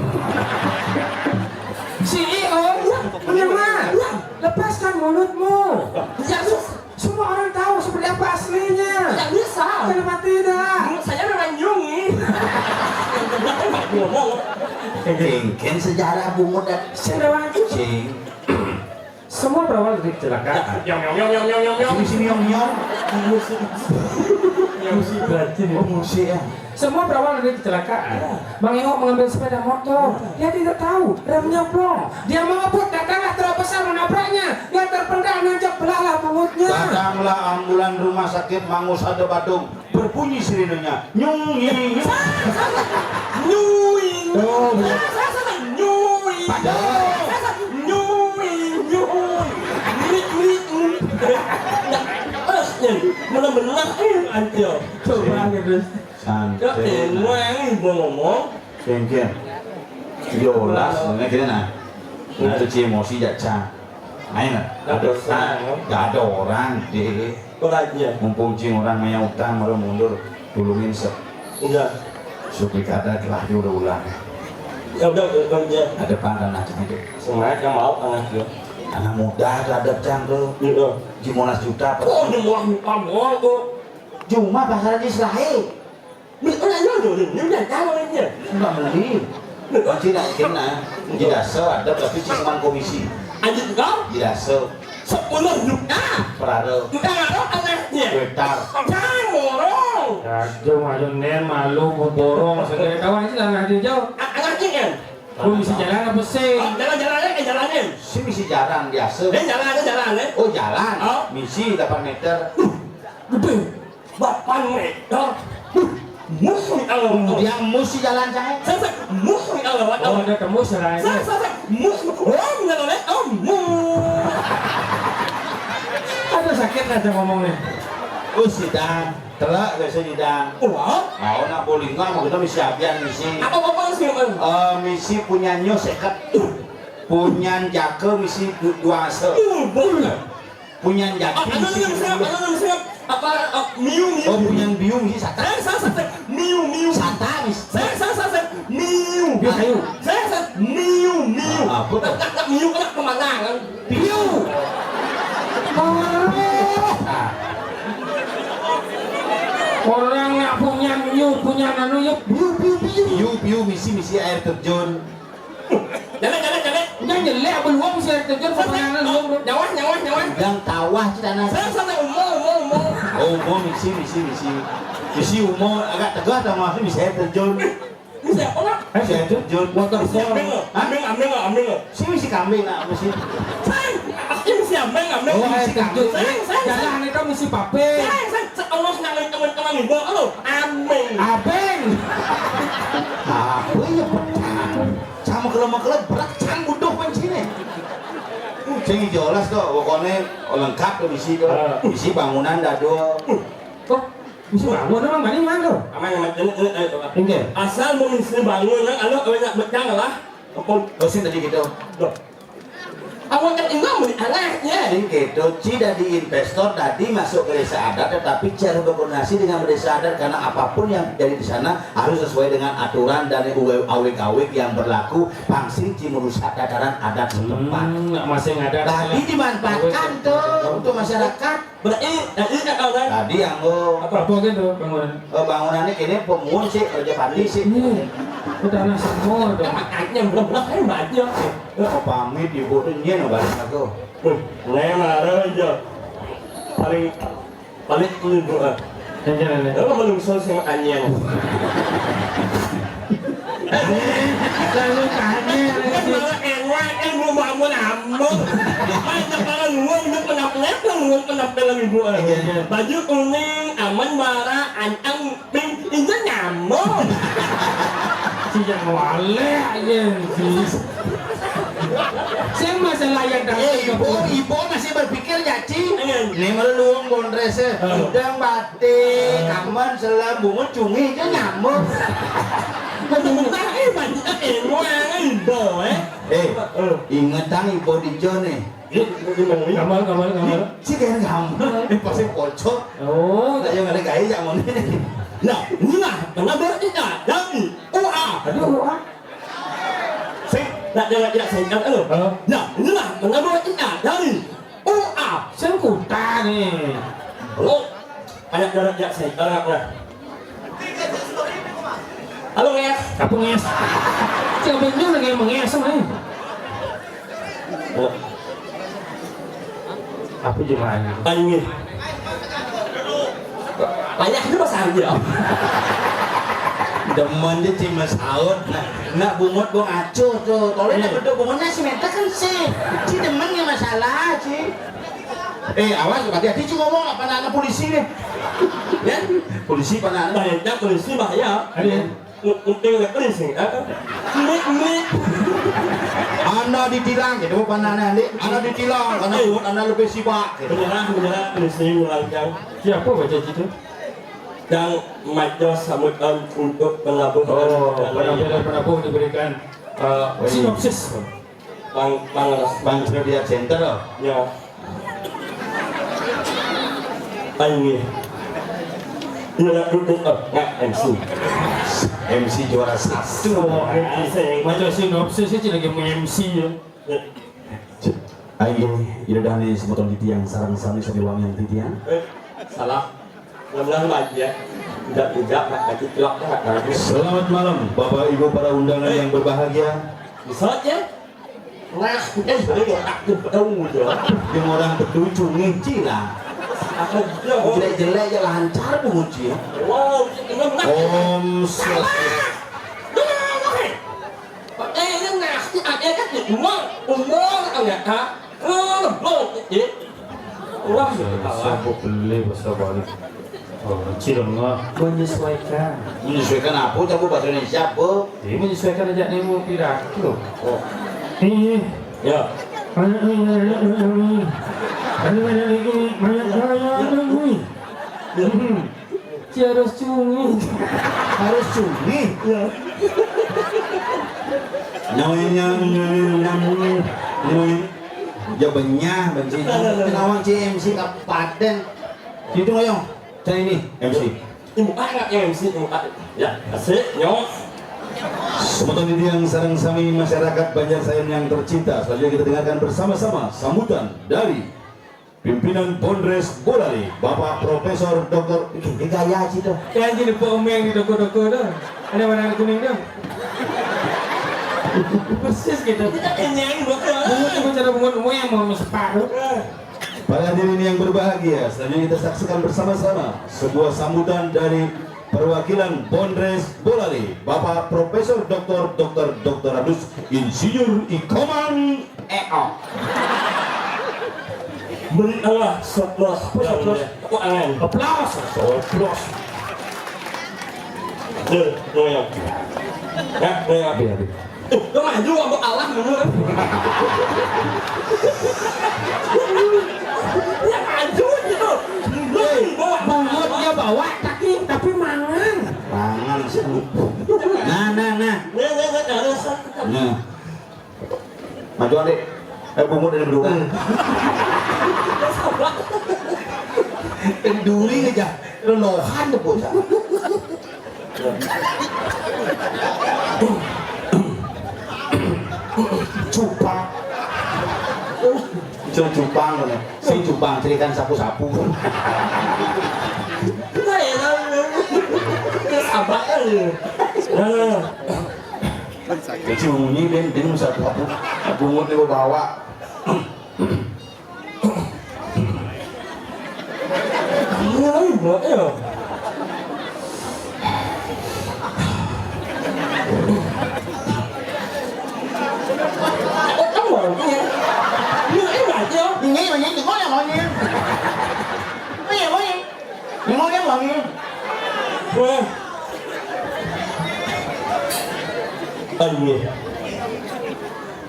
C E O? Ya, menyamar. Ya. Lepaskan mulutmu. Ya, sus. Semua orang tahu seperti apa aslinya. Ya, bisa. Kenapa tidak? Menurut saya memang Yuni. Ngomong. Cing, kan sejarah bungut dan Sing rawang itu. Cing. Semua berawal dari kecelakaan. Yong, yong, yong, yong, yong, yong, yong. Sini, sini, yong, yong. Musik. Musik berarti nih. Oh, musik ya. Semua berawal dari kecelakaan. Ya. Mang Eo mengambil sepeda motor. Ya. Dia tidak tahu remnya blong. Dia mabuk, datanglah truk besar menabraknya. Yang terpental nancep belahlah pungutnya. Datanglah ambulan rumah sakit Mangus ada Badung. Berbunyi sirenenya. Nyung, nyung, nyung. Nyuing. Oh, bener. Nyuing. Padahal. Nyuing, nyuing. Nyuing, nyuing, nyuing. Terus nih, benar-benar, eh, anjir. Coba gitu. Santai. Ya, eh, nah. Gue yang mau ngomong. Sengke. Yolas, nah, gini nah. Nah, itu emosi aja. Main lah. Nggak ada orang, nggak ada orang, deh. Kurangnya. Mumpung cing orang punya utang, orang mundur, tulungin se. Iya. Supaya kada telah diulang-ulang. Ya udah, udah, udah, ya. Ada pangan aja gitu. Semangat yang mau anak dia. Anak muda ada cang tuh. Iya. Di Monas Juta apa? Oh, di Monas Juta, mall tuh. Cuma pasar di Selahe. Ini orang nyodor, ini udah tahu aja. Enggak beli. Nanti nak kena. Tidak se ada, tapi cuma komisi. Aja kau? Tidak se. Sepuluh juta. Perara. Enggak ada anaknya. Betar. Jangan borong. Aduh, aduh, nen malu, ku borong. Segala tahu aja lah, aduh, jauh. A-, anaknya kan? Lu bisa jalan apa sih? Oh, jalan-jalan aja, jalannya. Si misi jalan biasa. Eh, jalan aja, jalan aja. Oh, jalan. Oh. Misi delapan meter. Gede. Delapan meter. Huh, musuh kalau. Kemudian musuh jalan cai. Saya, saya, musuh kalau. Oh, udah tembus jalan. Saya, saya, saya, musuh. Oh, enggak boleh. Oh, mu. Aduh, sakit aja ngomongnya. Oh, sidang. Telak biasa sidang. Oh, ah? Mau nak bowling, nggak, mau kita misi apian misi. Apa, apa, apa, sih, Bang? Eh, misi punya nyo seket. Punya jaka misi du-, dua se. Uh, boleh. Punyan jaki. Ah, anu, anu, siap, anu, anu, siap. Apa, ah, miu, miu. Oh, punyan biu misi sata. Saya, saya, saya, saya. Miu, miu. Sata misi. Saya, saya, saya, saya. Miu. Biu kayu. Saya, saya, miu, miu. Ah, apa tuh? Tak, tak, tak, miu, kena pemandangan. Biu. Orang nak punyan miu, punyan anu, ya, biu, biu, biu. Biu, biu, misi, misi air terjun. Jalan, jalan, jalan. Nyang jelek apa luang sih air terjun, pemandangan luang, bro. Nyawa, nyawa, nyawa. Yang tawah cita nasi. Saya, saya, saya, umur, umur, umur. Oh, umur misi, misi, misi. Misi umur agak tegas dah, masih misi air terjun. Misi apa, Pak? Misi air terjun. Waterfall. Ambing, ambing, ambing, ambing. Si misi kambing lah, misi. Saya, ini misi ambing, ambing. Oh, misi air terjun. Saya, saya, saya. Jalan itu misi pape. Saya, saya, saya, Allah, senang teman-teman ibu, halo, ambing. Abeng. Apa ya, petang? Sama kalau mau kalau berat, cang butuh kuncinya. Sing jelas tuh, pokoknya lengkap tuh misi tuh. Ah. Misi bangunan dado. Oh, misi bangun emang mana, mana tuh? Aman, aman. Ini, ini, ini, coba. Enggak. Asal mau misi bangun, kan, kalau, kalau nak betang lah. Apa? Dosen tadi gitu. Loh. Awak tak ingat beli anak ya. Sing gitu, Ci dadi investor, dadi masuk ke desa adat, tetapi Ci harus berkoordinasi dengan desa adat karena apapun yang terjadi di sana harus sesuai dengan aturan dan awig-awig yang berlaku. Pang sing Ci merusak tatanan adat setempat. Hmm, nak masih ada. Tadi dimanfaatkan tuh untuk masyarakat. Berarti, tadi tak tahu kan? Tadi yang lo apa apa gitu bangunan? Eh, bangunannya kini pemun sih, kerja padi sih. Iya. Itu tanah semua tuh. Makanya belum lah kan banyak. Oh, pamit ibu tuh nyen balik aku. Hmm, neng marah aja. Paling paling ibu ah. Yang jalan ya. Lo menungso sing anyang. Lalu tanya lagi. Malah enak, eh, mau bangun ambung. Banyak orang ngomong, dia kenapa, kenapa, ngomong kenapa dalam ibu ah. Iya, iya. Baju kuning, aman bara, antang pink, itu nyambung. Si yang wale aja sih. Sing masalah yang Eh, tadi ibu, ibu masih berpikir ya, Ci? Iya. Ini malah luang bondres ya. Oh. Udang batik, aman, selam, bungut, cungi, itu nyambung. Betul, eh, banyak, eh, mau, eh, ibu, eh. Eh, ingetang ibu di John nih. Kamar, kamar, kamar. Ci kan gampang, ini pasti pocong. Oh, tak yang ada gaya yang mana? Nah, inilah kenapa kita dari U A. Aduh, ah. Sing, nak jangan tidak singkat anu. Hah? Nah, inilah kenapa kita dari U A. Sing kuta nih. Lo banyak jarak tidak singkat nah. Halo, Nges. Apa, Nges? Siapa itu lagi menges sama ini? Oh. Apa jemaahnya? Ayo, Nges. Banyak itu bahasa Arab ya. Demen dia tim Mas Aud. Nah, nak bungut bong acuh tuh. Tolong nak beduk bungut nasi minta kan sih. Ci demen ya masalah, Ci. Eh, awas, hati-hati Ci ngomong apa anak polisi nih. Ya? Polisi apa anak? Bahaya, polisi bahaya. Ada ya? Ng-, nguping nggak polisi, ah? Mik, mik. Anda ditilang, gitu, apa anak nih? Anda ditilang, karena bungut Anda lebih sibak, gitu. Menyerah, menyerah, polisi, menyerah. Siapa baca itu? Yang maco sambutan untuk penabuh. Oh, dan penampilan penabuh diberikan, eh, sinopsis. Pang, pang, Pang Zodiac Center loh. Ya. Ayo. Ini nak duduk, oh, nggak M C. M C juara satu. Asik. Maco sinopsis sih lagi mau M C ya. Ayo, ini dah nih semeton titiang sareng sami sami wangian titiang. Eh, salah. Benar aja. Tidak, tidak, Pak. Lagi kelak, Pak. Bagus. Selamat malam, Bapak Ibu para undangan yang berbahagia. Bisa aja. Nah, eh, saya nggak takut, tahu aja. Yang orang bertujuh nginci lah. Apa dia? Jelek-jelek ya lancar bu ngunci ya. Wow, ini mah. Om Swastiastu. Pakai ini nasi ada kan di rumah, umur ada, ah. Oh, lebong, eh. Wah, salah. Siapa beli bahasa Bali? Oh, cilengah. Menyesuaikan. Menyesuaikan apa? Coba bahasa Indonesia apa? Jadi menyesuaikan aja nih mau pidato. Oh. Iya. Ya. Banyak, banyak, banyak, banyak. Banyak, banyak, banyak, banyak. Ya. Hmm. Ci harus cungi. Harus cungi? Ya. Namanya, namanya, namanya. Ya benyah, benci. Kenawang C M C kabupaten. Itu ayo, cari ini, M C. Ibu anak yang M C, ibu anak. Ya, asik, nyok. Semeton titiang sareng sami masyarakat Banjar Sayan yang tercinta. Selanjutnya kita dengarkan bersama-sama sambutan dari pimpinan Bondres Bolali, Bapak Profesor Doktor, ini gaya aja tuh. Yang jadi pemeng di toko-toko tuh. Ada warna kuning tuh. Persis gitu. Kita kenyang, Dok. Bungut itu cara bungut, bungut yang mau separuh. Para hadirin yang berbahagia, selanjutnya kita saksikan bersama-sama sebuah sambutan dari perwakilan Bondres Bolali, Bapak Profesor Doktor Doktor Doktor Adus Insinyur Ikoman Eo. Beri Allah sebelas. Apa sebelas? Apa angan? Aplaus. Aplaus. Tuh, tuh ya. Ya, tuh ya. Iya, iya. Tuh, lu maju sama Allah dulu. Ya maju gitu. Lu bawa. Bungut dia bawa, tapi, tapi mangan. Mangan sih. Nah, nah, nah. Nah, nah, nah, nah. Nah. Maju, Adik. Eh, bungut ada berdua. Kenduri aja, lolohan tuh bocah. Cupang. Cuma cupang, sing cupang, cerikan sapu-sapu. Sabar. Nah. Jadi bunyi ben, ben sapu-sapu. Bungut dia bawa. Iya, iya, iya. Ini, ini, ini, ini, ini. Iya, iya. Ini, ini, ini. Wah. Aduh.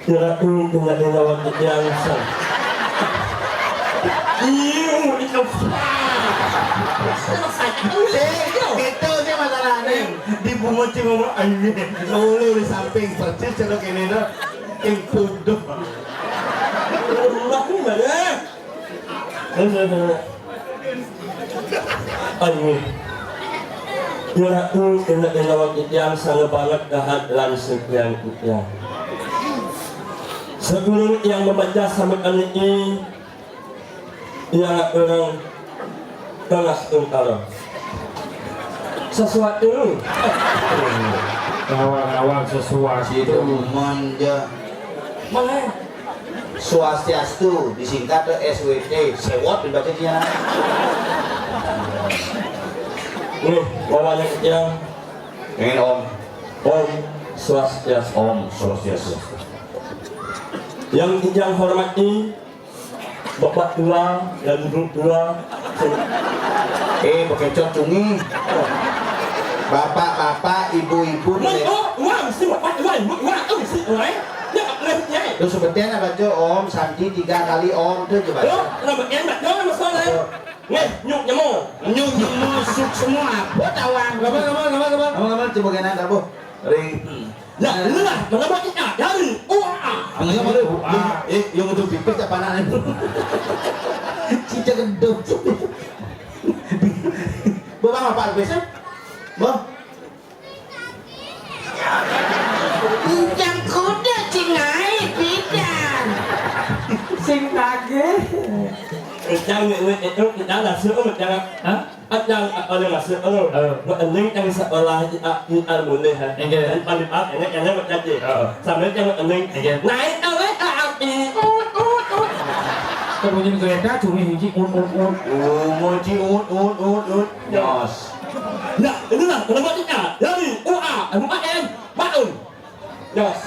Kira ini tinggal di lawan Jangsa. Iya, itu. Eh, itu sih masalahnya. Dipungut sih ngomong, "Anjing, lu di samping persis celok ini tuh, yang punduk." Rumah ini mana? Terus, terus, terus. Aduh. Kira ini tinggal di lawan Jangsa banget dahat lan sekian. Sadurung tiang membaca sambutan niki, tiang ngaturang tengah tungkal. Sesuatu. Awal-awal sesuatu. Itu manja. Mana? Swastiastu, disingkat ke S W T, sewot dibaca dia. Nih, bawahnya kecil. Pengen Om. Om Swastiastu. Om Swastiastu. Yang Ijang hormati, Bapak Tua dan Ibu Tua. Eh, bekecot cungi. Bapak-bapak, ibu-ibu, wah, wah, mesti Bapak Tua, Ibu Tua, eh, mesti Tua, eh. Ya, nggak boleh, ya. Terus sebetulnya baca Om Santi tiga kali Om, tuh coba. Yo, nama enak, nama soalnya. Tuh. Nih, nyuk nyemu. Nyuk nyemu, suk semua. Apa tawang? Apa, apa, apa, apa? Apa, apa, coba kena, apa? Ring. Lah, lu lah, mana buat kita? Dari U A. Apa yang mana? U A. Eh, yang untuk pipis apa anak itu? Cicak gendut. Bapak apa, Bes? Bah. Ijang kuda, cing ai, pidan. Sing kage. Ijang, itu kita lah, suruh macam, hah? Ajang, apa ni maksud tu? Oh. Buat ending yang sekolah di, di Almulih, ha? Okey. Dan paling apa, ini, ini buat jadi. Oh. Sambil yang buat ending. Okey. Naik awet, ah, api. Ut, ut, ut. Kau bunyi kereta, curi hiji, ut, ut, ut. Oh, moji, ut, ut, ut, ut. Nyos. Nah, inilah, kenapa kita? Dari U A, M A N, Maun. Yos.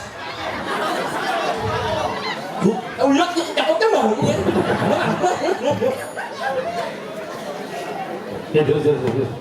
Uyut, ya, ya, oke, mau, iya. Ya, terus, terus, terus.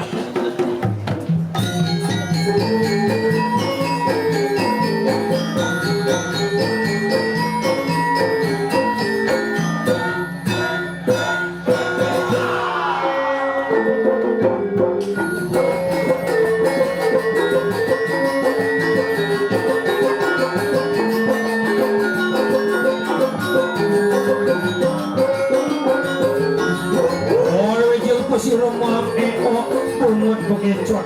Ora wéjal pasira maaf, eh, oh, pungut pengecot.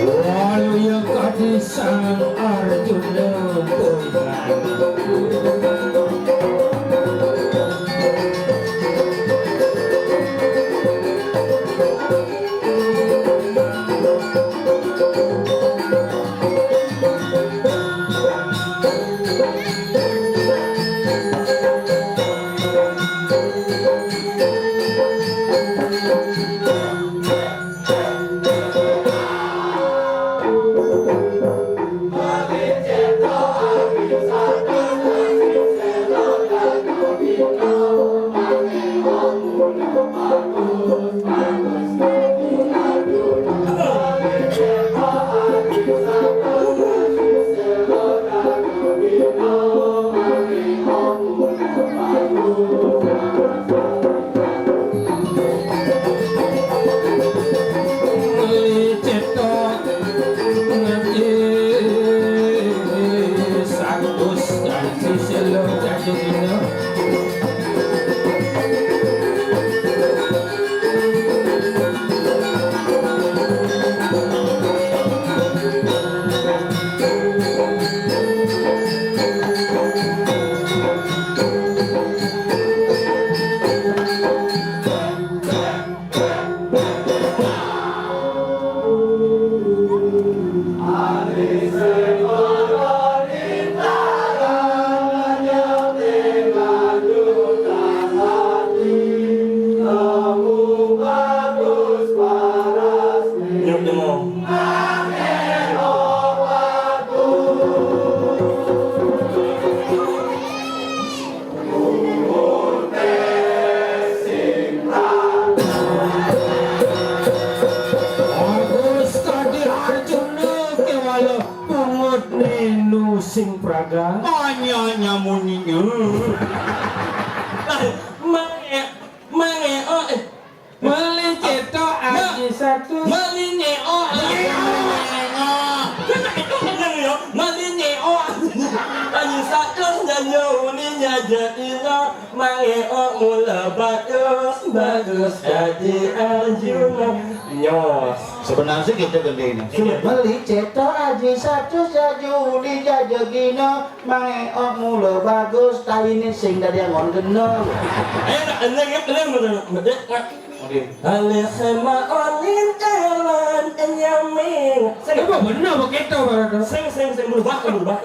Waluya kadi Sang Arjuna. Pungut ninu sing praga. Manya nyamuninya. Lah, mange, mange, oh, eh. Meli ceto aji satu. Meli nyeo aji. Meli nyeo. Meli nyeo aji satu nyanyo uni nyaja ina. Mangeo mula bagus, bagus aji Arjuna. Nyo. Sebenarnya gitu gending. Iya. Meli ceto aji satu sajuli jajagina. Mangeo mula bagus, taine sing dadi angon gena. Eh, nak, eling, eling, eling, eling. Oke. Alih sema onin elan enyaming. Sing. Apa bener begitu, Pak? Sing, sing, sing, berubah, berubah.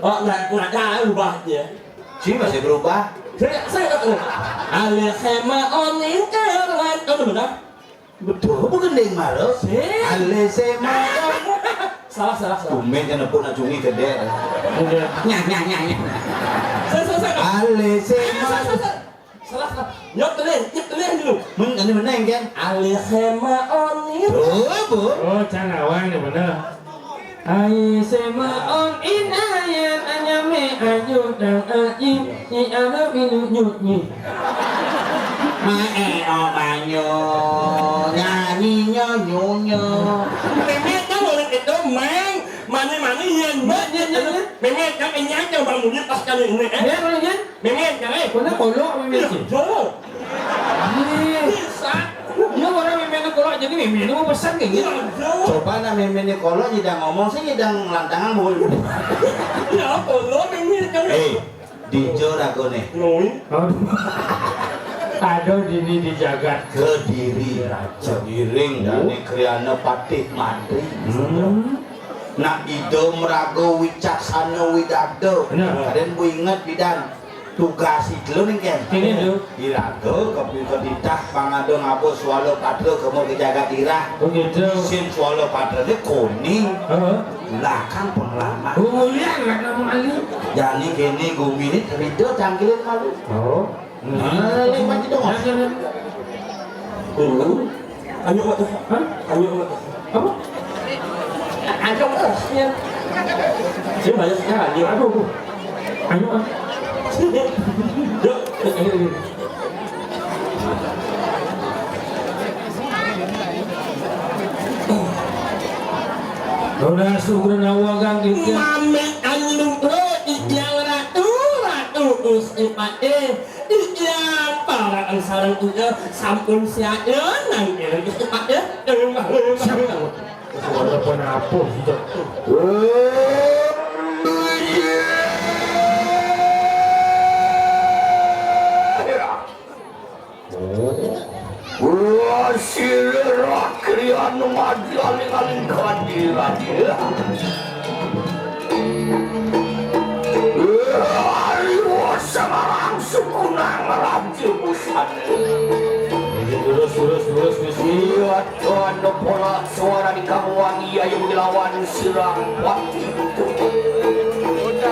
Oh, nggak, nggak ada berubahnya. Si masih berubah. Saya, saya, alih sema onin elan. Kamu benar? Betul, bukan deng maro. Si. Alih sema on. Salah, salah, salah. Tumben kan nepuk nak cungi gede. Iya. Nyah, nyah, nyah, nyah. Saya, saya, saya. Alih sema. Saya, saya, saya. Salah, salah. Nyok telih, nyok telih dulu. Men, ini meneng kan? Alih sema onin. Tuh, Bu. Oh, can awang nih bener. Ai sema on in ayan anyame ayu dang ayi ni ana minu nyunyi. Mae o banyo nyanyi nyonyo. Memet kan orang itu main mani-mani yen. Mbak, yen, yen, yen. Memet kan enyang yang bangunnya pas kali ini, eh. Ya, kalau yen. Memet kan, eh. Kena kolok memet sih. Iya, jauh. Iya. Bisa. Iya, orang memet itu kolok, jadi memet itu mau pesan kayak gitu. Iya, jauh. Coba nak memet ini kolok, nyidang ngomong sih, nyidang lantangan, Bu. Iya, kolok memet kan. Eh, dijo ragone. Nui. Aduh. Ada dini di jagat. Kediri Raja. Giring, dani kriana patih mantri. Hmm. Nak ida meraga wicaksana widada. Bener. Kadén Bu inget bidan. Tugas ida lho ning kén. Ini lho. Iraga kepika titah pangada ngaba swala patra kema ka jagat irah. Begitu. Isin swala patrane kuning. Heeh. Belakang pengalaman. Kemudian karena mengalir. Jani kene gumine rida cangkilin malu. Oh. Nah, ini mati dong. Jangan. Dulu. Ayo, Mak. Hah? Ayo, Mak. Apa? Ayo, Mak. Ya. Ini banyak sekali. Aduh, aduh. Ayo, Mak. Yuk. Ayo, ayo. Udah sugra nawa gang gitu. Mami anu lo ijang ratu, ratu Gusti Patih. Iya, para sareng iya sampun siaga nang kene Gusti Pak ya. Siap. Walaupun apa sudah. Wah, sira kriya anu maju aling-aling kadirat. Ari wasa marang sukunang raja busana. Terus, terus, terus, terus. Iya, tuan pola suara di kamuan iya yang dilawan sirang waktu. Iya, kita.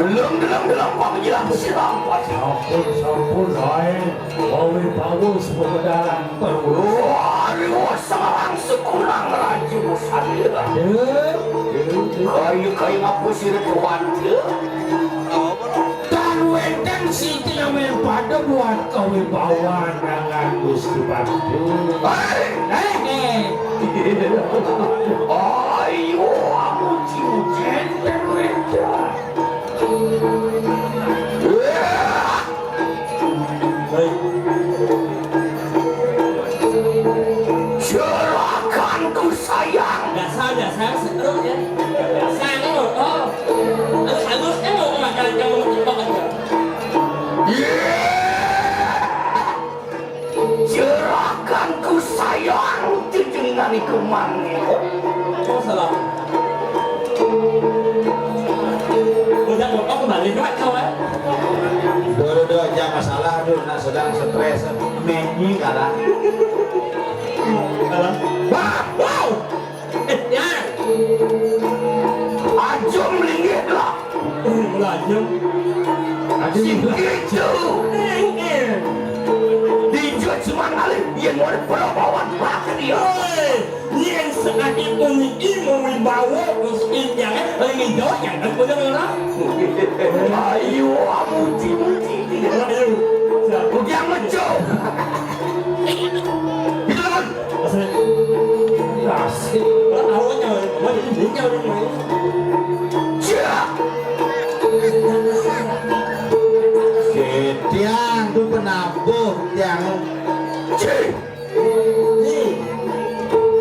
Gelem, gelem, gelem, Pak Menjilang siram, Pak. Sampun, sampun, ae. Wawi pawu sepedalan perwus. Waduh, semarang sekurang raju sadira. Aduh, aduh, aduh. Kayu-kayu ngapus sira tuan, ya. Tan wénten siti namanya pada buat kewibawaan dengan Gusti Patih. Hei! Hei, hei. Ayo, amuji-muji. Énten wénten. Hei. Serahkan Biasa, biasa, seru ya. Biasa, oh. Halus, halus, eh, mau makan kamu cepat aja. Juragan ku sayang, jenengan iku mangil. Oh, salah. Udah, kok kembali ke kau, eh? Dulu, dulu aja masalah, dulu nak sedang stres. Menyi kalah. Kalah. Wah, wow. Eh, ya. Ajum linggih lah. Lajeng. Sing kitu. Dijut cuman alih yen ora para bawan rakyat. Hei, yen sakit puniki mawibawa Gusti Hyang ring Jawa jangan bener ora. Ayo, amuji-muji. Ayo. Siap. Ugi amejo. Gitu kan? Asik. Asik. Awalnya, awalnya ini nyawa main. Cak. Tiang tuh penabuh tiang. Cih. Nih.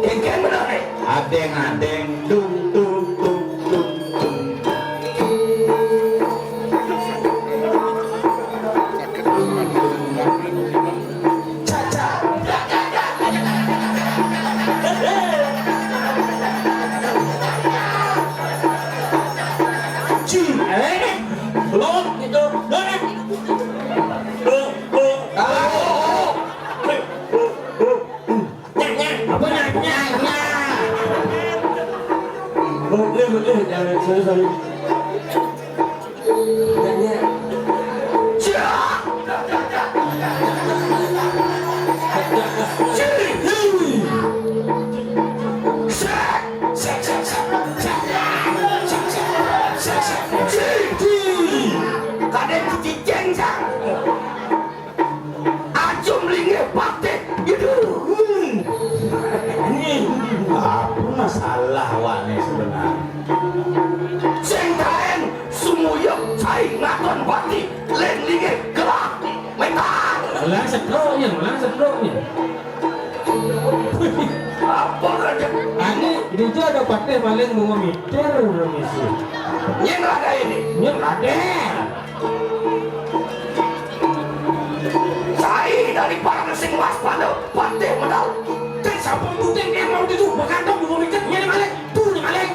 Kengkeng bener nih. Adeng, adeng, dung, dung, dung, dung, dung. Apa nanya? Nanya. Sorry, sorry. Kadang kucicing, Cak. Ajum linggih patih. Aduh. Apa masalah wane sebenarnya? Sing kaen sumuyup cai ngaton pati, len linggih gelah metak. Ulang setruk ya, ulang setruk ya. Apa kerja? Ane, di situ ada patih paling mau mitir, permisi. Nyen rada ini. Nyen rada. Cai dari parang sing waspada, patih medal. Kan sampun puting dia mau itu, bakal dong mau mitir, nyen balik, tuh balik.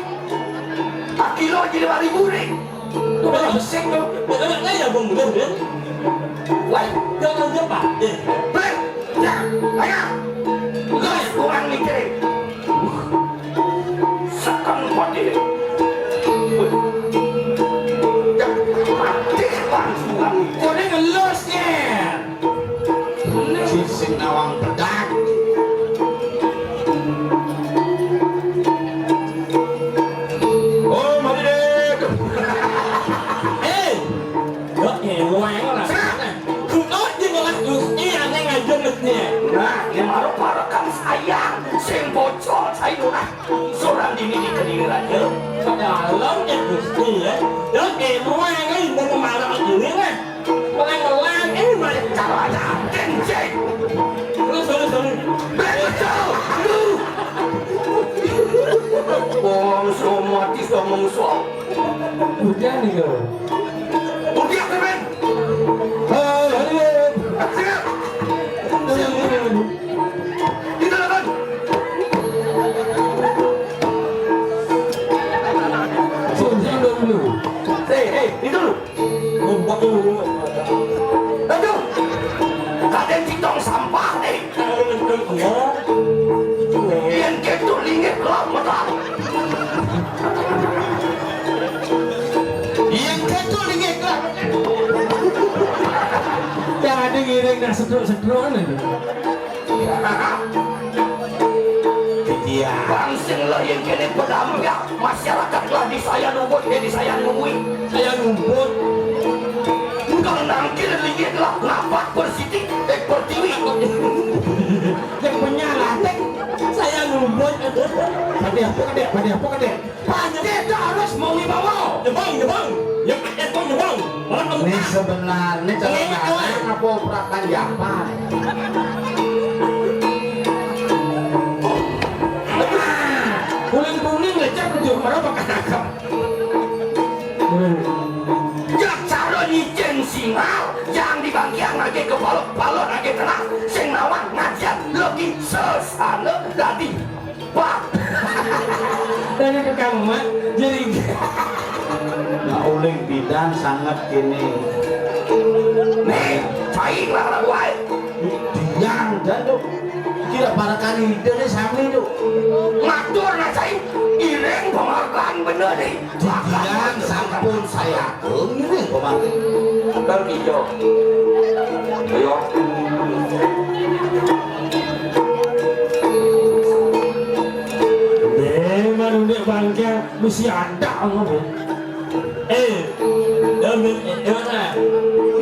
Tak kilo jadi lima ribu nih. Tuh, kalau beseng tuh. Bener nggak ya, Bung? Bener, kan? Wah, jangan lupa. Eh. Balik. Ya, ayo. Los, kurang mikirin. Seken pati. Ya, mati langsungan. Kone ngelus, ya. Sisik nawang pedak. Oh, mari deh. Eh, kok ngeweng lah. Kok dia ngelah Gusti ane ngajeng mesnya. Nah, yang baru parekam sayang, sing bocor saya nurah. Suran dini di kediri raja. Padahal ya Gusti ya. Ya ngeweng ae mau marah diri lah. Pelan-pelan, eh, malah cara aja. Kencing. Terus, terus, terus. Betul. Aduh. Wong semua mati, semua musuh. Hujan nih, kau. Hujan, men. Hei, hei. Siap. Siap. Kita lakukan. Sini, sini dulu. Hei, hei, itu dulu. Ngumpet dulu. Aduh. Kadang citong sampah nih. Yen ketok linggih kelap metak. Yen ketok linggih kelap metak. Yang ada ngiring nak setruk-setruk nih. Iya. Bang sing lo yang kene pedampiak masyarakat lah di saya nunggu, eh, di saya nungguin. Saya nunggu. Engkau nangkir linggih lah napak bersiti, eh, pertiwi. Yang punya lantai, saya nunggu. Pada apa kedek? Pada apa kedek? Pasti harus mau wibawa. Nyebang, nyebang. Ya, eh, kok nyebang. Orang kamu ini sebenarnya calon apa perakan Japan? Kuning-kuning lecak, kucur merah, makan akam. Yak cara nyicing singal, yang di bangkiang lagi ke balok, balok lagi kena, sing nawang ngajian lagi sesana dadi. Wah. Tanya ke Kang Mat, jadi. Nah, uling bidan sangat kini. Nih, cai lah, wae. Diang dan tuh. Kira para kandidatnya sami tuh. Matur nah, cai. Iring penghargaan bener nih. Diang sampun saya ngiring pemangkin. Kan gitu. Ayo. Memang udah bangkiang mesti ada ngomong. Eh, ya, min-, ya, nah.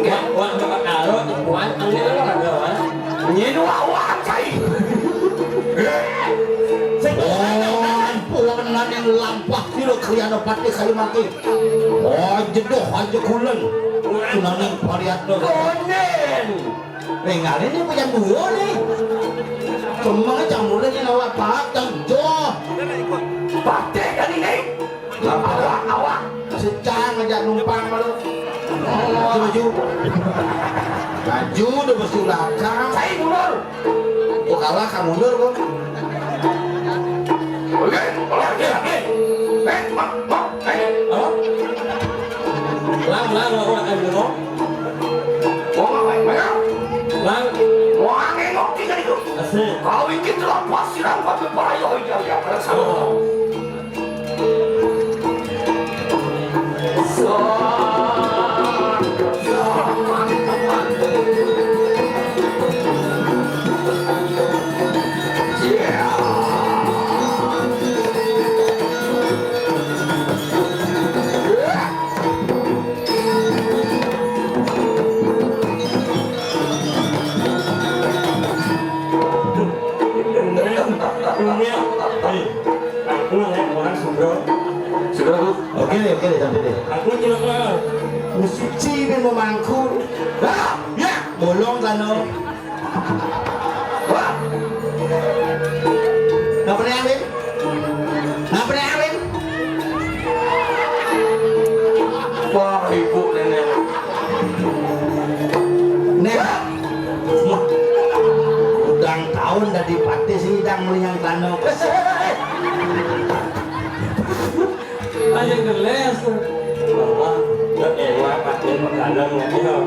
Wah, wah, wah, kalau, wah, ini kan ada, wah. Ini wah, wah, cai. Sing Oh, ampun, nang lampah kira kriana patih kayu mati. Oh, jedoh aja kulen. Nang pariatna. Kulen. Ning, kali ini punya dua nih. Cuma jam mulai ini awak pateng, jo. Patih kan ini? Awak, awak. Secang aja numpang malu. Maju, maju. Maju udah mesti udah akang. Saya mundur. Oh, kalah kamu mundur, kok. Oke, oke, oke. Eh, mak, mak, eh. Apa? Lang, lang, lang, lang, lang. Wong apa ya? Lang. Wong angin ngopi kan itu. Asik. Kau iki telah pasiran pada para yo iya iya pada sama. Oh. Aku nanya orang Sugro. Sugro, Bu. Oke, oke, sampai deh. Aku cilaka. Musik cibin memangku. Ah, ya, bolong kan, no. Wah. Napa nih, Alin? Napa nih, Alin? Wah, ibu nenek. Nek. Udang tahun dari pati sidang melihat tanah. Aja geles. Bahwa ke ewa pati makanan ya. Bener.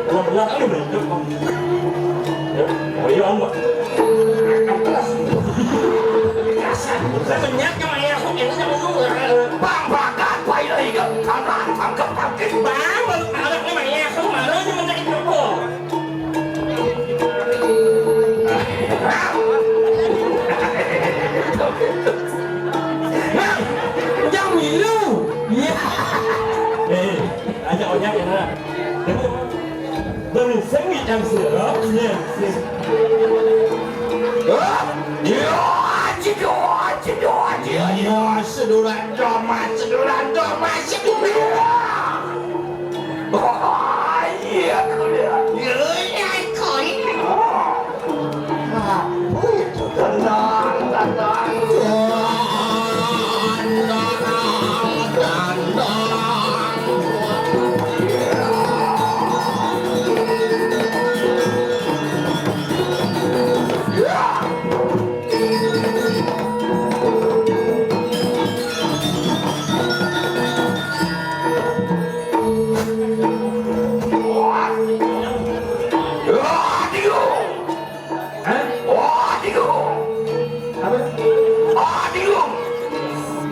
Bener, bener, aduh, bentuk. Oh iya, Mbak. Keras. Keras. Semenjak kemarin aku ini sama lu. Bang, berangkat, Pak, ini, ini, tangkap, tangkap, tangkap. Bang, baru ada kemarin aku, baru aja minta itu. Nah, jam milu. Iya. Eh, aja ojek ya, nah. Bari sengit yang sirap, iya, sih. Hah? Iya, aji, doa, aji, doa, aji, aji. Iya, sedulan doa, sedulan doa, sedulan. Oh, iya, kuliah. Iya, iya, kuliah. Oh. Tenang, tenang. Hah? Apa? Aduh.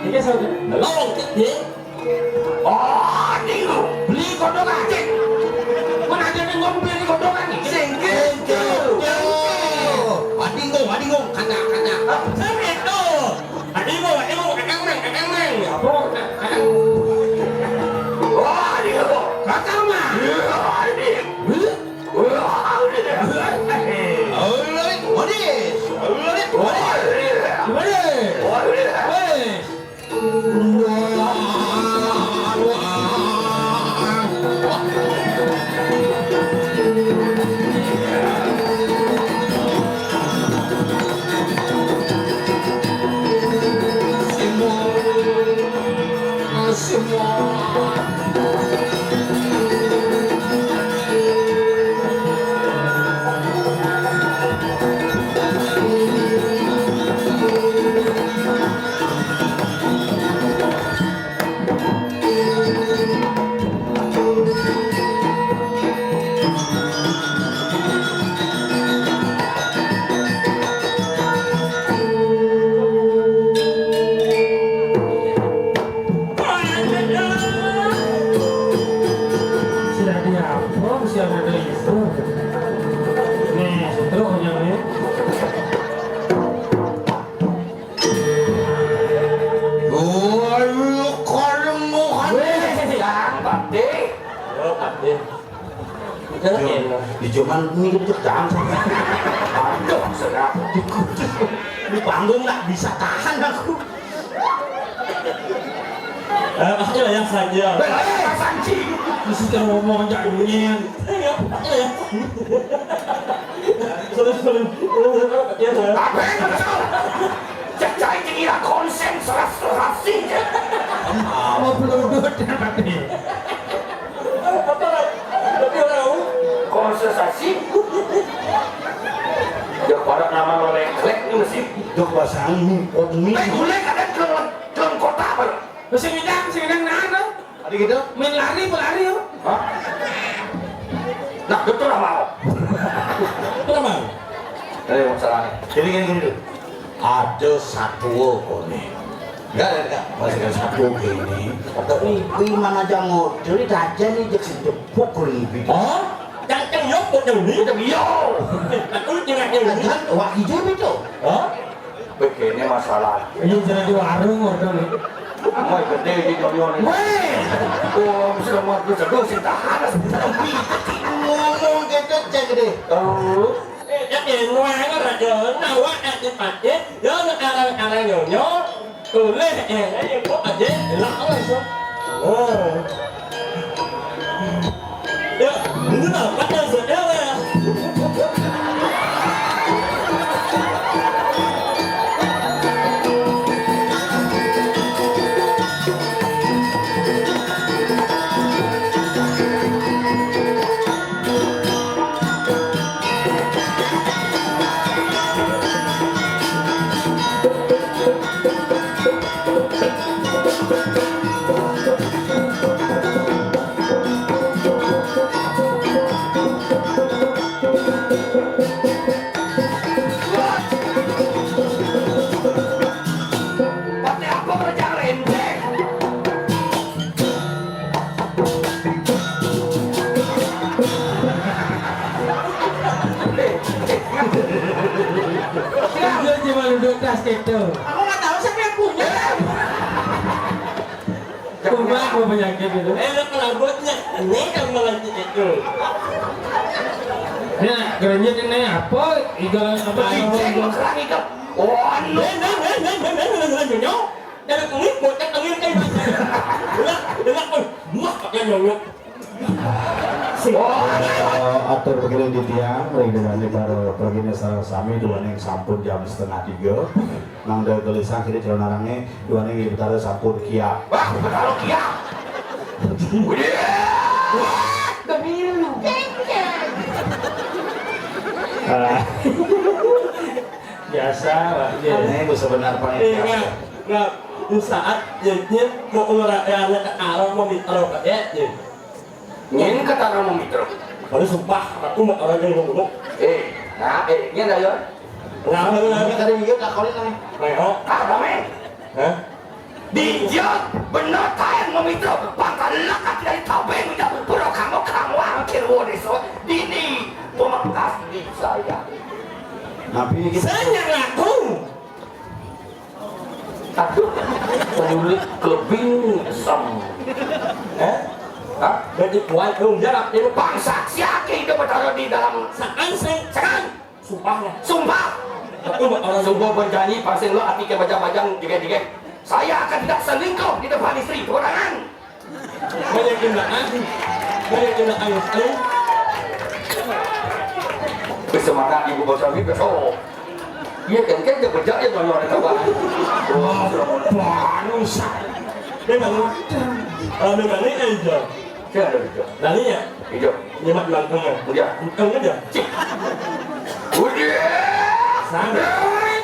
Iki saja. Lawang gede. Aduh. Beli kodok aja. Kok nanya nih ngomong beli kodok aja? Singkir. Adingo, adingo, kata, kata. Singkir tuh. Adingo, adingo, kakang nang, kakang nang. Apa? Aduh. Kakang mah. Aduh. Cuman ini gitu jangan. Aduh, sedap. Di panggung nggak bisa tahan aku. Eh, aku yang saja. Hei, hei, Mas Anjing. Mesti ngomong, jangan nyanyi. Ayo, aku yang saja. Sorry, sorry. Ya, saya. Apa yang kacau? Cek cai kira konsen serasi-serasi. Apa? Apa peludut, ya, Pak? Apa? Tapi orang konsentrasi. Ya, pada nama lo lek-lek ini masih. Dok, bahasa anu, oh, mi. Eh, gulai kadang ke, ke kota apa? Masih ngidang, masih ngidang, nah, nah. Tadi gitu? Main lari, berlari, ya. Hah? Nah, betul lah mau. Betul lah mau. Eh, masalahnya. Jadi gini, gini, tuh. Ada satu kone. Enggak, enggak, enggak. Masih ada satu gini. Tapi kuwi mana aja model, aja nih, jek sejepuk kuwi. Oh? Cangkeng yo, kok yang ini? Cangkeng yo. Aku tinggal yang ini. Kan wak hijau itu. Hah? Begini masalah. Ini jadi di warung, model. Mau gede di dunia ini. Weh! Oh, sudah mau terus, aduh, cinta halus. Ngomong gitu, cek gede. Oh. Eh, jadi nuangan aja, nawa ati pati, ya, nu arang-arang nyonya, oleh, eh, eh, kok aja, lah, apa itu? Oh. Ya, ini lah, pada saudara. Pakai apa kerja rendeng? Dia cuma duduk tas gitu. Aku nggak tahu siapa yang punya. Coba mau penyakit itu. Eh, lo perabotnya. Ini kan malah gitu. Nah, kerennya ini apa? Iga apa? Licin, lo kerang itu. Oh, anu. Dari kulit, bocah kemir kayak gitu. Lah, lah, oh, mah pakai nyonyok. Eh, atur begini di tiang, ring dengan para pergini sareng sami, duaning sampun jam setengah tiga. Nang dari gelisah kiri calon arangnya, duaning di Betara sampun kia. Wah, Betara kia. Wah, kemilu. Ah. Biasa lah, iya. Ini gue sebenar panitia. Eh, enggak, enggak. Di saat ya, dia mau olahraga ke arah mau mitra, ya, ya. Nyen kata nama mitra. Kalau sumpah, aku mau orang yang ngomong. Eh, nah, eh, nyen ayo. Nah, nah, nah. Ini tadi dia lakonin nih. Nah, oh. Ah, damai. Hah? Dijak bener tayan mau mitra. Pangkal lekat dari tabeng udah pura kamu, kamu angkir wo deso. Dini pemangkas di saya. Tapi ini kita saya ngaku. Aduh, penyulit kelebing sem. Eh? Hah? Jadi kuat dong, jarak ini. Bangsa siaki itu bertaruh di dalam. Sekan sih. Sekan. Sumpah ya. Sumpah. Aku mau orang sumpah berjanji, pasang lo hati ke bajang-bajang, juga-juga. Saya akan tidak selingkuh di depan istri, keponakan. Banyak tindakan. Banyak tindakan. Bisa mana ibu bos kami besok. Iya kan, kan dia kerja ya, nyonya ada kabar. Wah, baru saya. Memang, eh, memang ini aja. Saya ada kerja. Dari ya? Iya. Nyemak bilang tengah. Iya. Tengah aja. Cik. Udah. Sana.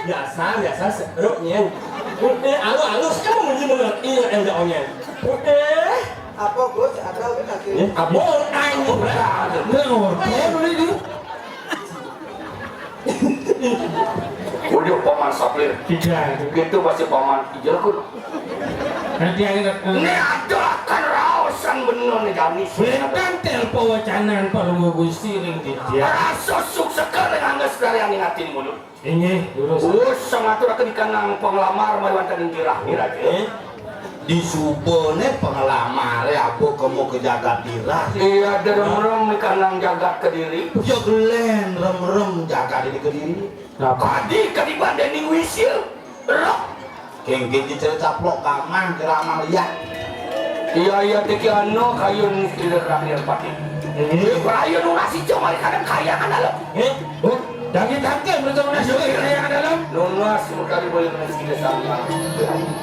Biasa, biasa, seruknya. Udah, alus, alus, kamu mesti mengerti yang ada onyet. Udah. Apa, Gus? Ada, Gus, lagi? Ya, apa? Ayo. Udah, udah, udah, udah. Udah, Paman Saplir. Tidak. Itu pasti Paman Ijel, Gus. Nanti akhir. Ini ada akan raosan bener nih, Jani. Bentang telpo wacanan Palungguh Gusti ring titiang. Rasa sukses dengan ngesedar yang ingatin mulut. Inggih, durus. Wus, sangatur akan dikanang penglamar mari wonten ing tirah, ira. Inggih. Disubane pengalamaré apa kemu ke jagat dirah. Iya, derem-rem ikanang jagat Kediri. Ya gelén rem-rem jagat ini Kediri. Napa? Tadi kadiban dening wisil. Rok. Kéngkén dicerita plok kamang ceramah liat. Iya, iya, tiki ano kayun istri rakyat pati. Ini perayun nasi cuma kadang kayangan dalam. Eh, oh, jangan tangke mereka nasi kayangan dalam. Nunas mengkali boleh nasi kita sama.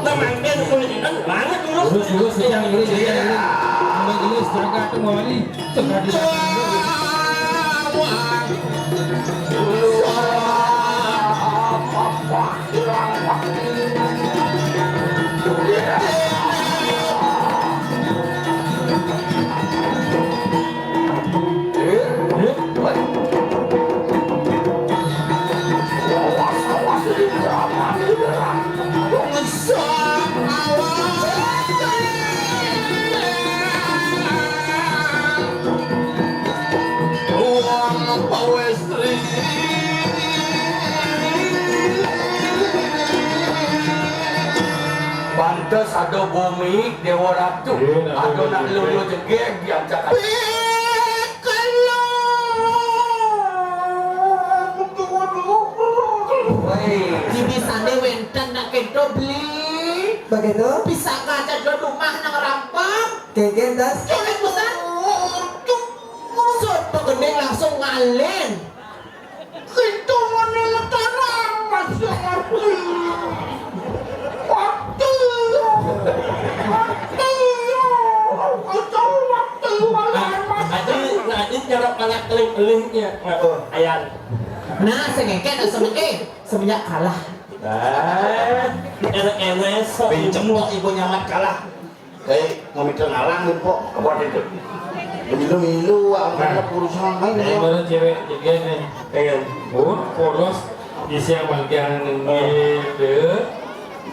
Nah, mangke kulit itu banget dulu. Lurus, lurus, jangan lurus, jangan lurus. Jangan lurus, jangan tuh mau ini. Jangan lurus. Pantes ada bumi Dewa Ratu. Iya, nak ada nak lulu jegeg diancak. Woi. Di bisane wenten nak kento beli. Begitu? Bisa kaca dua rumah nang rampang. Kéngkén tas. Colek besar. Sot pegending langsung ngalen. Itu mana letarang masih ngerti. Waktu. Waktu. Itu waktu. Nanti, nanti cara panak keling-kelingnya. Ayan. Nah, sengengke, sengengke, semenjak kalah. Ah, enak-enak sok. Pincemplok ibu nyamat kalah. Kayak mau mikir ngalang gitu, Pok. Apa itu? Milu-milu, ah, nah, urusan main. Ini baru cewek juga nih. Pengen. Oh, polos. Isi yang bagian gitu.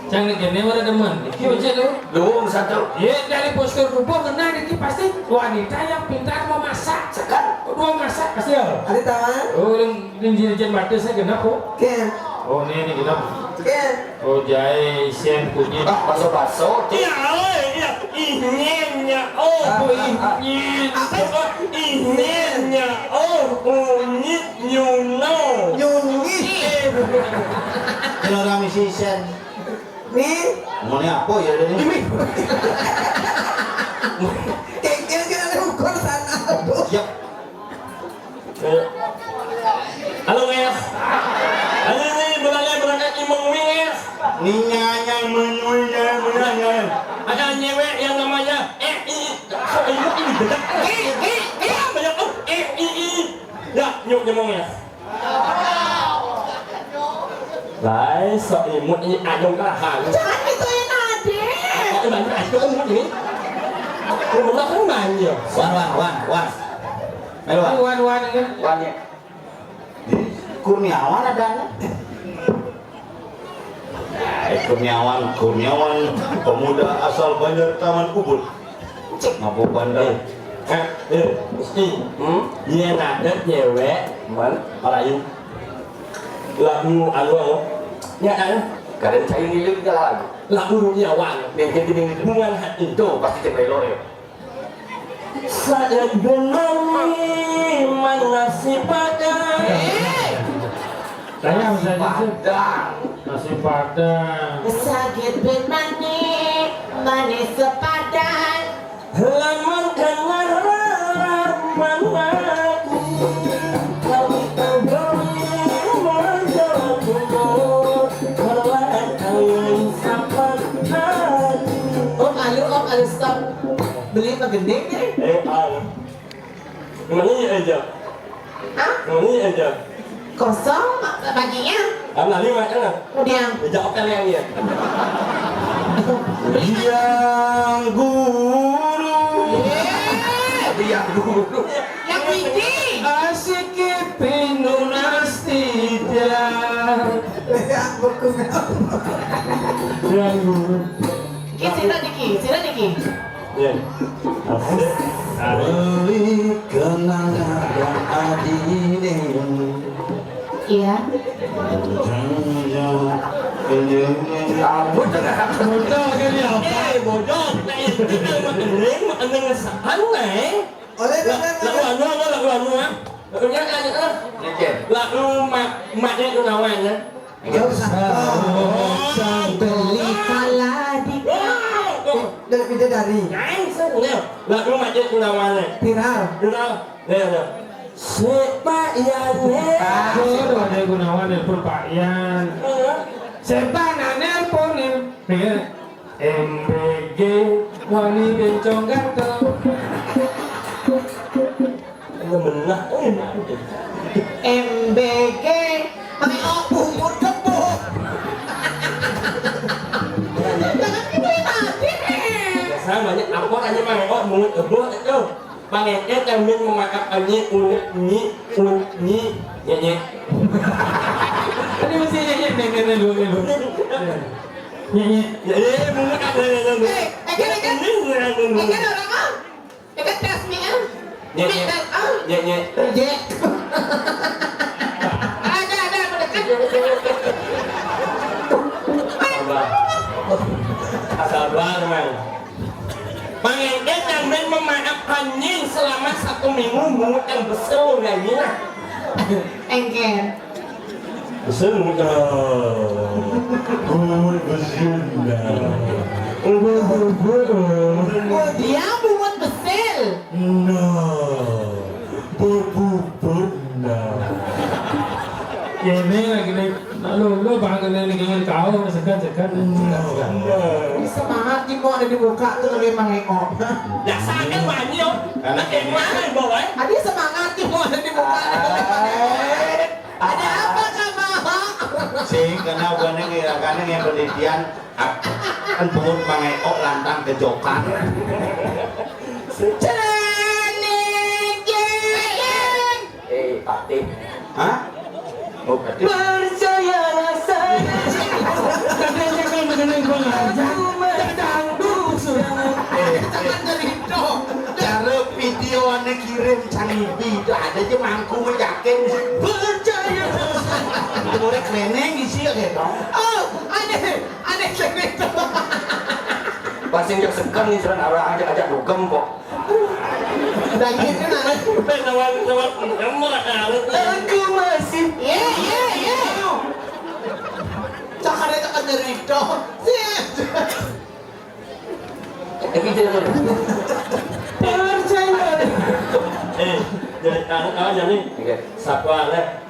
Cang nih, kene mana demen? Iki aja lu. Lu satu. Iya, dari postur tubuh benar, ini pasti wanita yang pintar memasak. Sekarang. Dua masak pasti ya. Ada taman? Oh, yang, yang jin-jin mati saya kenapa? Ken. Oh, ini, ini kenapa? Ken. Oh, jahe, isian, kunyit. Ah, baso-baso. Iya, oh, iya. Inyenya, oh, ah, ah, ah, inyenya, apa? Oh, inyenya, oh, kunyit, nyuno. Nyunyi. Eh. Kira rami sisen. Nih. Ngomongnya apa ya, ini? Ini. Kengkil kira ukur sana. Siap. Halo, Nges. Halo, ini berangkat, berangkat Imong Wing, Nges. Ninya yang menunya, menunya. Ada nyewek yang namanya, eh, i, i. Sok imut ini bedak. Eh, eh, eh. Banyak, oh, eh, i, i. Ya, nyuk nyemong ya. Lai, sok imut ini adong kalahan. Jangan gituin adek. Oh, banyak adong ini. Rumah kan banyak. Wan, wan, wan, wan. Ayo, Wan. Wan, Wan, ini. Wan, ya. Di Kurniawan ada, ya? Eh, Kurniawan, Kurniawan, pemuda asal Banjar Taman Ubud. Ngapa bandel? Eh, eh, mesti. Hmm? Iya, ada cewek. Mana? Melayu. Lagu anu, ya, kan? Kadang saya ngiling ke lagu. Lagu Kurniawan. Nih, jadi, nih, nih. Bunga hati. Tuh, pasti cewek lo, ya. Saya benani mana si Padang. Saya bisa jujur. Padang. Nasi Padang. Sakit ben mani, manis sepadan. Lamun kenal harapan aku, kami kembali menjemput. Kalau kalian sapat hati. Om Alu, Om Alu, stop. Beli apa gending nih? Eh, Al. Meni aja. Hah? Meni aja. Kosong baginya. Karena lima kan? Kemudian. Ejak apa yang ya? Yang guru. Iya. Yang guru. Yang ini. Asik pinunas tidak. Yang guru. Ki, sira niki, sira niki. Iya. Asik. Beli kenangan adine. Iya. Jangan Ampun, tengah. Bodoh kali apa? Eh, bodoh. Nah, itu kan mak Ening, mak Ening ngesahan, eh. Oleh Lah, karena lah, anu, apa, lah, anu, ah. Lah, anu, ah. Oke. Lah, lu mak, maknya lu nawan, ya. Enggak usah. Oh, sang beli kalah di Oh, oh. Dari bidadari. Langsung, ya. Lah, lu maknya lu nawan, ya. Viral. Viral. Ya, ya. Sik Pak Yan, ya. Aduh, ada Gunawan nelpon Pak Yan. Heeh. Setan nelpon nih. Nih, M B G wani bencong ganteng. Ini menah. M B G, ayo bungut kebo. Jangan kita mati, eh. Biasa banyak apa aja, Mang? Oh, bungut kebo itu. Pangéké kambing memakan nyi, unik, nyi, unik, nyi, nyék, nyék. Ini mesti nyék, nyék, nyék, nyék, dulu, nyék, dulu. Nyék, nyék. Ya, ya, ya, bungut ada, ya, ya, ya. Eh, eh, kan, eh, kan. Ini, ya, ya, ya. Eh, kan orang, ah. Eh, kan, trust me, ah. Nyék, nyék. Mental, ah. Nyék, nyék. Nyék. Ada, ada, mendekat. Sabar. Sabar, Mang. Pangéké kambing memaafkan nyi selama satu minggu, bungut yang besar, ya, nyi. Engker. Besar, bungut, ah. Bungut besar, nah. Bungut besar. Oh, dia bungut besar. Nah. Bubur, nah. Ya, ini lagi nih. Nah, lu, lu bang, ini lagi dengan kau, segan, segan. Nah. Ini semangat nih, mau ada di muka tuh, lagi mangeko. Dasar kan banyak. Karena Nah, kayak mana, Bang, eh? Ada semangat nih, mau ada di muka tuh, lagi mangeko. Ada apa, Kak Mama? Sing, karena bukannya kayak, karena yang penelitian, kan bungut mangeko lantang kejokan. Cenik, jeng, jeng. Eh, Patih. Hah? Oh, Patih. Percayalah saja. Tapi jangan mengenai gua aja. Datang busur. Eh, eh. Jangan dari itu. Cara video ane kirim can ibi itu ada aja mangku mejakin. Percayalah saja. Itu boleh kleneng isi ya, gitu. Oh, ada, ada kleneng. Pasti nggak segan nih, jalan arah aja, ajak dugem kok. Daging kan ada. Nawar, nawar, nawar, nawar. Aku masih Iya, iya, iya. Cakar itu kan dari itu. Siap. Tapi jangan. Percaya. Eh, jadi, ah, ah, jadi. Oke. Sapa, leh?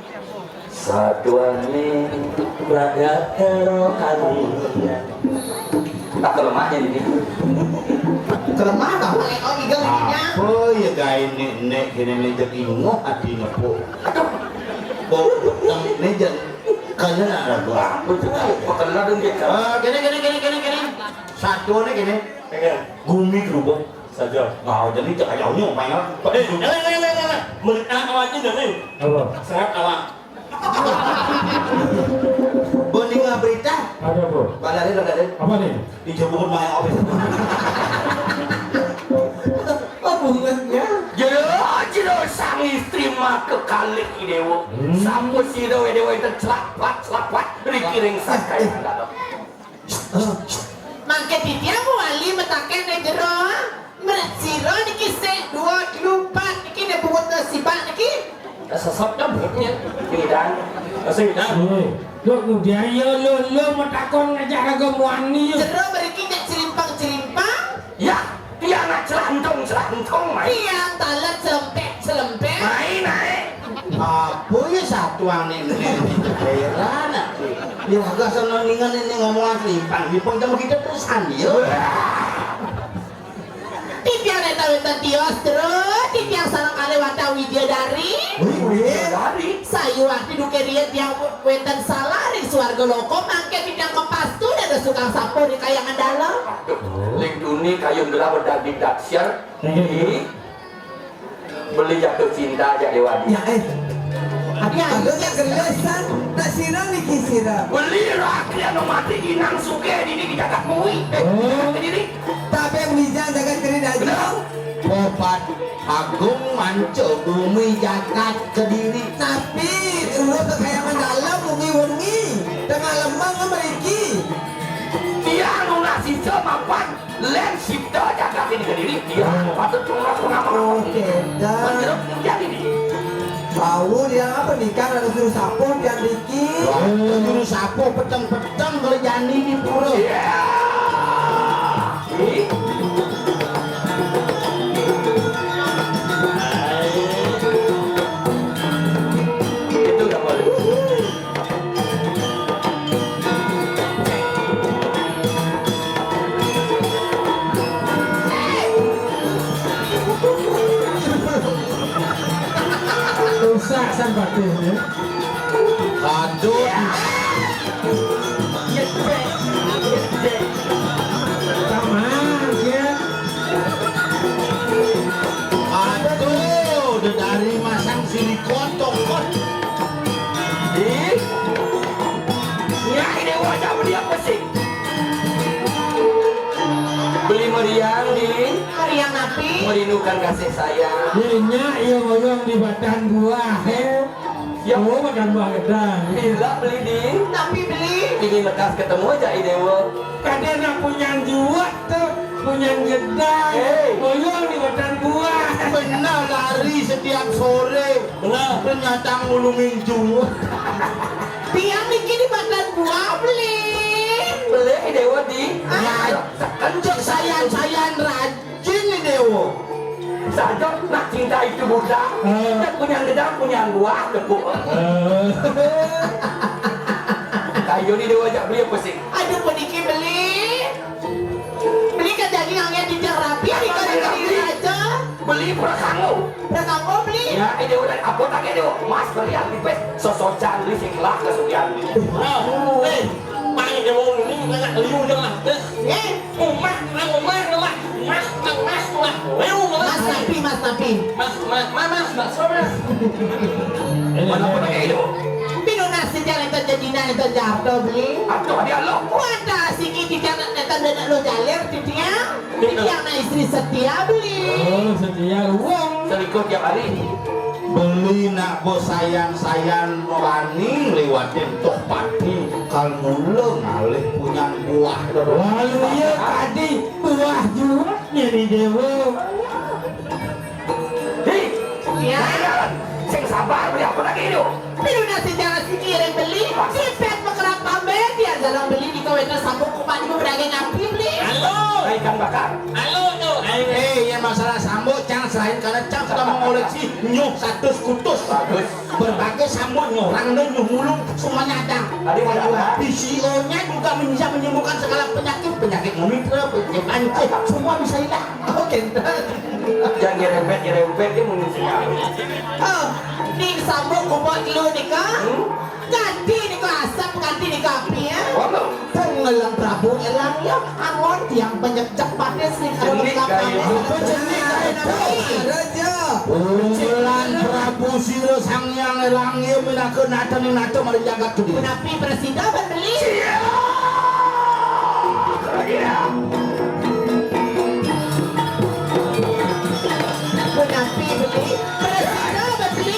Satuane rakyat rohani. Tak kelemahnya ini. Kelemah apa? Oh, iga linya. Apa ya gawe nek, nek kene nek jadi ngoh ati nepuk. Aduh. Kok nek jadi kena ada gua. Betul. Kok kena dong kita. Ah, kene, kene, kene, kene, kene. Satuane kene. Iya. Gumi gerubuk. Saja. Nah, jadi cek aja nyong main apa? Eh, eh, eh, eh, eh, eh. Menurut anak awak ini nih. Apa? Sangat awak. Bening berita. Ada apa? Balari lo, Dek. Apa nih? Dijebur main apa? Hubungannya? Jero, jero sang istri mah kekalik i dewa. Hmm. Sampun sira we dewa enten celapat, celapat, riki ring sakai dalam. Mangke titiang wali metaken ring jero. Mret sira niki sik dua telu pat niki nek bungut sibak niki. Sesep kan bunutnya. Pidan. Masih pidan. Eh, lo, lo, dia, ya, lo, lo metakon ngajak raga muani, ya. Jero mriki nek cerimpang-cerimpang. Ya, dia nak celantung-celantung, main. Tiang talet celempek-celempek. Main, main. Apa ya satuan ini? Heran aku. Ya, agak seneng ningan ini ngomong asli. Pang, di pang, kita terusan, ya. Titiang neta wénten tios terus, titiang sareng kalih wantah widyadari. Wih, widyadari. Sayuwakti duké riyen tiang wénten salah ring swarga loka, mangké titiang kapastu dados tukang sapuh ring kahyangan dalem. Aduh, ling duni kayun gelah bedadi daksya. Iya, iya. Beli jatuh cinta aja Déwadi. Ya, eh. Adi, adi. Aku tak gelesan, tak sira niki sira. Beli rakyat no mati inang sugih dini di jagat muwi. Eh, oh. Kediri. Tapi wijang jagat kediri dadi. Bener. Popat agung manca bumi jagat kediri. Tapi urus kekayangan dalam wengi-wengi. Tengah lemah Mriki. Tiang nunas sisa mapan lén sipta jagat ini kediri. Tiang patut nunas pengamal. Oke, dah. Menurut tiang ini. Bau dia apa nih, Kang? Ada juru sapuh tiang mriki. Wah, juru sapuh peteng-peteng kalau jani di pura. Iya. Ih. Itu nggak boleh. Rusak san batunya. Aduh. Taman, ya. Aduh, udah dari masang silikon tokot. Ih. Ya, ini wajah dia pesik. Beli meriang di Meriang napi? Merindukan kasih sayang. Inya iya ngoyong di batang buah, he. Ya. Oh, batang buah gedang. Bila beli di Tapi beli. Ini lekas ketemu aja, I Dewa. Kadén nak punyan juak tuh, punyan gedang. Hei. Ngoyong di batang buah. Benar, lari setiap sore. Benar. Ternyata ngulungin juak. Tiang niki di batang buah beli. Beli, I Dewa di. Ah. Ya, cek sayan-sayan rajin, I Dewa. Saja nak cinta itu buta. Hmm. Dia punya gedang, punya buah, tepuk. Hmm. Kayu ni Dewa ajak beli apa sih? Aduh, puniki beli. Beli kan daging angin di rapi, di kali raja. Beli prasanggo. Prasanggo beli. Ya, ini udah apa tak ada. Mas beli yang tipis. Sosocan beli sing lah kesugihan beli. Nah, eh, main dia mau ini, nggak liu dia lah. Eh, eh, umah, nang umah lah. Mas, nang mas lah. Liu lah. Mas tapi, mas tapi. Mas, mas, mas, mas, mas, mas. Mana pun kayak itu. Pinunas si jalan itu jadinya itu jatuh beli. Aduh, dia lo. Kuat dah siki tidak nak datang dan lo jalir, titiang. Tiang nak istri setia beli. Oh, setia wong. Selingkuh tiap hari. Beli nak bos sayan-sayan mewani liwatin toh pati. Kal mula ngalih punyan buah. Lalu iya tadi buah juaknya di Dewa. Hi. Ya. Sayan, sing sabar beli apa lagi itu? Pinunas sejarah si kiring beli, sipet mekerap pambe, tiang dalam beli di kawéntenan sambung kupat ibu beragé ngampi beli. Halo. Ikan bakar. Halo, tuh. Eh, eh, ya masalah sambung, cang selain karena cang sudah mengoleksi nyuh satu kutus. Bagus. Berbagai sambung nyuh, orang ada nyuh mulung, semuanya ada. Tadi banyak, P C O-nya juga bisa menyembuhkan segala penyakit, penyakit mimpi, penyakit pancing, semua bisa hilang. Oh, kénten. Jangan nyerempet-nyerempet dia mengisi. Oh, di sambung kupat lu nih, Kak. Hmm? Ganti nih, Kak, asap, ganti nih, Kak, api, ya. Waduh. Pengelang Prabu elang, ya. Angon tiang penyekcek patis nih, kalau jenik kayak gitu. Apa jenik kayak itu? Raja. Unggulan Prabu Sira Sang Hyang Elang, ya, minaka nata ning nata mari jagat gedé. Menapi presida ban beli? Iya. Iya. Menapi beli, presida beli.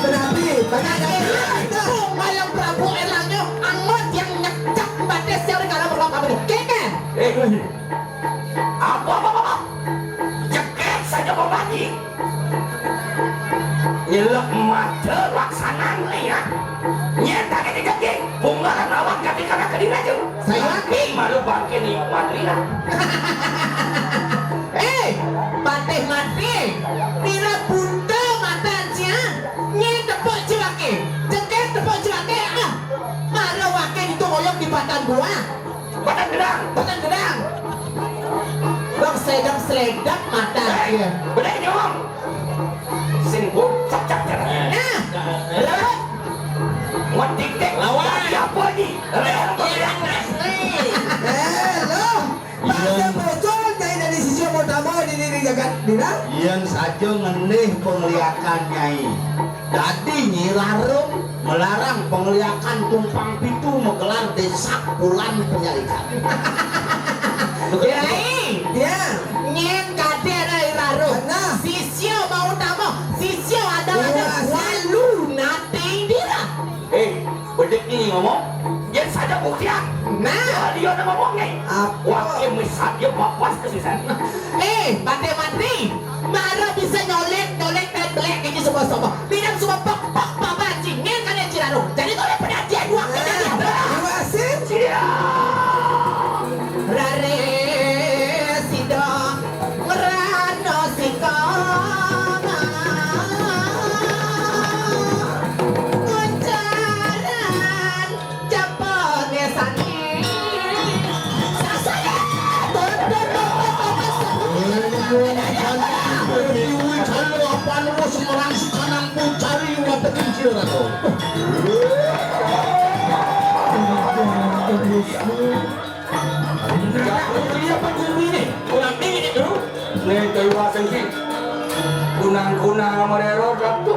Menapi, menapi. Mayang Prabu Erlangga, angot yang nyekcak batis yang dikala berlok apa nih? Kéngkén. Eh, apa, apa, apa, apa? Jekét saja berbagi. Nyelek mata laksanan lihat. Nyéta kéné jeging, bunga lawan kati kana kadi raja. Saya mati. Malu bangké ni Madrina. Eh, Patih mati. Pira bunta matan sia. Nyén tepuk jiwaké. Jeging tepuk jiwaké, ah. Mara waké itu ngoyong di batang buah. Batang gedang. Batang gedang. Bang sedap-sedap matan sia. Bener nyong. Sing gua cak-cak cara. Nah, rebut. Ngetik-tik. Lawan. Siapa ni? Rebut. Iya, asli. Eh, lo. Bahasa bocor, Nyai dari sisi mau tamu di, di, di jagat dina. Yén saja ngendih pengliakan Nyai. Dadi Nyi Rarum melarang pengliakan tumpang pitu magelar désak bulan penyalikan. Kiai. Ya. Nyén kadé ada Nyi Rarum. Benar. Sisya mau tamu, sisya ada ada. Iya, sih. Walu nating dira. Eh, bedek ini ngomong. Yén Ada buktian. Nah. Dia nama wong nih. Apa? Wah, dia bisa dia bapas ke sisa. Eh, mati-mati. Mara bisa nyolek, nyolek, teblek ini semua-semua. Bidang semua pok, pok, papa, cingin kalian Cirarung. Jadi tuh pengajian dua kejadian. Terima kasih. Iya. Rare sida ngrana sika. Kuncaran Japa ngesani. Sasana. Tundun, tundun, tundun. Iwi calo apa nemu semerang sukanang pucari watekin cilarato. Iya, Pak Guru ini. Kurang tinggi nih, Guru. Nih, dewa sengki. Kunang-kunang merero ratu.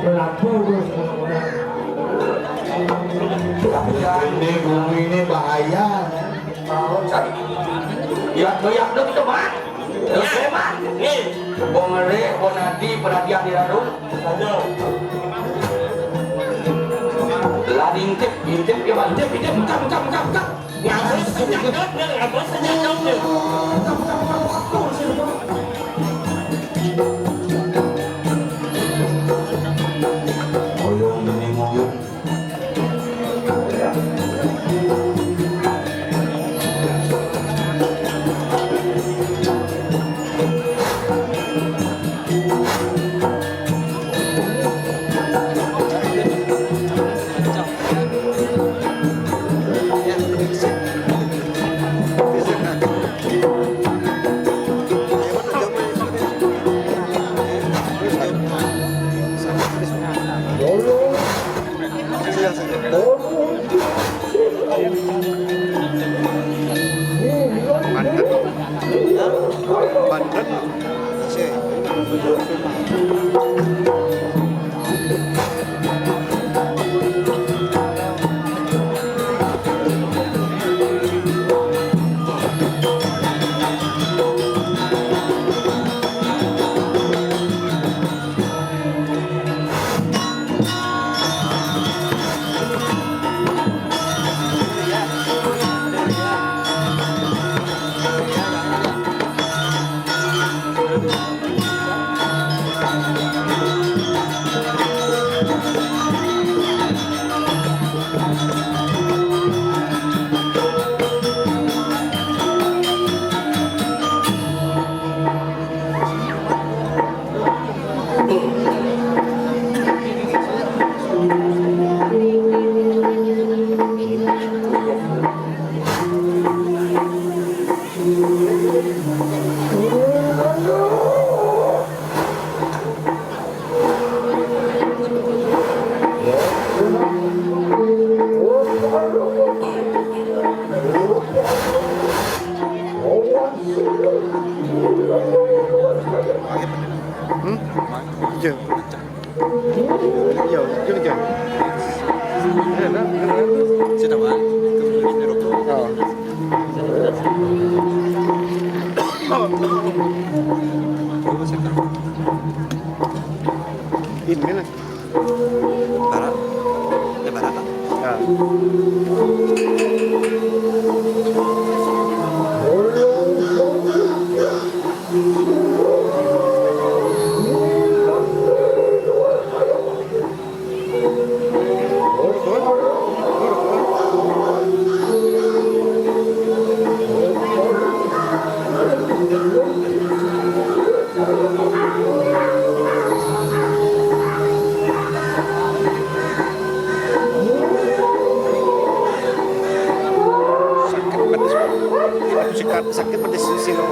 Ratu, Guru. Ini bumi ini bahaya. Mau cari. Ya, doyak dong itu, Mak. Terus, Mak. Nih. Bongere, bonadi, perhatian di lalu. Aduh. Lah, intip, intip ya, Pak. Intip, intip, buka, buka, buka, buka. Ngapa senyakatnya? Ngapa senyakatnya? Oyong ini ngomong. Banten. Banten. Hmm? Iya. Iya, iya, iya. Iya, nah, iya, nah. Sudah, Pak. Oh. Ini lah. Barat. Ini barat, Pak. Ya. Sakit pedes, Pak. Aduh, sakit, sakit pedes di sini.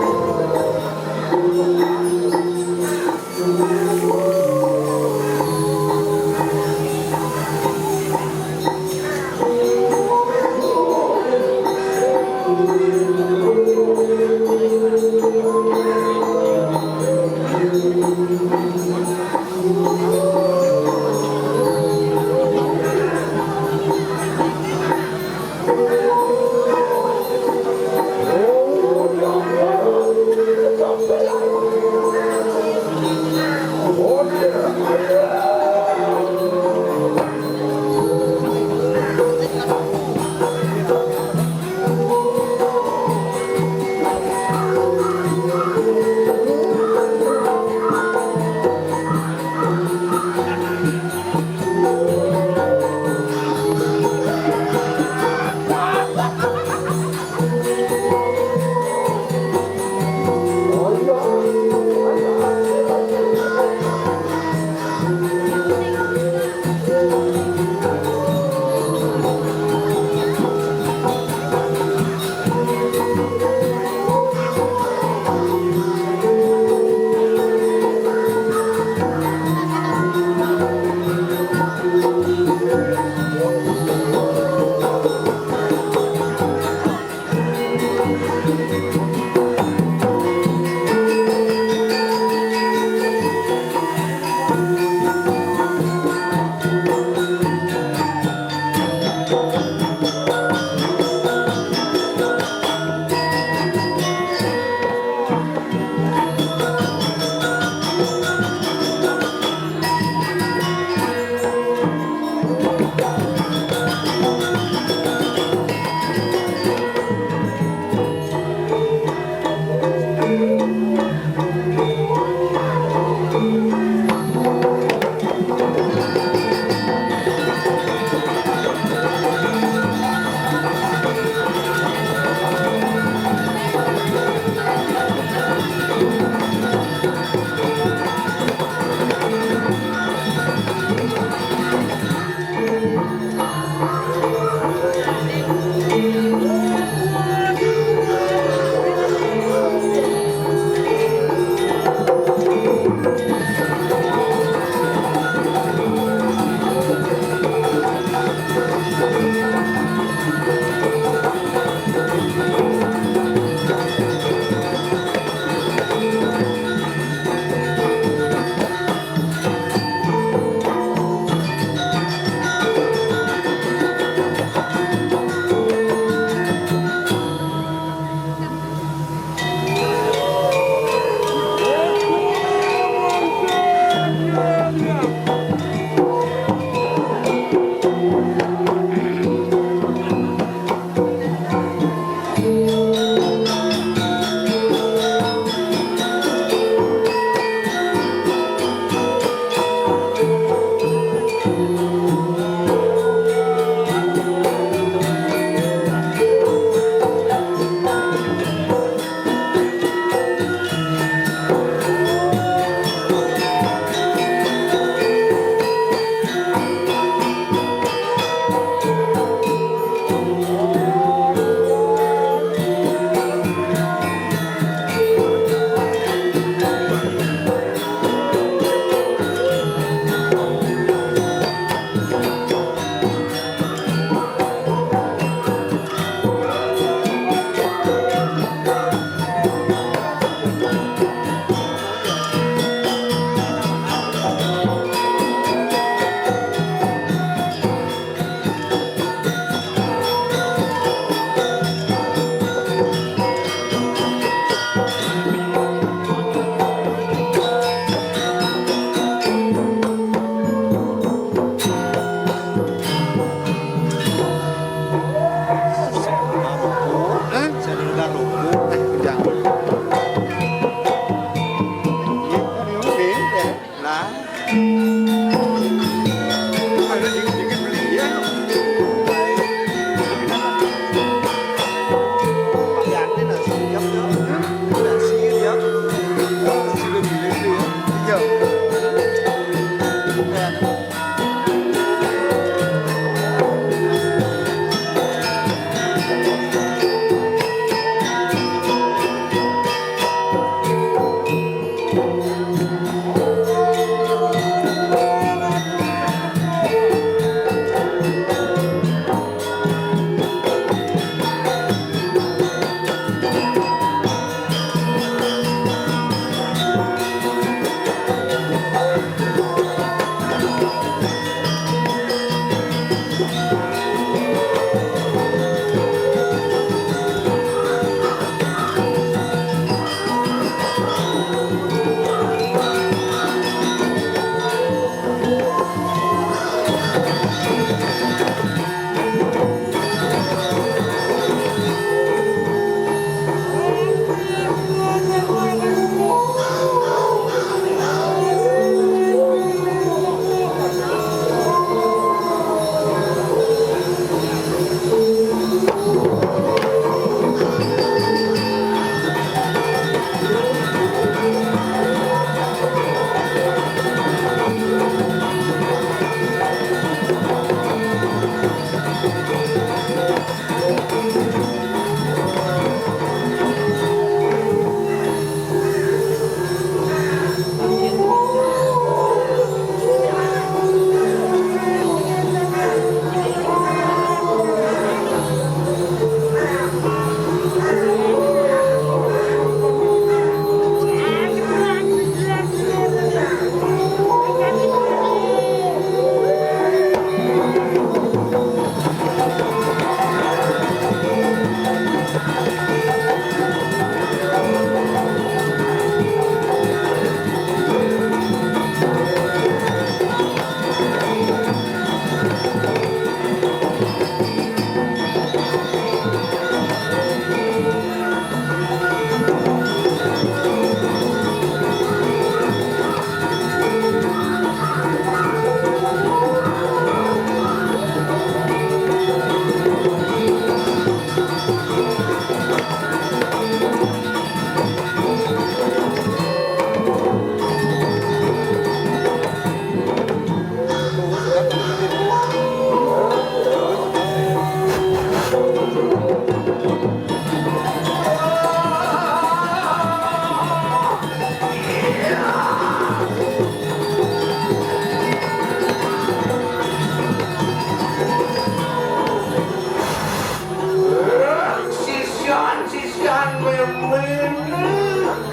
Sisian-sisian mémé,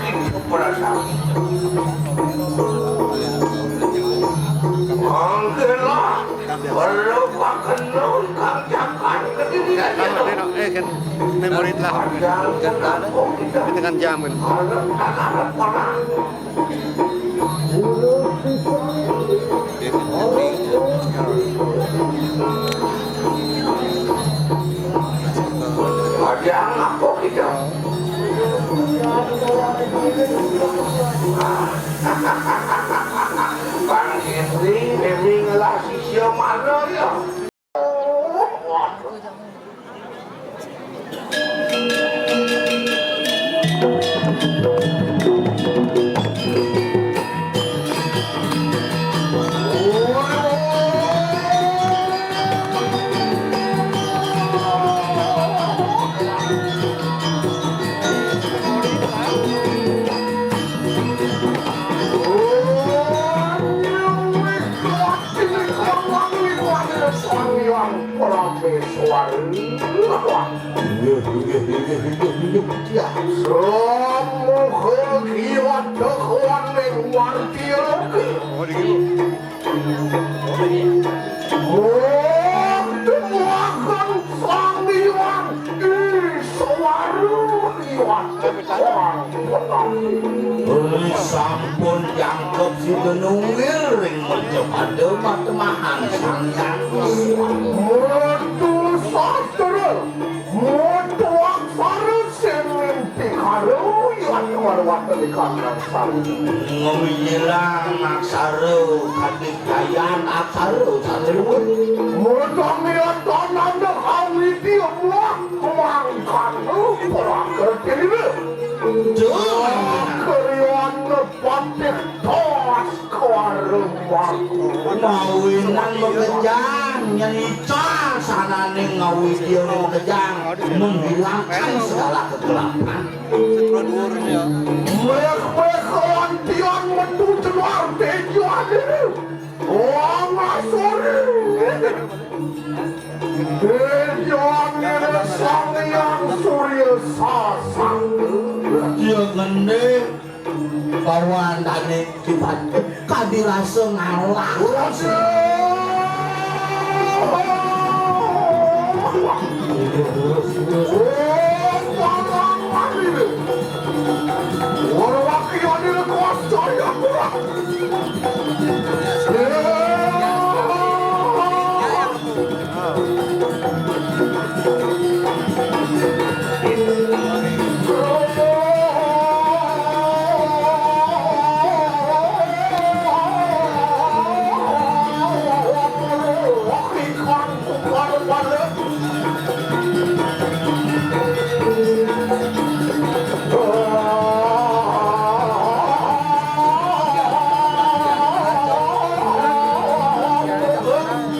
kitu perasaan. Mangkélah, perlu pakenun kang jakan kedirian. Eh, kan, memorit lah. Di tengah jam, kan. Arep tak arep perang. Ada apa kita? Bang Henry, memang lah sisya mana ya? Prameswari. Inggih, inggih, inggih, inggih, inggih. Ya. Samuga kiwat dakwang ning warti loki. Wonten wahan Sang Hyang Iswara liwat Sang Hyang. Uli sampun jangkep sida nunggil ring mercapada matemahan Sang Hyang. Metu sastra, metu aksara sing mimpi karo yan marwateni kang sari. Ngwijilang aksara, kadikdayan aksara, sastra. Mudang ya tananda awidya muah mangkana prakerti lila. Duh. Kriana patih tos kawarung waku. Mawinan makejang, nyen ical sananing ngawidya makejang, menghilangkan segala kegelapan. Meh, meh, lantian metu jenar tejo adil. Wong asuri. Tejo adil Sang Hyang Surya Sasang. Ya ngendih. Pawandane kipat kadi rasa ngalah.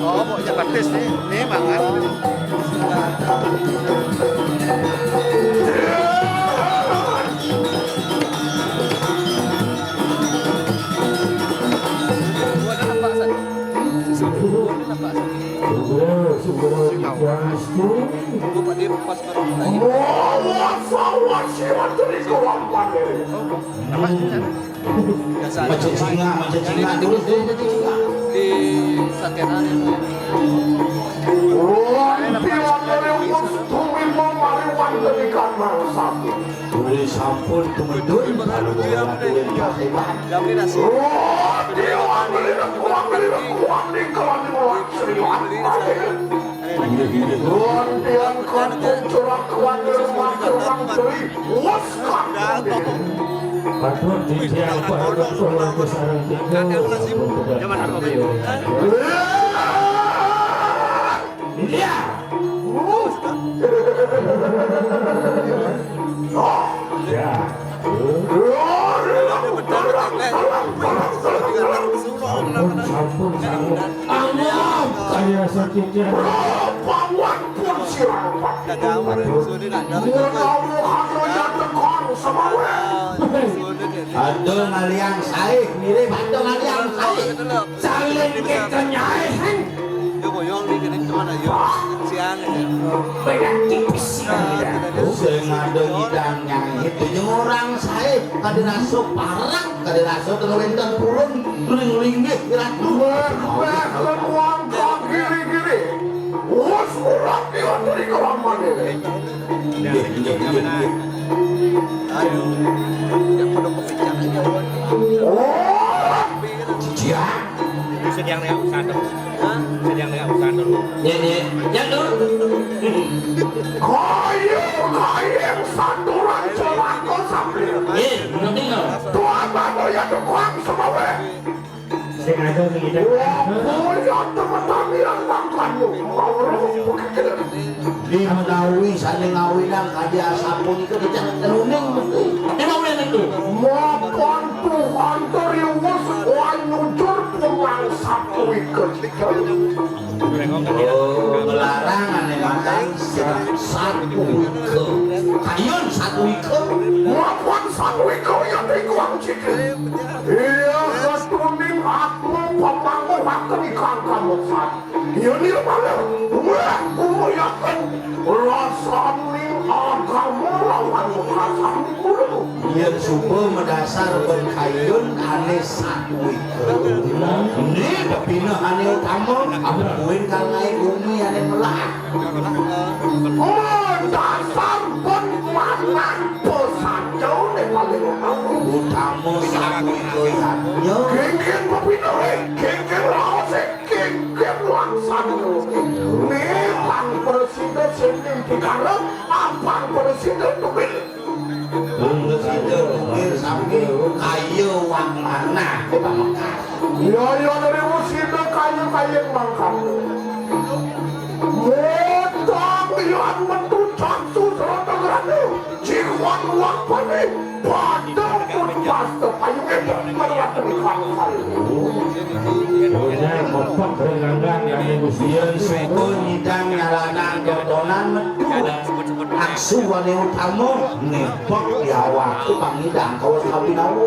Oh, mau cepat tes nih, nih mangan. Gua ada nampak, San. Sudah nampak, San. Sudah, sudah, sudah. Gua pada pas baru mulai. Wah, wah, sawah, siwat, tadi gua lampar, ya. Apa? Biasa. Macet singa, macet singa, terus, terus, macet singa. Di Sakeran itu. Wah, piwat dari Mus, tumi mau mari wanteni kamar satu. Uli sampun tumedun, lalu ora kulit paseban. Jam lima sih. Oh, dia ambil, ambil, ambil, ambil, kalau di bawah seriwan. Nuwun tiyang kampung Curak Kuanir Magelang Beli. Wes kampung. Patut ditiang paharep kula sareng tiga. Zaman apa, Pak? Iya. Ya. Sampun, sampun, sampun. Ampun, kaya sakitnya. Bro, pawon pun Menawi hana ya tekang semawe. Aduh, ngaliang sae, mirip aduh ngaliang sae. Saling kekenyai, heng. Beda tipis ya. Sing ada ngidang nyai, itu jeung orang sae, kada rasa parak. Kada rasa tengah wénten purun, ring linggih, Ratu. Wéh, wéh, lemuang kagiri-giri. Wus urang diaturi kelaman ini. Inggih, inggih, inggih, inggih. Ayo. Oh, Ciang. Itu sedang dengan usaha dulu. Sedang dengan usaha dulu. Nggih, nggih. Ya, Dur. Kayu, kayu saturan celaka sambil. Nggih, ngerti, no? Tuan Bano ya tukang semawe. Sing ada nang kita. Wah, ya teman-teman yang makan lu. Mau lu begitu. Di menawi sané ngawinang kadi asapunika kecak teluning mesti. Emang udah tentu. Mapan Tuhan teriwas wanyujur pulang satu ikut. Oh, melarang ané makan satu ikut. Kayun satu ikut. Mapan satu ikut ya tinggal cici. Iya, ketuning aku pemangku makan ikan kamu satu. Yén iya malih, wah, kuyakin rasaning agama lawan rasaning guru. Yén suba madasar bén kayun ané satu ikut. Né pepineh ané utama, abuh buin kang naik bumi ané melah. Madasar bén manah pesajané paling utama. Utama satu ikut. Kéngkén pepinehé, kéngkén raosé. Kéngkén laksana. Né pang prasida sing ning pikara, apang prasida tubir. Pang prasida tubir sami kaya wang manah pamekas. Ya, ya, dari wusida kaya, kaya mangkat. Motong yan metu caksu serata grana. Jiwan wapane padha pun pasta payunge marwateni kangsal. Bener, mepet rengangan yang ibu. Yen suka nyidang nyalanan dodonan metu. Aksu wane utama, nepek di awak, pangidang kawas kabinawa.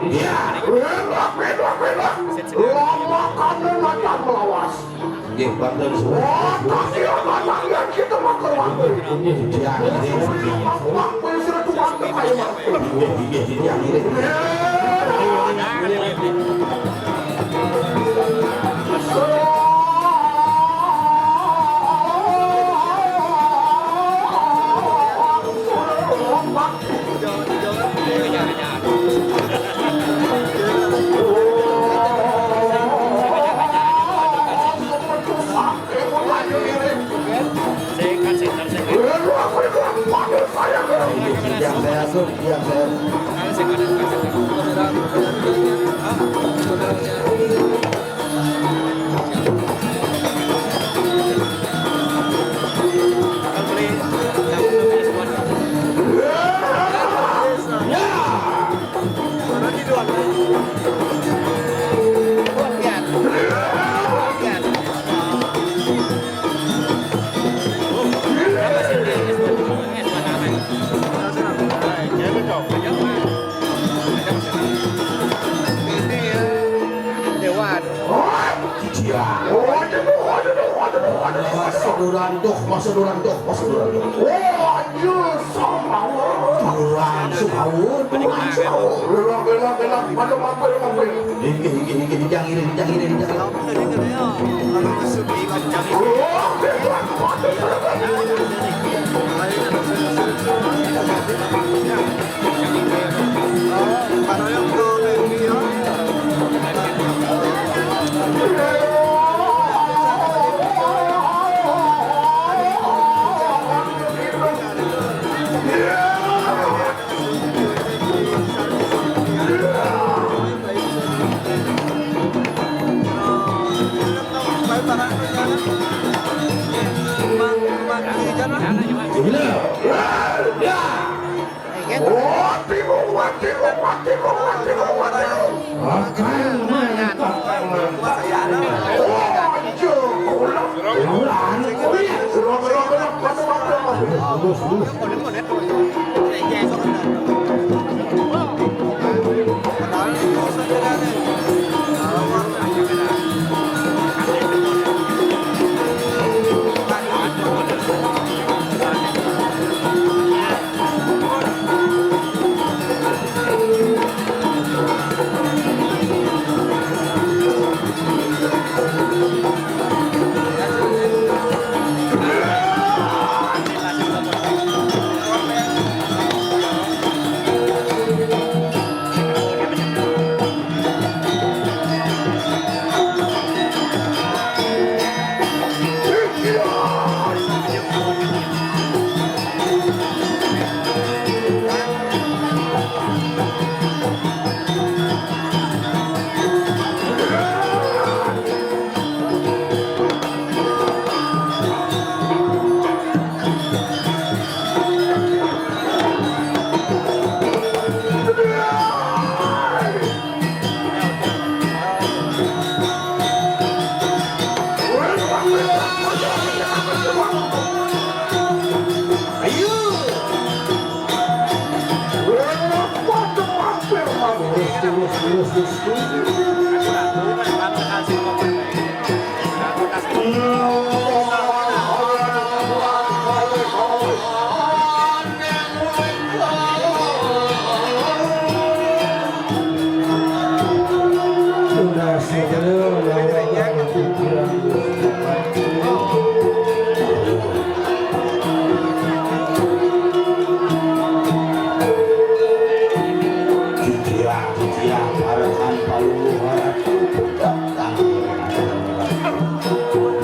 Iya. Belak, belak, belak. Lama kamu macam lawas. Nggih, wonten suwun. Wah, kasihan, kasihan kita makan waktu. Nggih, nggih. Waktu sudah tuan kaya waktu. Nggih, nggih, nggih, nggih. Yang saya asuh, yang saya Lewat. Iya. Masa duran tuh, masa duran tuh, masa duran tuh. Oh, anjir, sama. Duran, sukaun, duran, sukaun. Belok, belok, belok. Maju, mampir, mampir. Inggih, inggih, inggih, dijang iring, dijang iring, dijang iring. Oh, belok, mampir.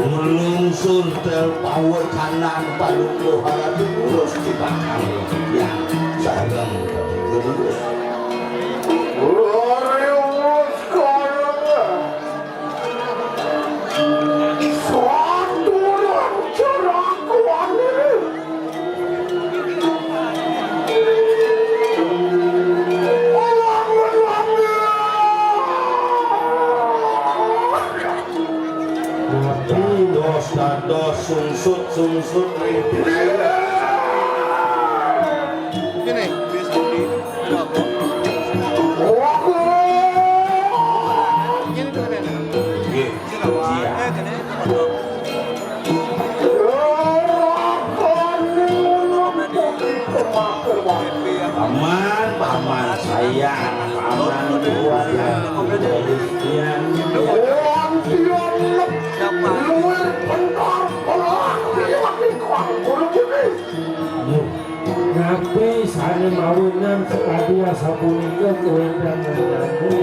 Nglungsur tel pawekanan Palungguh Ratu Gurus dibakal yang sareng Gurus. Saturan jerakuan ini. Nabi dos, dados sungsut, sungsut. Sini. Nggih, iya. Paman, paman sayang, paman kuat. Iya. Luwih bentar, pelah, liwat ning kang guru putih. Ngape sane mawinan sakadi asapunika kawéntenan nami?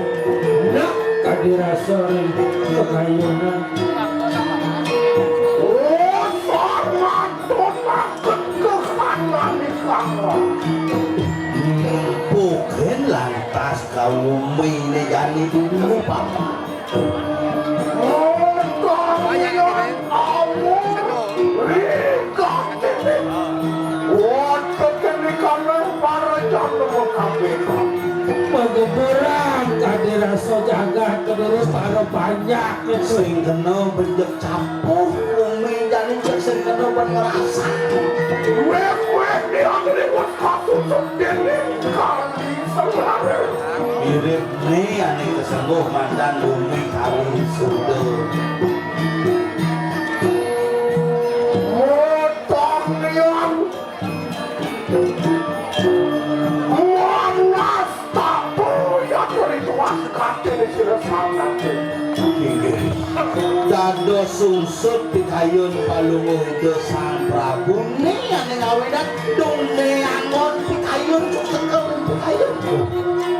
Nak kadi rasa ring kekayunan. Oh, sangat donaken kesanani kang. Mpukin lantas kawumi ne jani dulu, Paman. Pageburan kadi rasa jagat kediri para panjak. Sing kena bejek capuh, umi jani cek sing kena ben ngerasa. Wéh, wéh, diangge wis kasusup dening kang Mirip né ané kesengguh mantan bumi kali suda. Mutang lian. Manas tapo ya ritual kate sira sanate. Inggih. Dados sungsut pikayun Palungguh Ida Sang Prabu né ané ngawinan Dong neangon pikayun, cuk, tekel pikayun.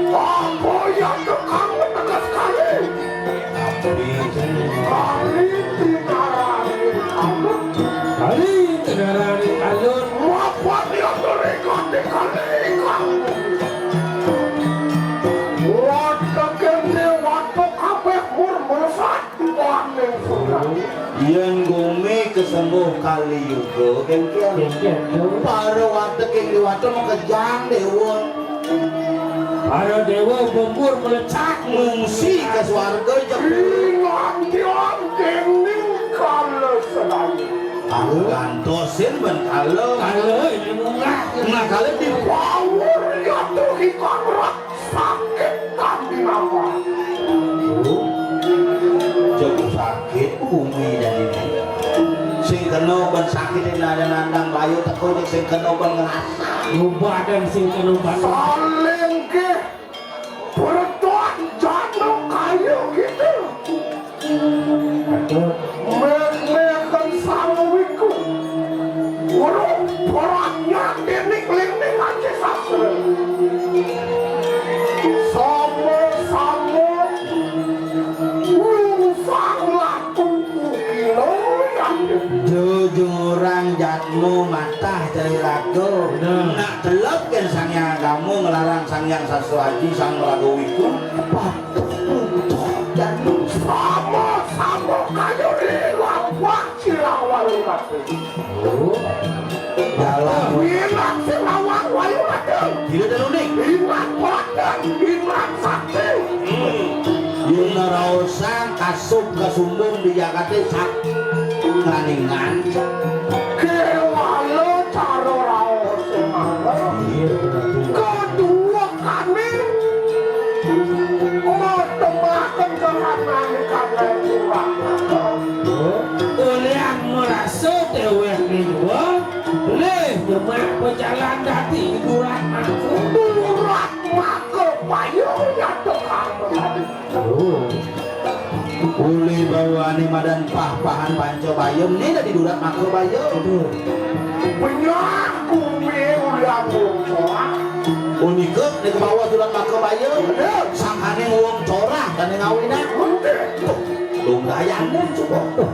Apa yang tukang tegas kali? Kali tinarani alun. Kali tinarani alun. Mapan yang terikat di kali kamu. Watak ini watak kabeh mur meresat. Yén gumi kesengguh kali yuga, kénkén. Kénkén, Dul. Para watek ing déwata makejang déwa. Para déwa gugur mlecak ngungsi ka swarga, jebul. Ingantian déning kala sedaya. Gantosin ben kala. Kala ini munggah. Nah, kala di pawur ya tuh ikan rak sakit kami nama. Jauh sakit bumi dan ini. Sing kena ben sakit ini ada nandang bayu teko sing kena ben ngerasa. Ubah dan sing kena ben. Saling ke Pertuan jatuh kayu gitu. Meh-meh kan sawiku. Urung perangnya ini klinik aja sastra. Sama-sama lungsang laku kukino ya. Jujurang jatmu matah dari lagu. Bener. Nak telep kan sang yang kamu ngelarang sang yang sasuaji sang lagu wiku. Patuh untuk dan sama-sama kayu di lampah Cilawang Ratu. Oh. Dalam winak Cilawang Wayu Ratu. Tidak ada unik. Iman Peladan, Iman Sakti. Hmm. Yuna raosan kasub kasumbung di Jakarta sak nganingan. Kewala cara raos semana. Iya, benar. Kedua kami mau temakan ke kanan, kanan kurang. Ulian merasa dewek ni dua, leh demak pejalan dati durat aku. Durat maka payung ya tukang tadi. Oh. Uli bawa ni madan pah-pahan panca bayem ni dadi durat maka bayem. Benar bumi ulian bongkok. Unikut ni ke bawah durat maka bayem. Sangkane wong corah kane ngawinang. Bener. Dong dayanan cukup.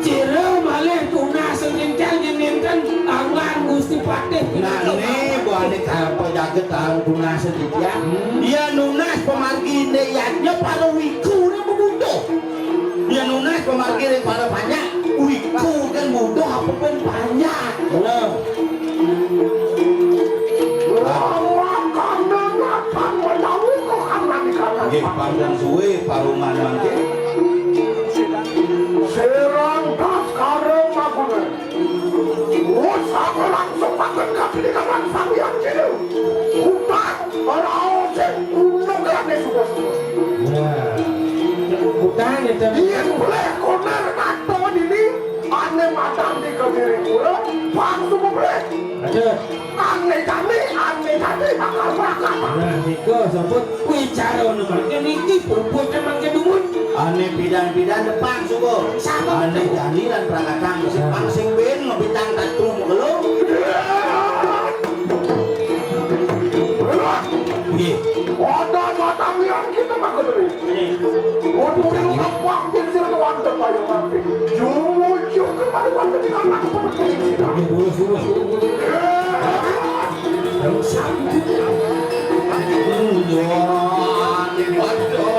Cira malih tunas sing ningkang yen nenten anggan Gusti Patih. Nah, ne buane karepe jaget tahu tunas sing titiang. Hmm. Yen nunas pamargine yadnya para wiku ne bebutuh. Yen nunas pamargi ring para panjak, wiku kan butuh apa pun panjak. Bener. Lawan kandang datang menawi kok anak di kanan. Nggih, panggung suwe paruman mangke. Serang tas kareng magunan. Wes aku langsung makan kaki di kanan Sang Hyang Jinu. Hutang raos sing gunung ane suwes-suwes. Ya. Hutang itu. Yen boleh koner katon ini, ane madan di kediri kula, bang suku boleh. Ada. Ane jani, ane jani bakal bakal. Nah, nika sampun wicara nemangke niki puput nemangke dumun. Ane pidan-pidan depan suku. Sama. Ane jani lan prakatang sing pang sing ben ngebitang tatrum kelo. Nggih. Ada batang yang kita makan tadi. Untuk lu kapak pinsir ke warteg payung mati. Jumujuk ke pada warteg di anak seperti ini. Nggih, terus, terus, terus, terus. Terus sambung. Iya, di warteg.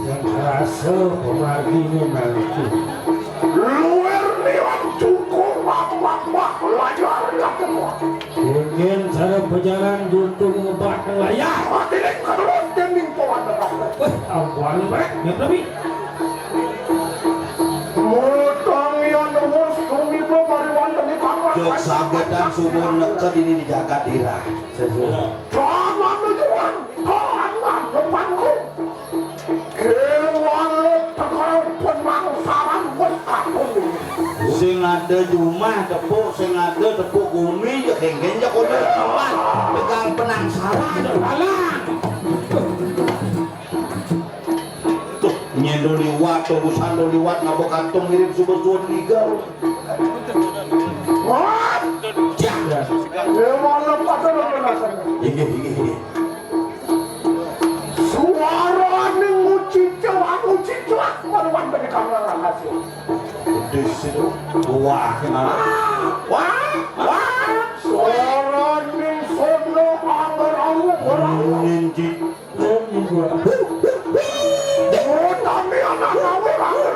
Yang rasa pemargi ini nanti. Luar ni cukup, wah, wah, wah, layar lah semua. Ingin cara berjalan juntung ngebak nang layar. Hati ni terus dinding pohon dekat. Weh, ampun, Pak. Ya, tapi. Mutang yang terus kami pemariwan demi kamar. Jok sabetan subuh neked ini di Jagadira. Jangan tujuan, jangan depanku. Kewala tegal penangsaran wis katon. Sing ada jumah tepuk, sing ada tepuk gumi, ya kengken ya kono kawan. Tegal penangsaran. Alah. Tuh, nyendo liwat, tuh, usando liwat, ngapa kantong mirip subuh-subuh tiga. Inggih, inggih, inggih. Suaraning ngucicak, ngucicak, maruan dari kamar hasil. Di situ, wah, kenapa? Wah, wah, wah. Suaraning sono angger-angger, angger-angger. Ning cicing. Oh, tapi anak kamu angger-angger,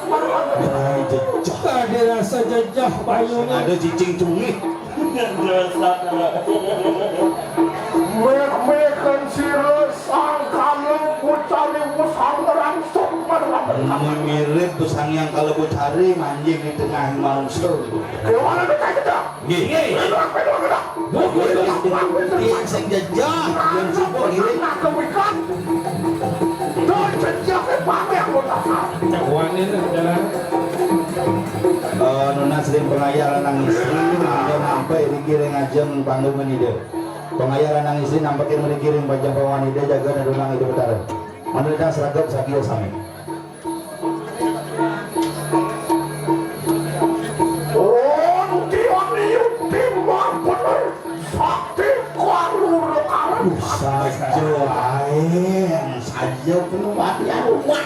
maruan. Ai, jejeh. Ada rasa jejeh, bayune. Ada cicing cungih. Meh-meh kan sira sang kalebu cari wus angger-angger, maruan. Mirip Sang Hyang Kalebu Cari manjing di tengah manungsa. Dewa lebih kaget dah. Nggih. Nggih. Bedok, bedok, bedok. Duh, duh, duh, duh. Tiyang sing jejeh, yang sibuk ngiring. Nah, kewikan. Duh, jejeh, eh, pameh aku dasar. Jagoane nih, jalan. Eh, nunas ring pengayah lanang istri, mangga nampek niki ring ajeng panggung Ida. Pengayah lanang istri nampekin mriki ring pajeng panggung Ida, jaga dadonang Ida Betara. Manut ida sregep sakiya sami. Oh, tiang yuti mah bener sakti kalura karan. Saja ae, saja penuhatian rumah.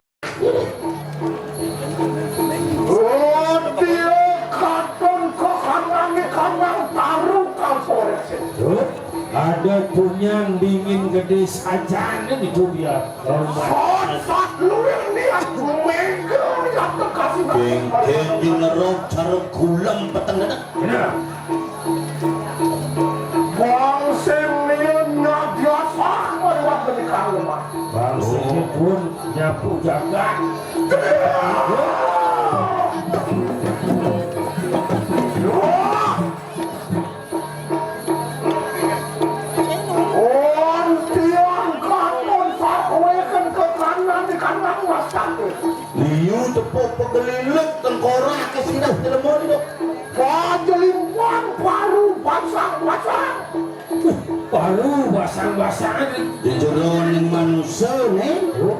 Oh, dia katon kekanangi kanang taru kapolres. Tuh, ada punyang dingin gede sajane niku dia. Hormat. Saat luwih niat mega nyata kasih. Bengkeng di ngerok cara gulem peteng gedek. Bener. Bang sing niat nyadiasa lewat menikah lemah. Bang sing pun nyapu jagat. Wah! Wong tiang katon sakuweken ke kanan di kanan wastante. Liu tepuk pegelilik tengkorak ke sidah telemon itu. Pajelimbang paru basang-basang. Paru basang-basang. Di jeroning manusia, nih. Oh.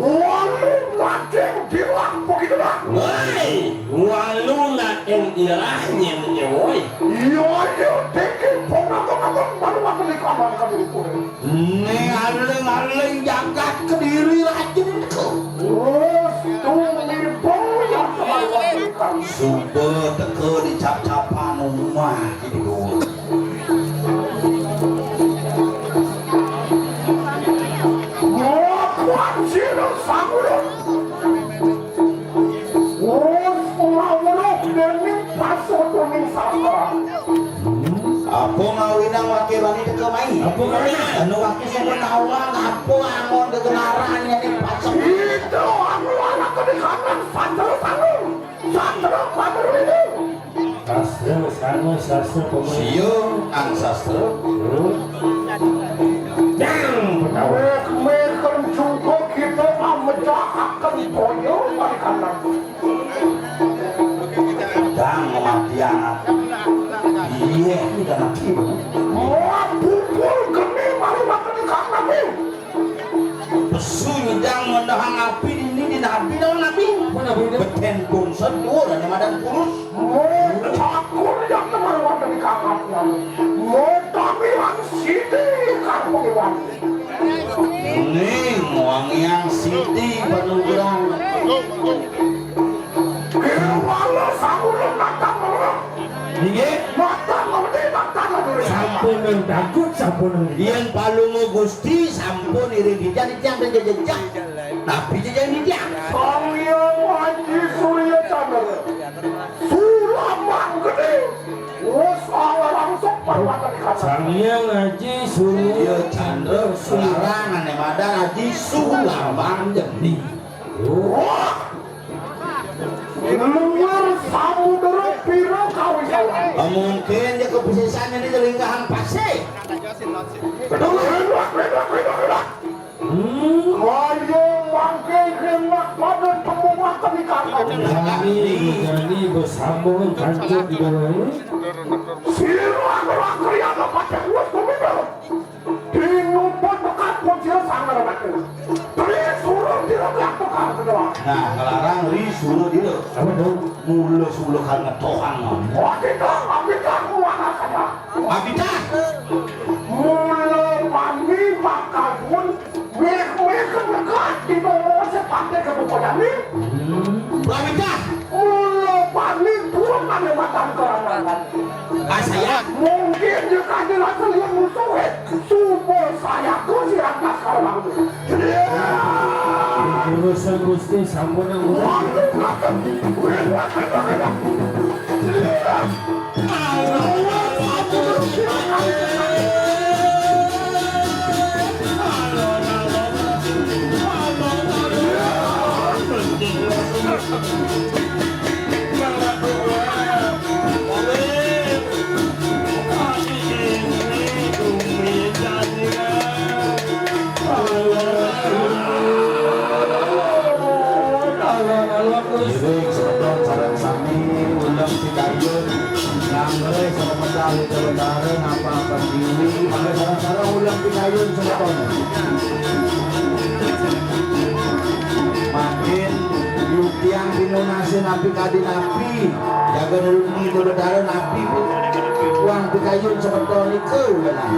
Walu mating dilah begitu dah. Woi, walu nak ing irah nyen woi. Iya, iya, dikit pun aku ngomong baru aku di kamar kami pun. Ning aling-aling jagat Kediri rajin teko. Terus tuh mirip ya kemaluan. Suba teko dicap-capan omah gitu. Wah, kuat sira sangulun. Wus mawruh dening pasutuning sastra. Apa ngawinang wake bani teka mai? Apa ngawinang? Anu wake sing nawang apa angon gegelaran ning pasek. Itu anu anak kedekanan sastra sangul. Sastra pamer ini. Sastra sangul, sastra pemai. Siung ang sastra. Hmm. Yang pertama. Meh-meh juga kita mecahaken toya marikanan. Dang mati anak. Iya, ini kan mati. Wah, pupul geni mari makan ikan nabi. Pesu nyidang ngendahang api dini di nabi, dong nabi. Apa nabi itu? Beten bungsen dua dan madan kurus. Wah, cakur yang teman makan ikan nabi. Wah, tampilan siti ikan pengiwan. Ning wangian siti panugrahan. Kewala saurung mata melek. Inggih. Mata melek, mata melek. Sampun takut, sampun. Yen palunga Gusti sampun iring titiang, titiang jejeh. Tapi jejeh titiang. Sang Hyang Aji Surya Candra. Sulamang gedhe. Wes ala langsung perwatan kata. Sang Hyang Aji Surya Candra Sularang ane madan Aji Sulambang Geni. Wah. Luar samudera pira kawisawan. Mungkin dia kepisahan ini linggahan pasir. Betul. Betul, betul, betul, betul. Hmm. Kaya mangke kena pada tembung makan ikan. Jani, jani bersambung kancut di bawah ini. Sira ora kriya pada wis kuwi lho. Dinuput bekat pun sira sangar mati. Tri suruh sira mlaku Nah, ngelarang ri sura dia. Apa tuh? Mula sula karena tohang. Wah, kita, kita, mana saja. Abitah. Mula bani bakal pun, weh, weh, ke dekat di bawah sepatu ke buku yang ni. Abitah. Mula bani turun ada matan kerangan. Ah, saya. Mungkin juga jelas lihat musuh, eh. Supo saya tu si atas kalang. Urusan Gusti sampun yang urusan. Iring semeton sareng sami uleng pikayun. Nyangre sama medal itu lebaran apa pendiri. Mangga sareng-sareng uleng pikayun semeton. Mangkin yuk tiang pinunasin napi kadi napi. Jaga nulungi itu lebaran napi. Wang pikayun semeton niku, welas.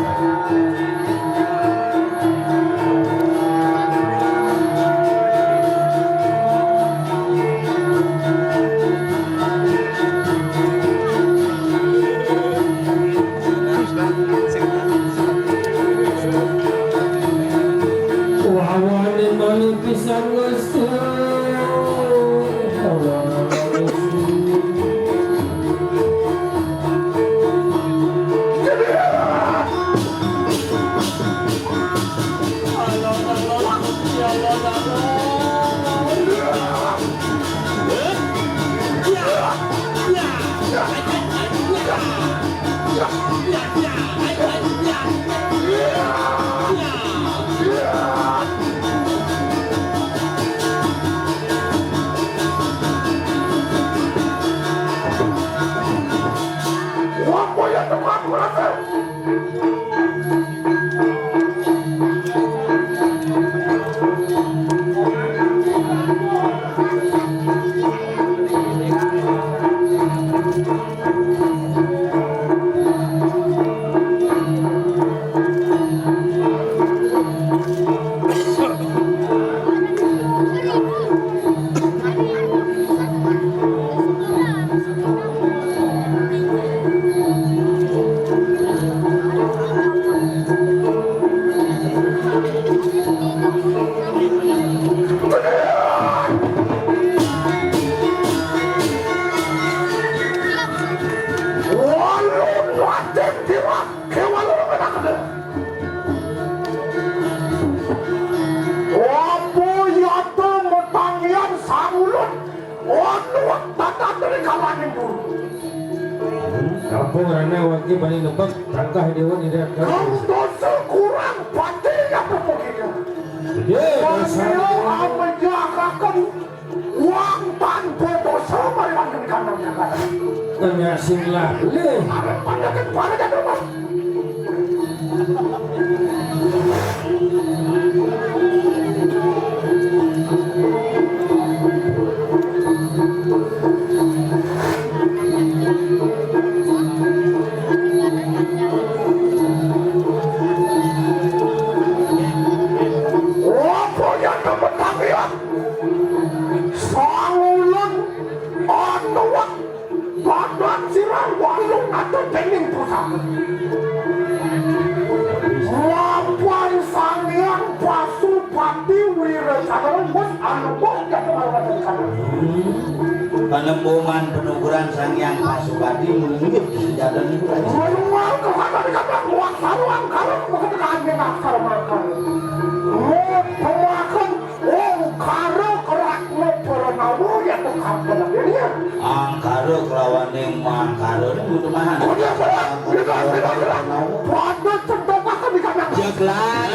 Wawane malu pisan Gusti. Apa ya to metangian sangulut? Waduh, tata dari kawaning dulu. Kampung Rana waki paling nebak tangkah dewa tidak. Kang dosa kurang pati ya pepukitnya. Gede dosa. Pati amejakakan uang tanpa dosa mari wangken kandang Jakarta. Tanya sing lah. Lih. Ada pandakan pada jatuh, Mas. Apa yang dapat kami, ya? Sangulan anuwak Badan sirah walung atur dening pusaka. Lampah Sang Hyang Pasupati Wiracakra wis anuwah jatuh marang sana. Panembungan penukuran Sang Hyang Pasupati munggah senjata niku, Raja. Menuwal kesana dikatakan muak saru angkara, bukan angin aksara makan. Muak pemakan Angkara kerak noporo nawu ya tuh kampung ini ya. Angkara kelawaning mangkara ini butuh mahan. Oh, iya, benar. Benar, benar, benar. Padha cethokaken di kanan. Jaglan.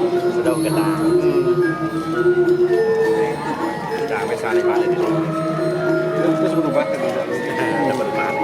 Sudah kita. Kita wis sale balik. Terus berubah ke, ada perubahan.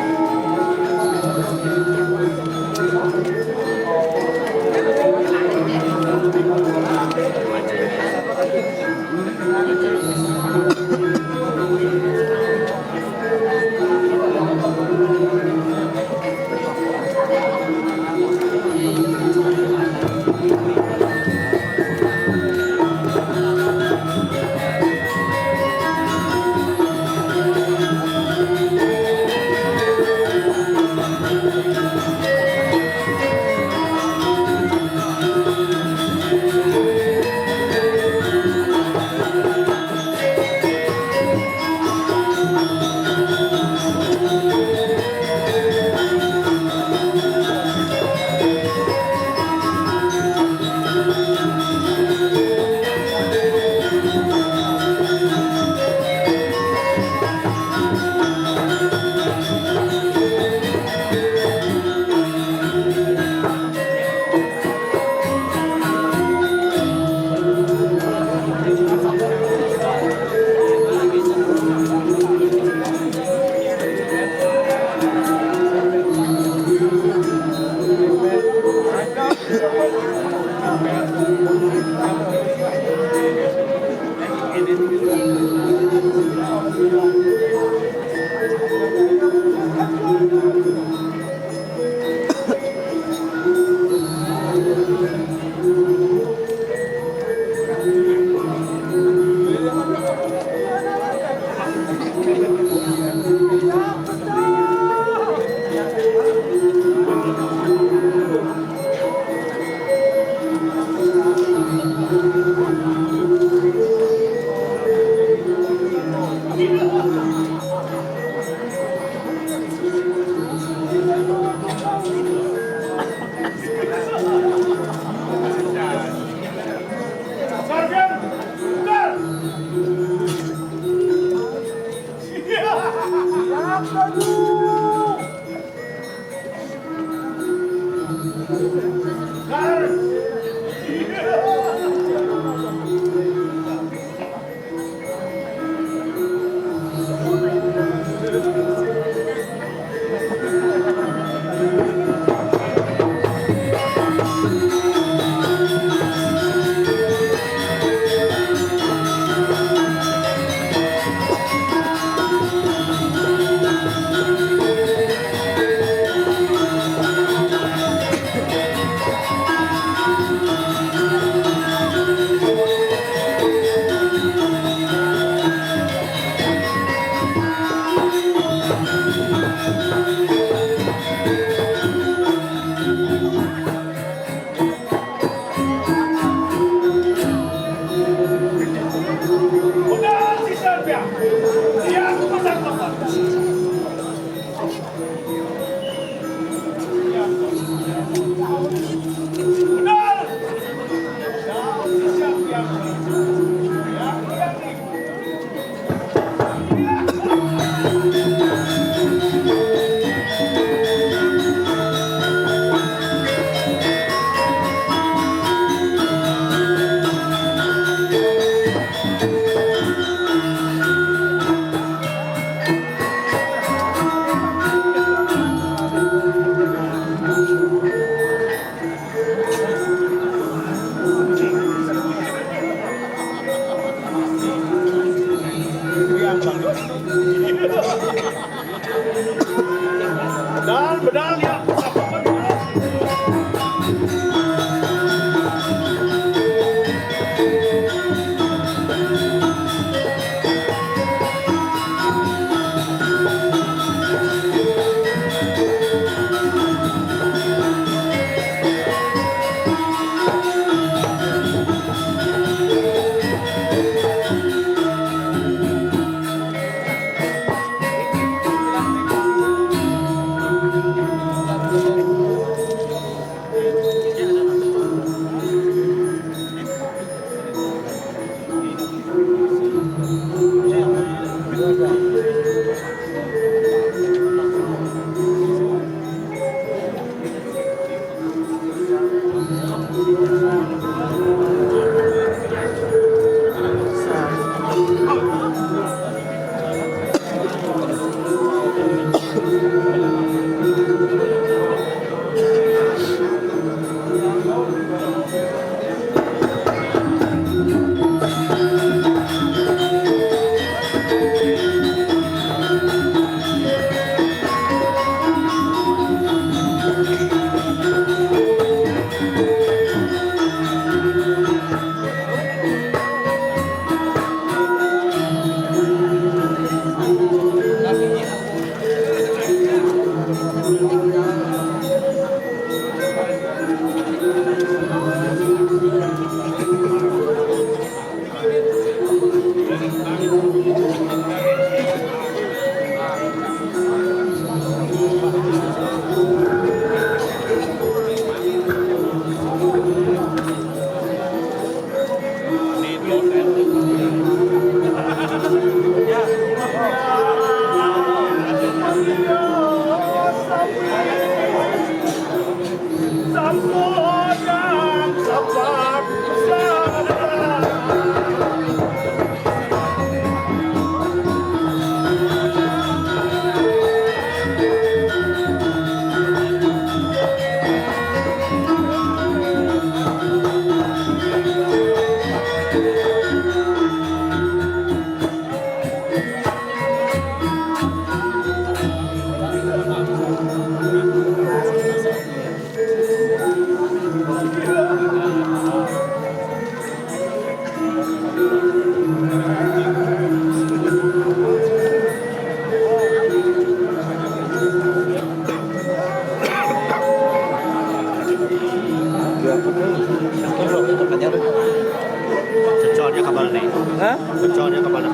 Cocok dia kapal ni. Ha? Cocok dia kapal ni.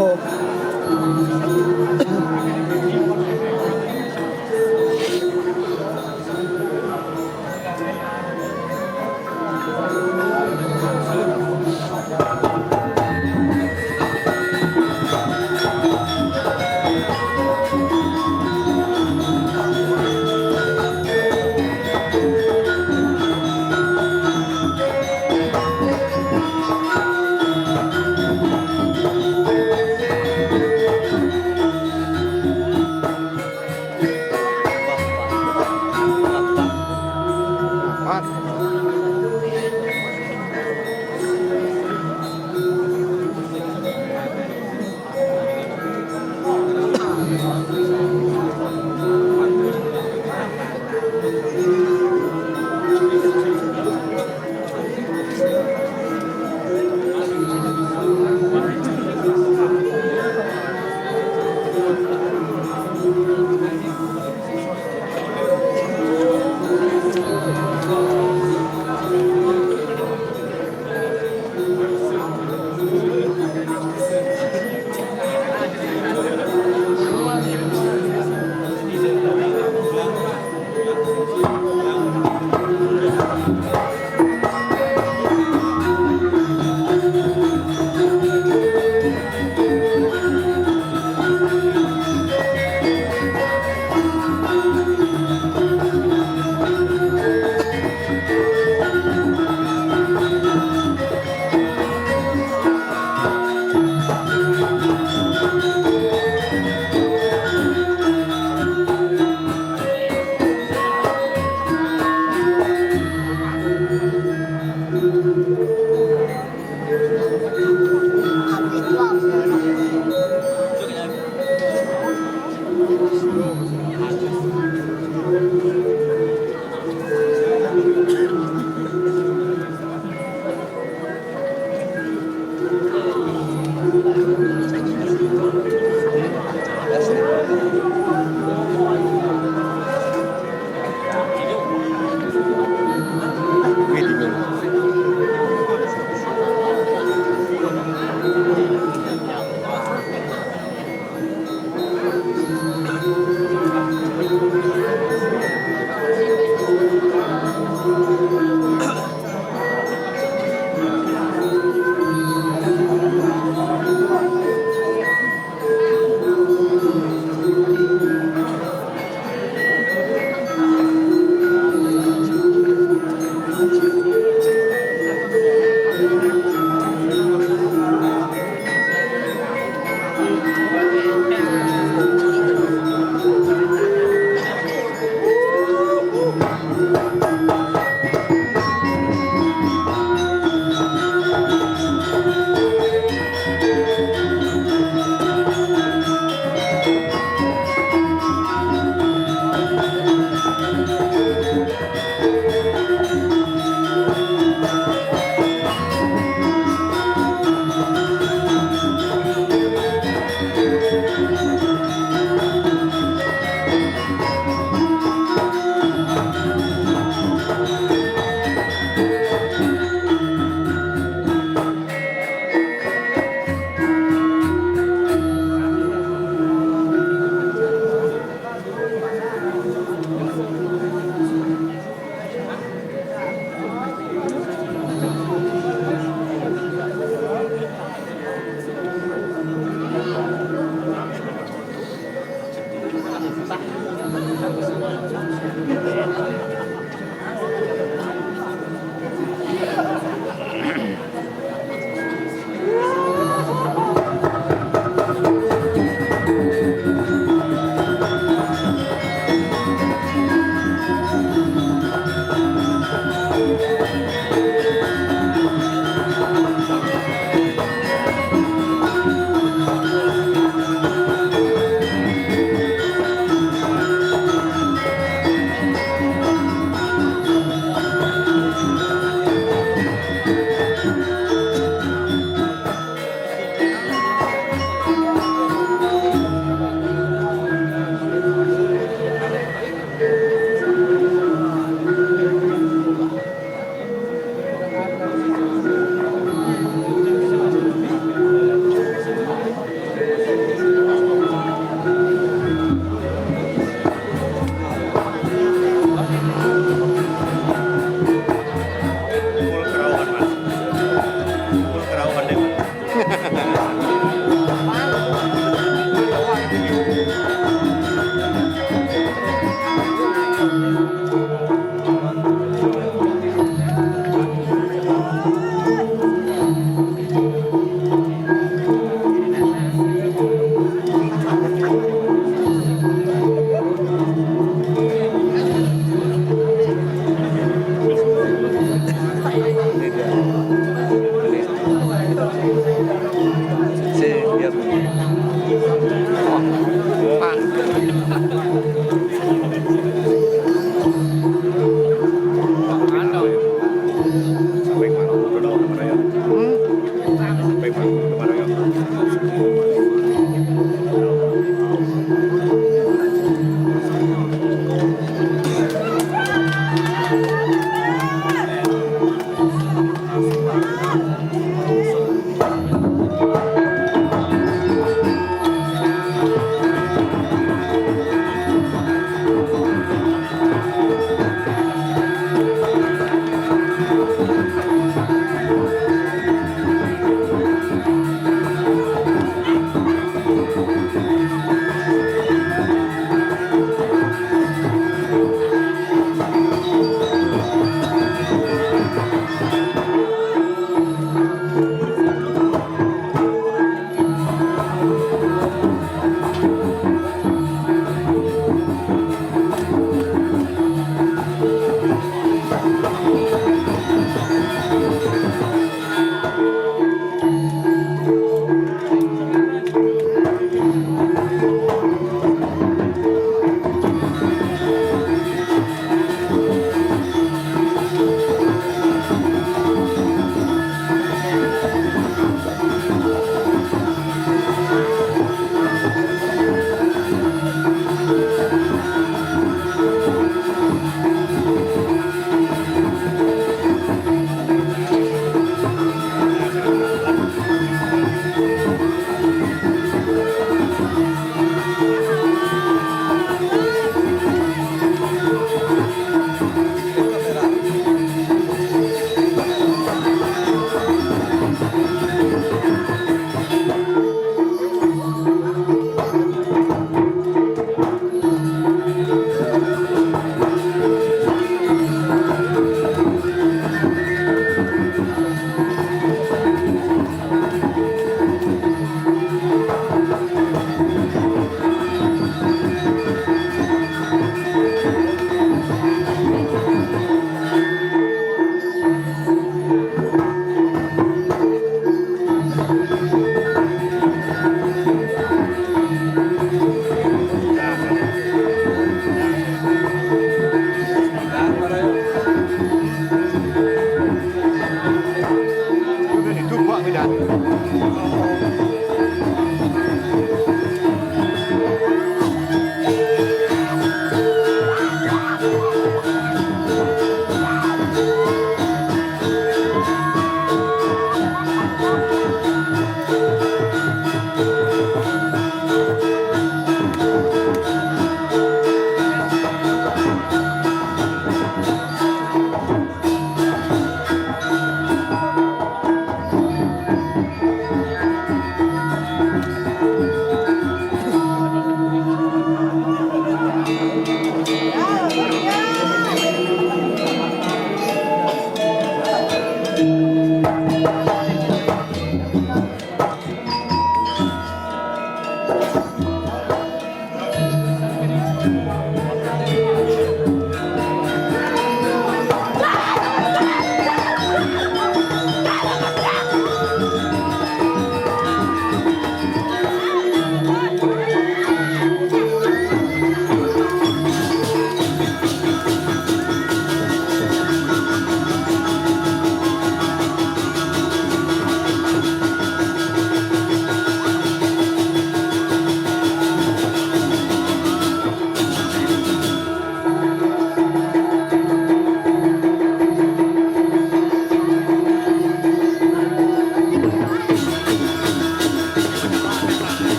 Oh.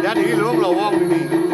Jadi, lu ngelowong ini.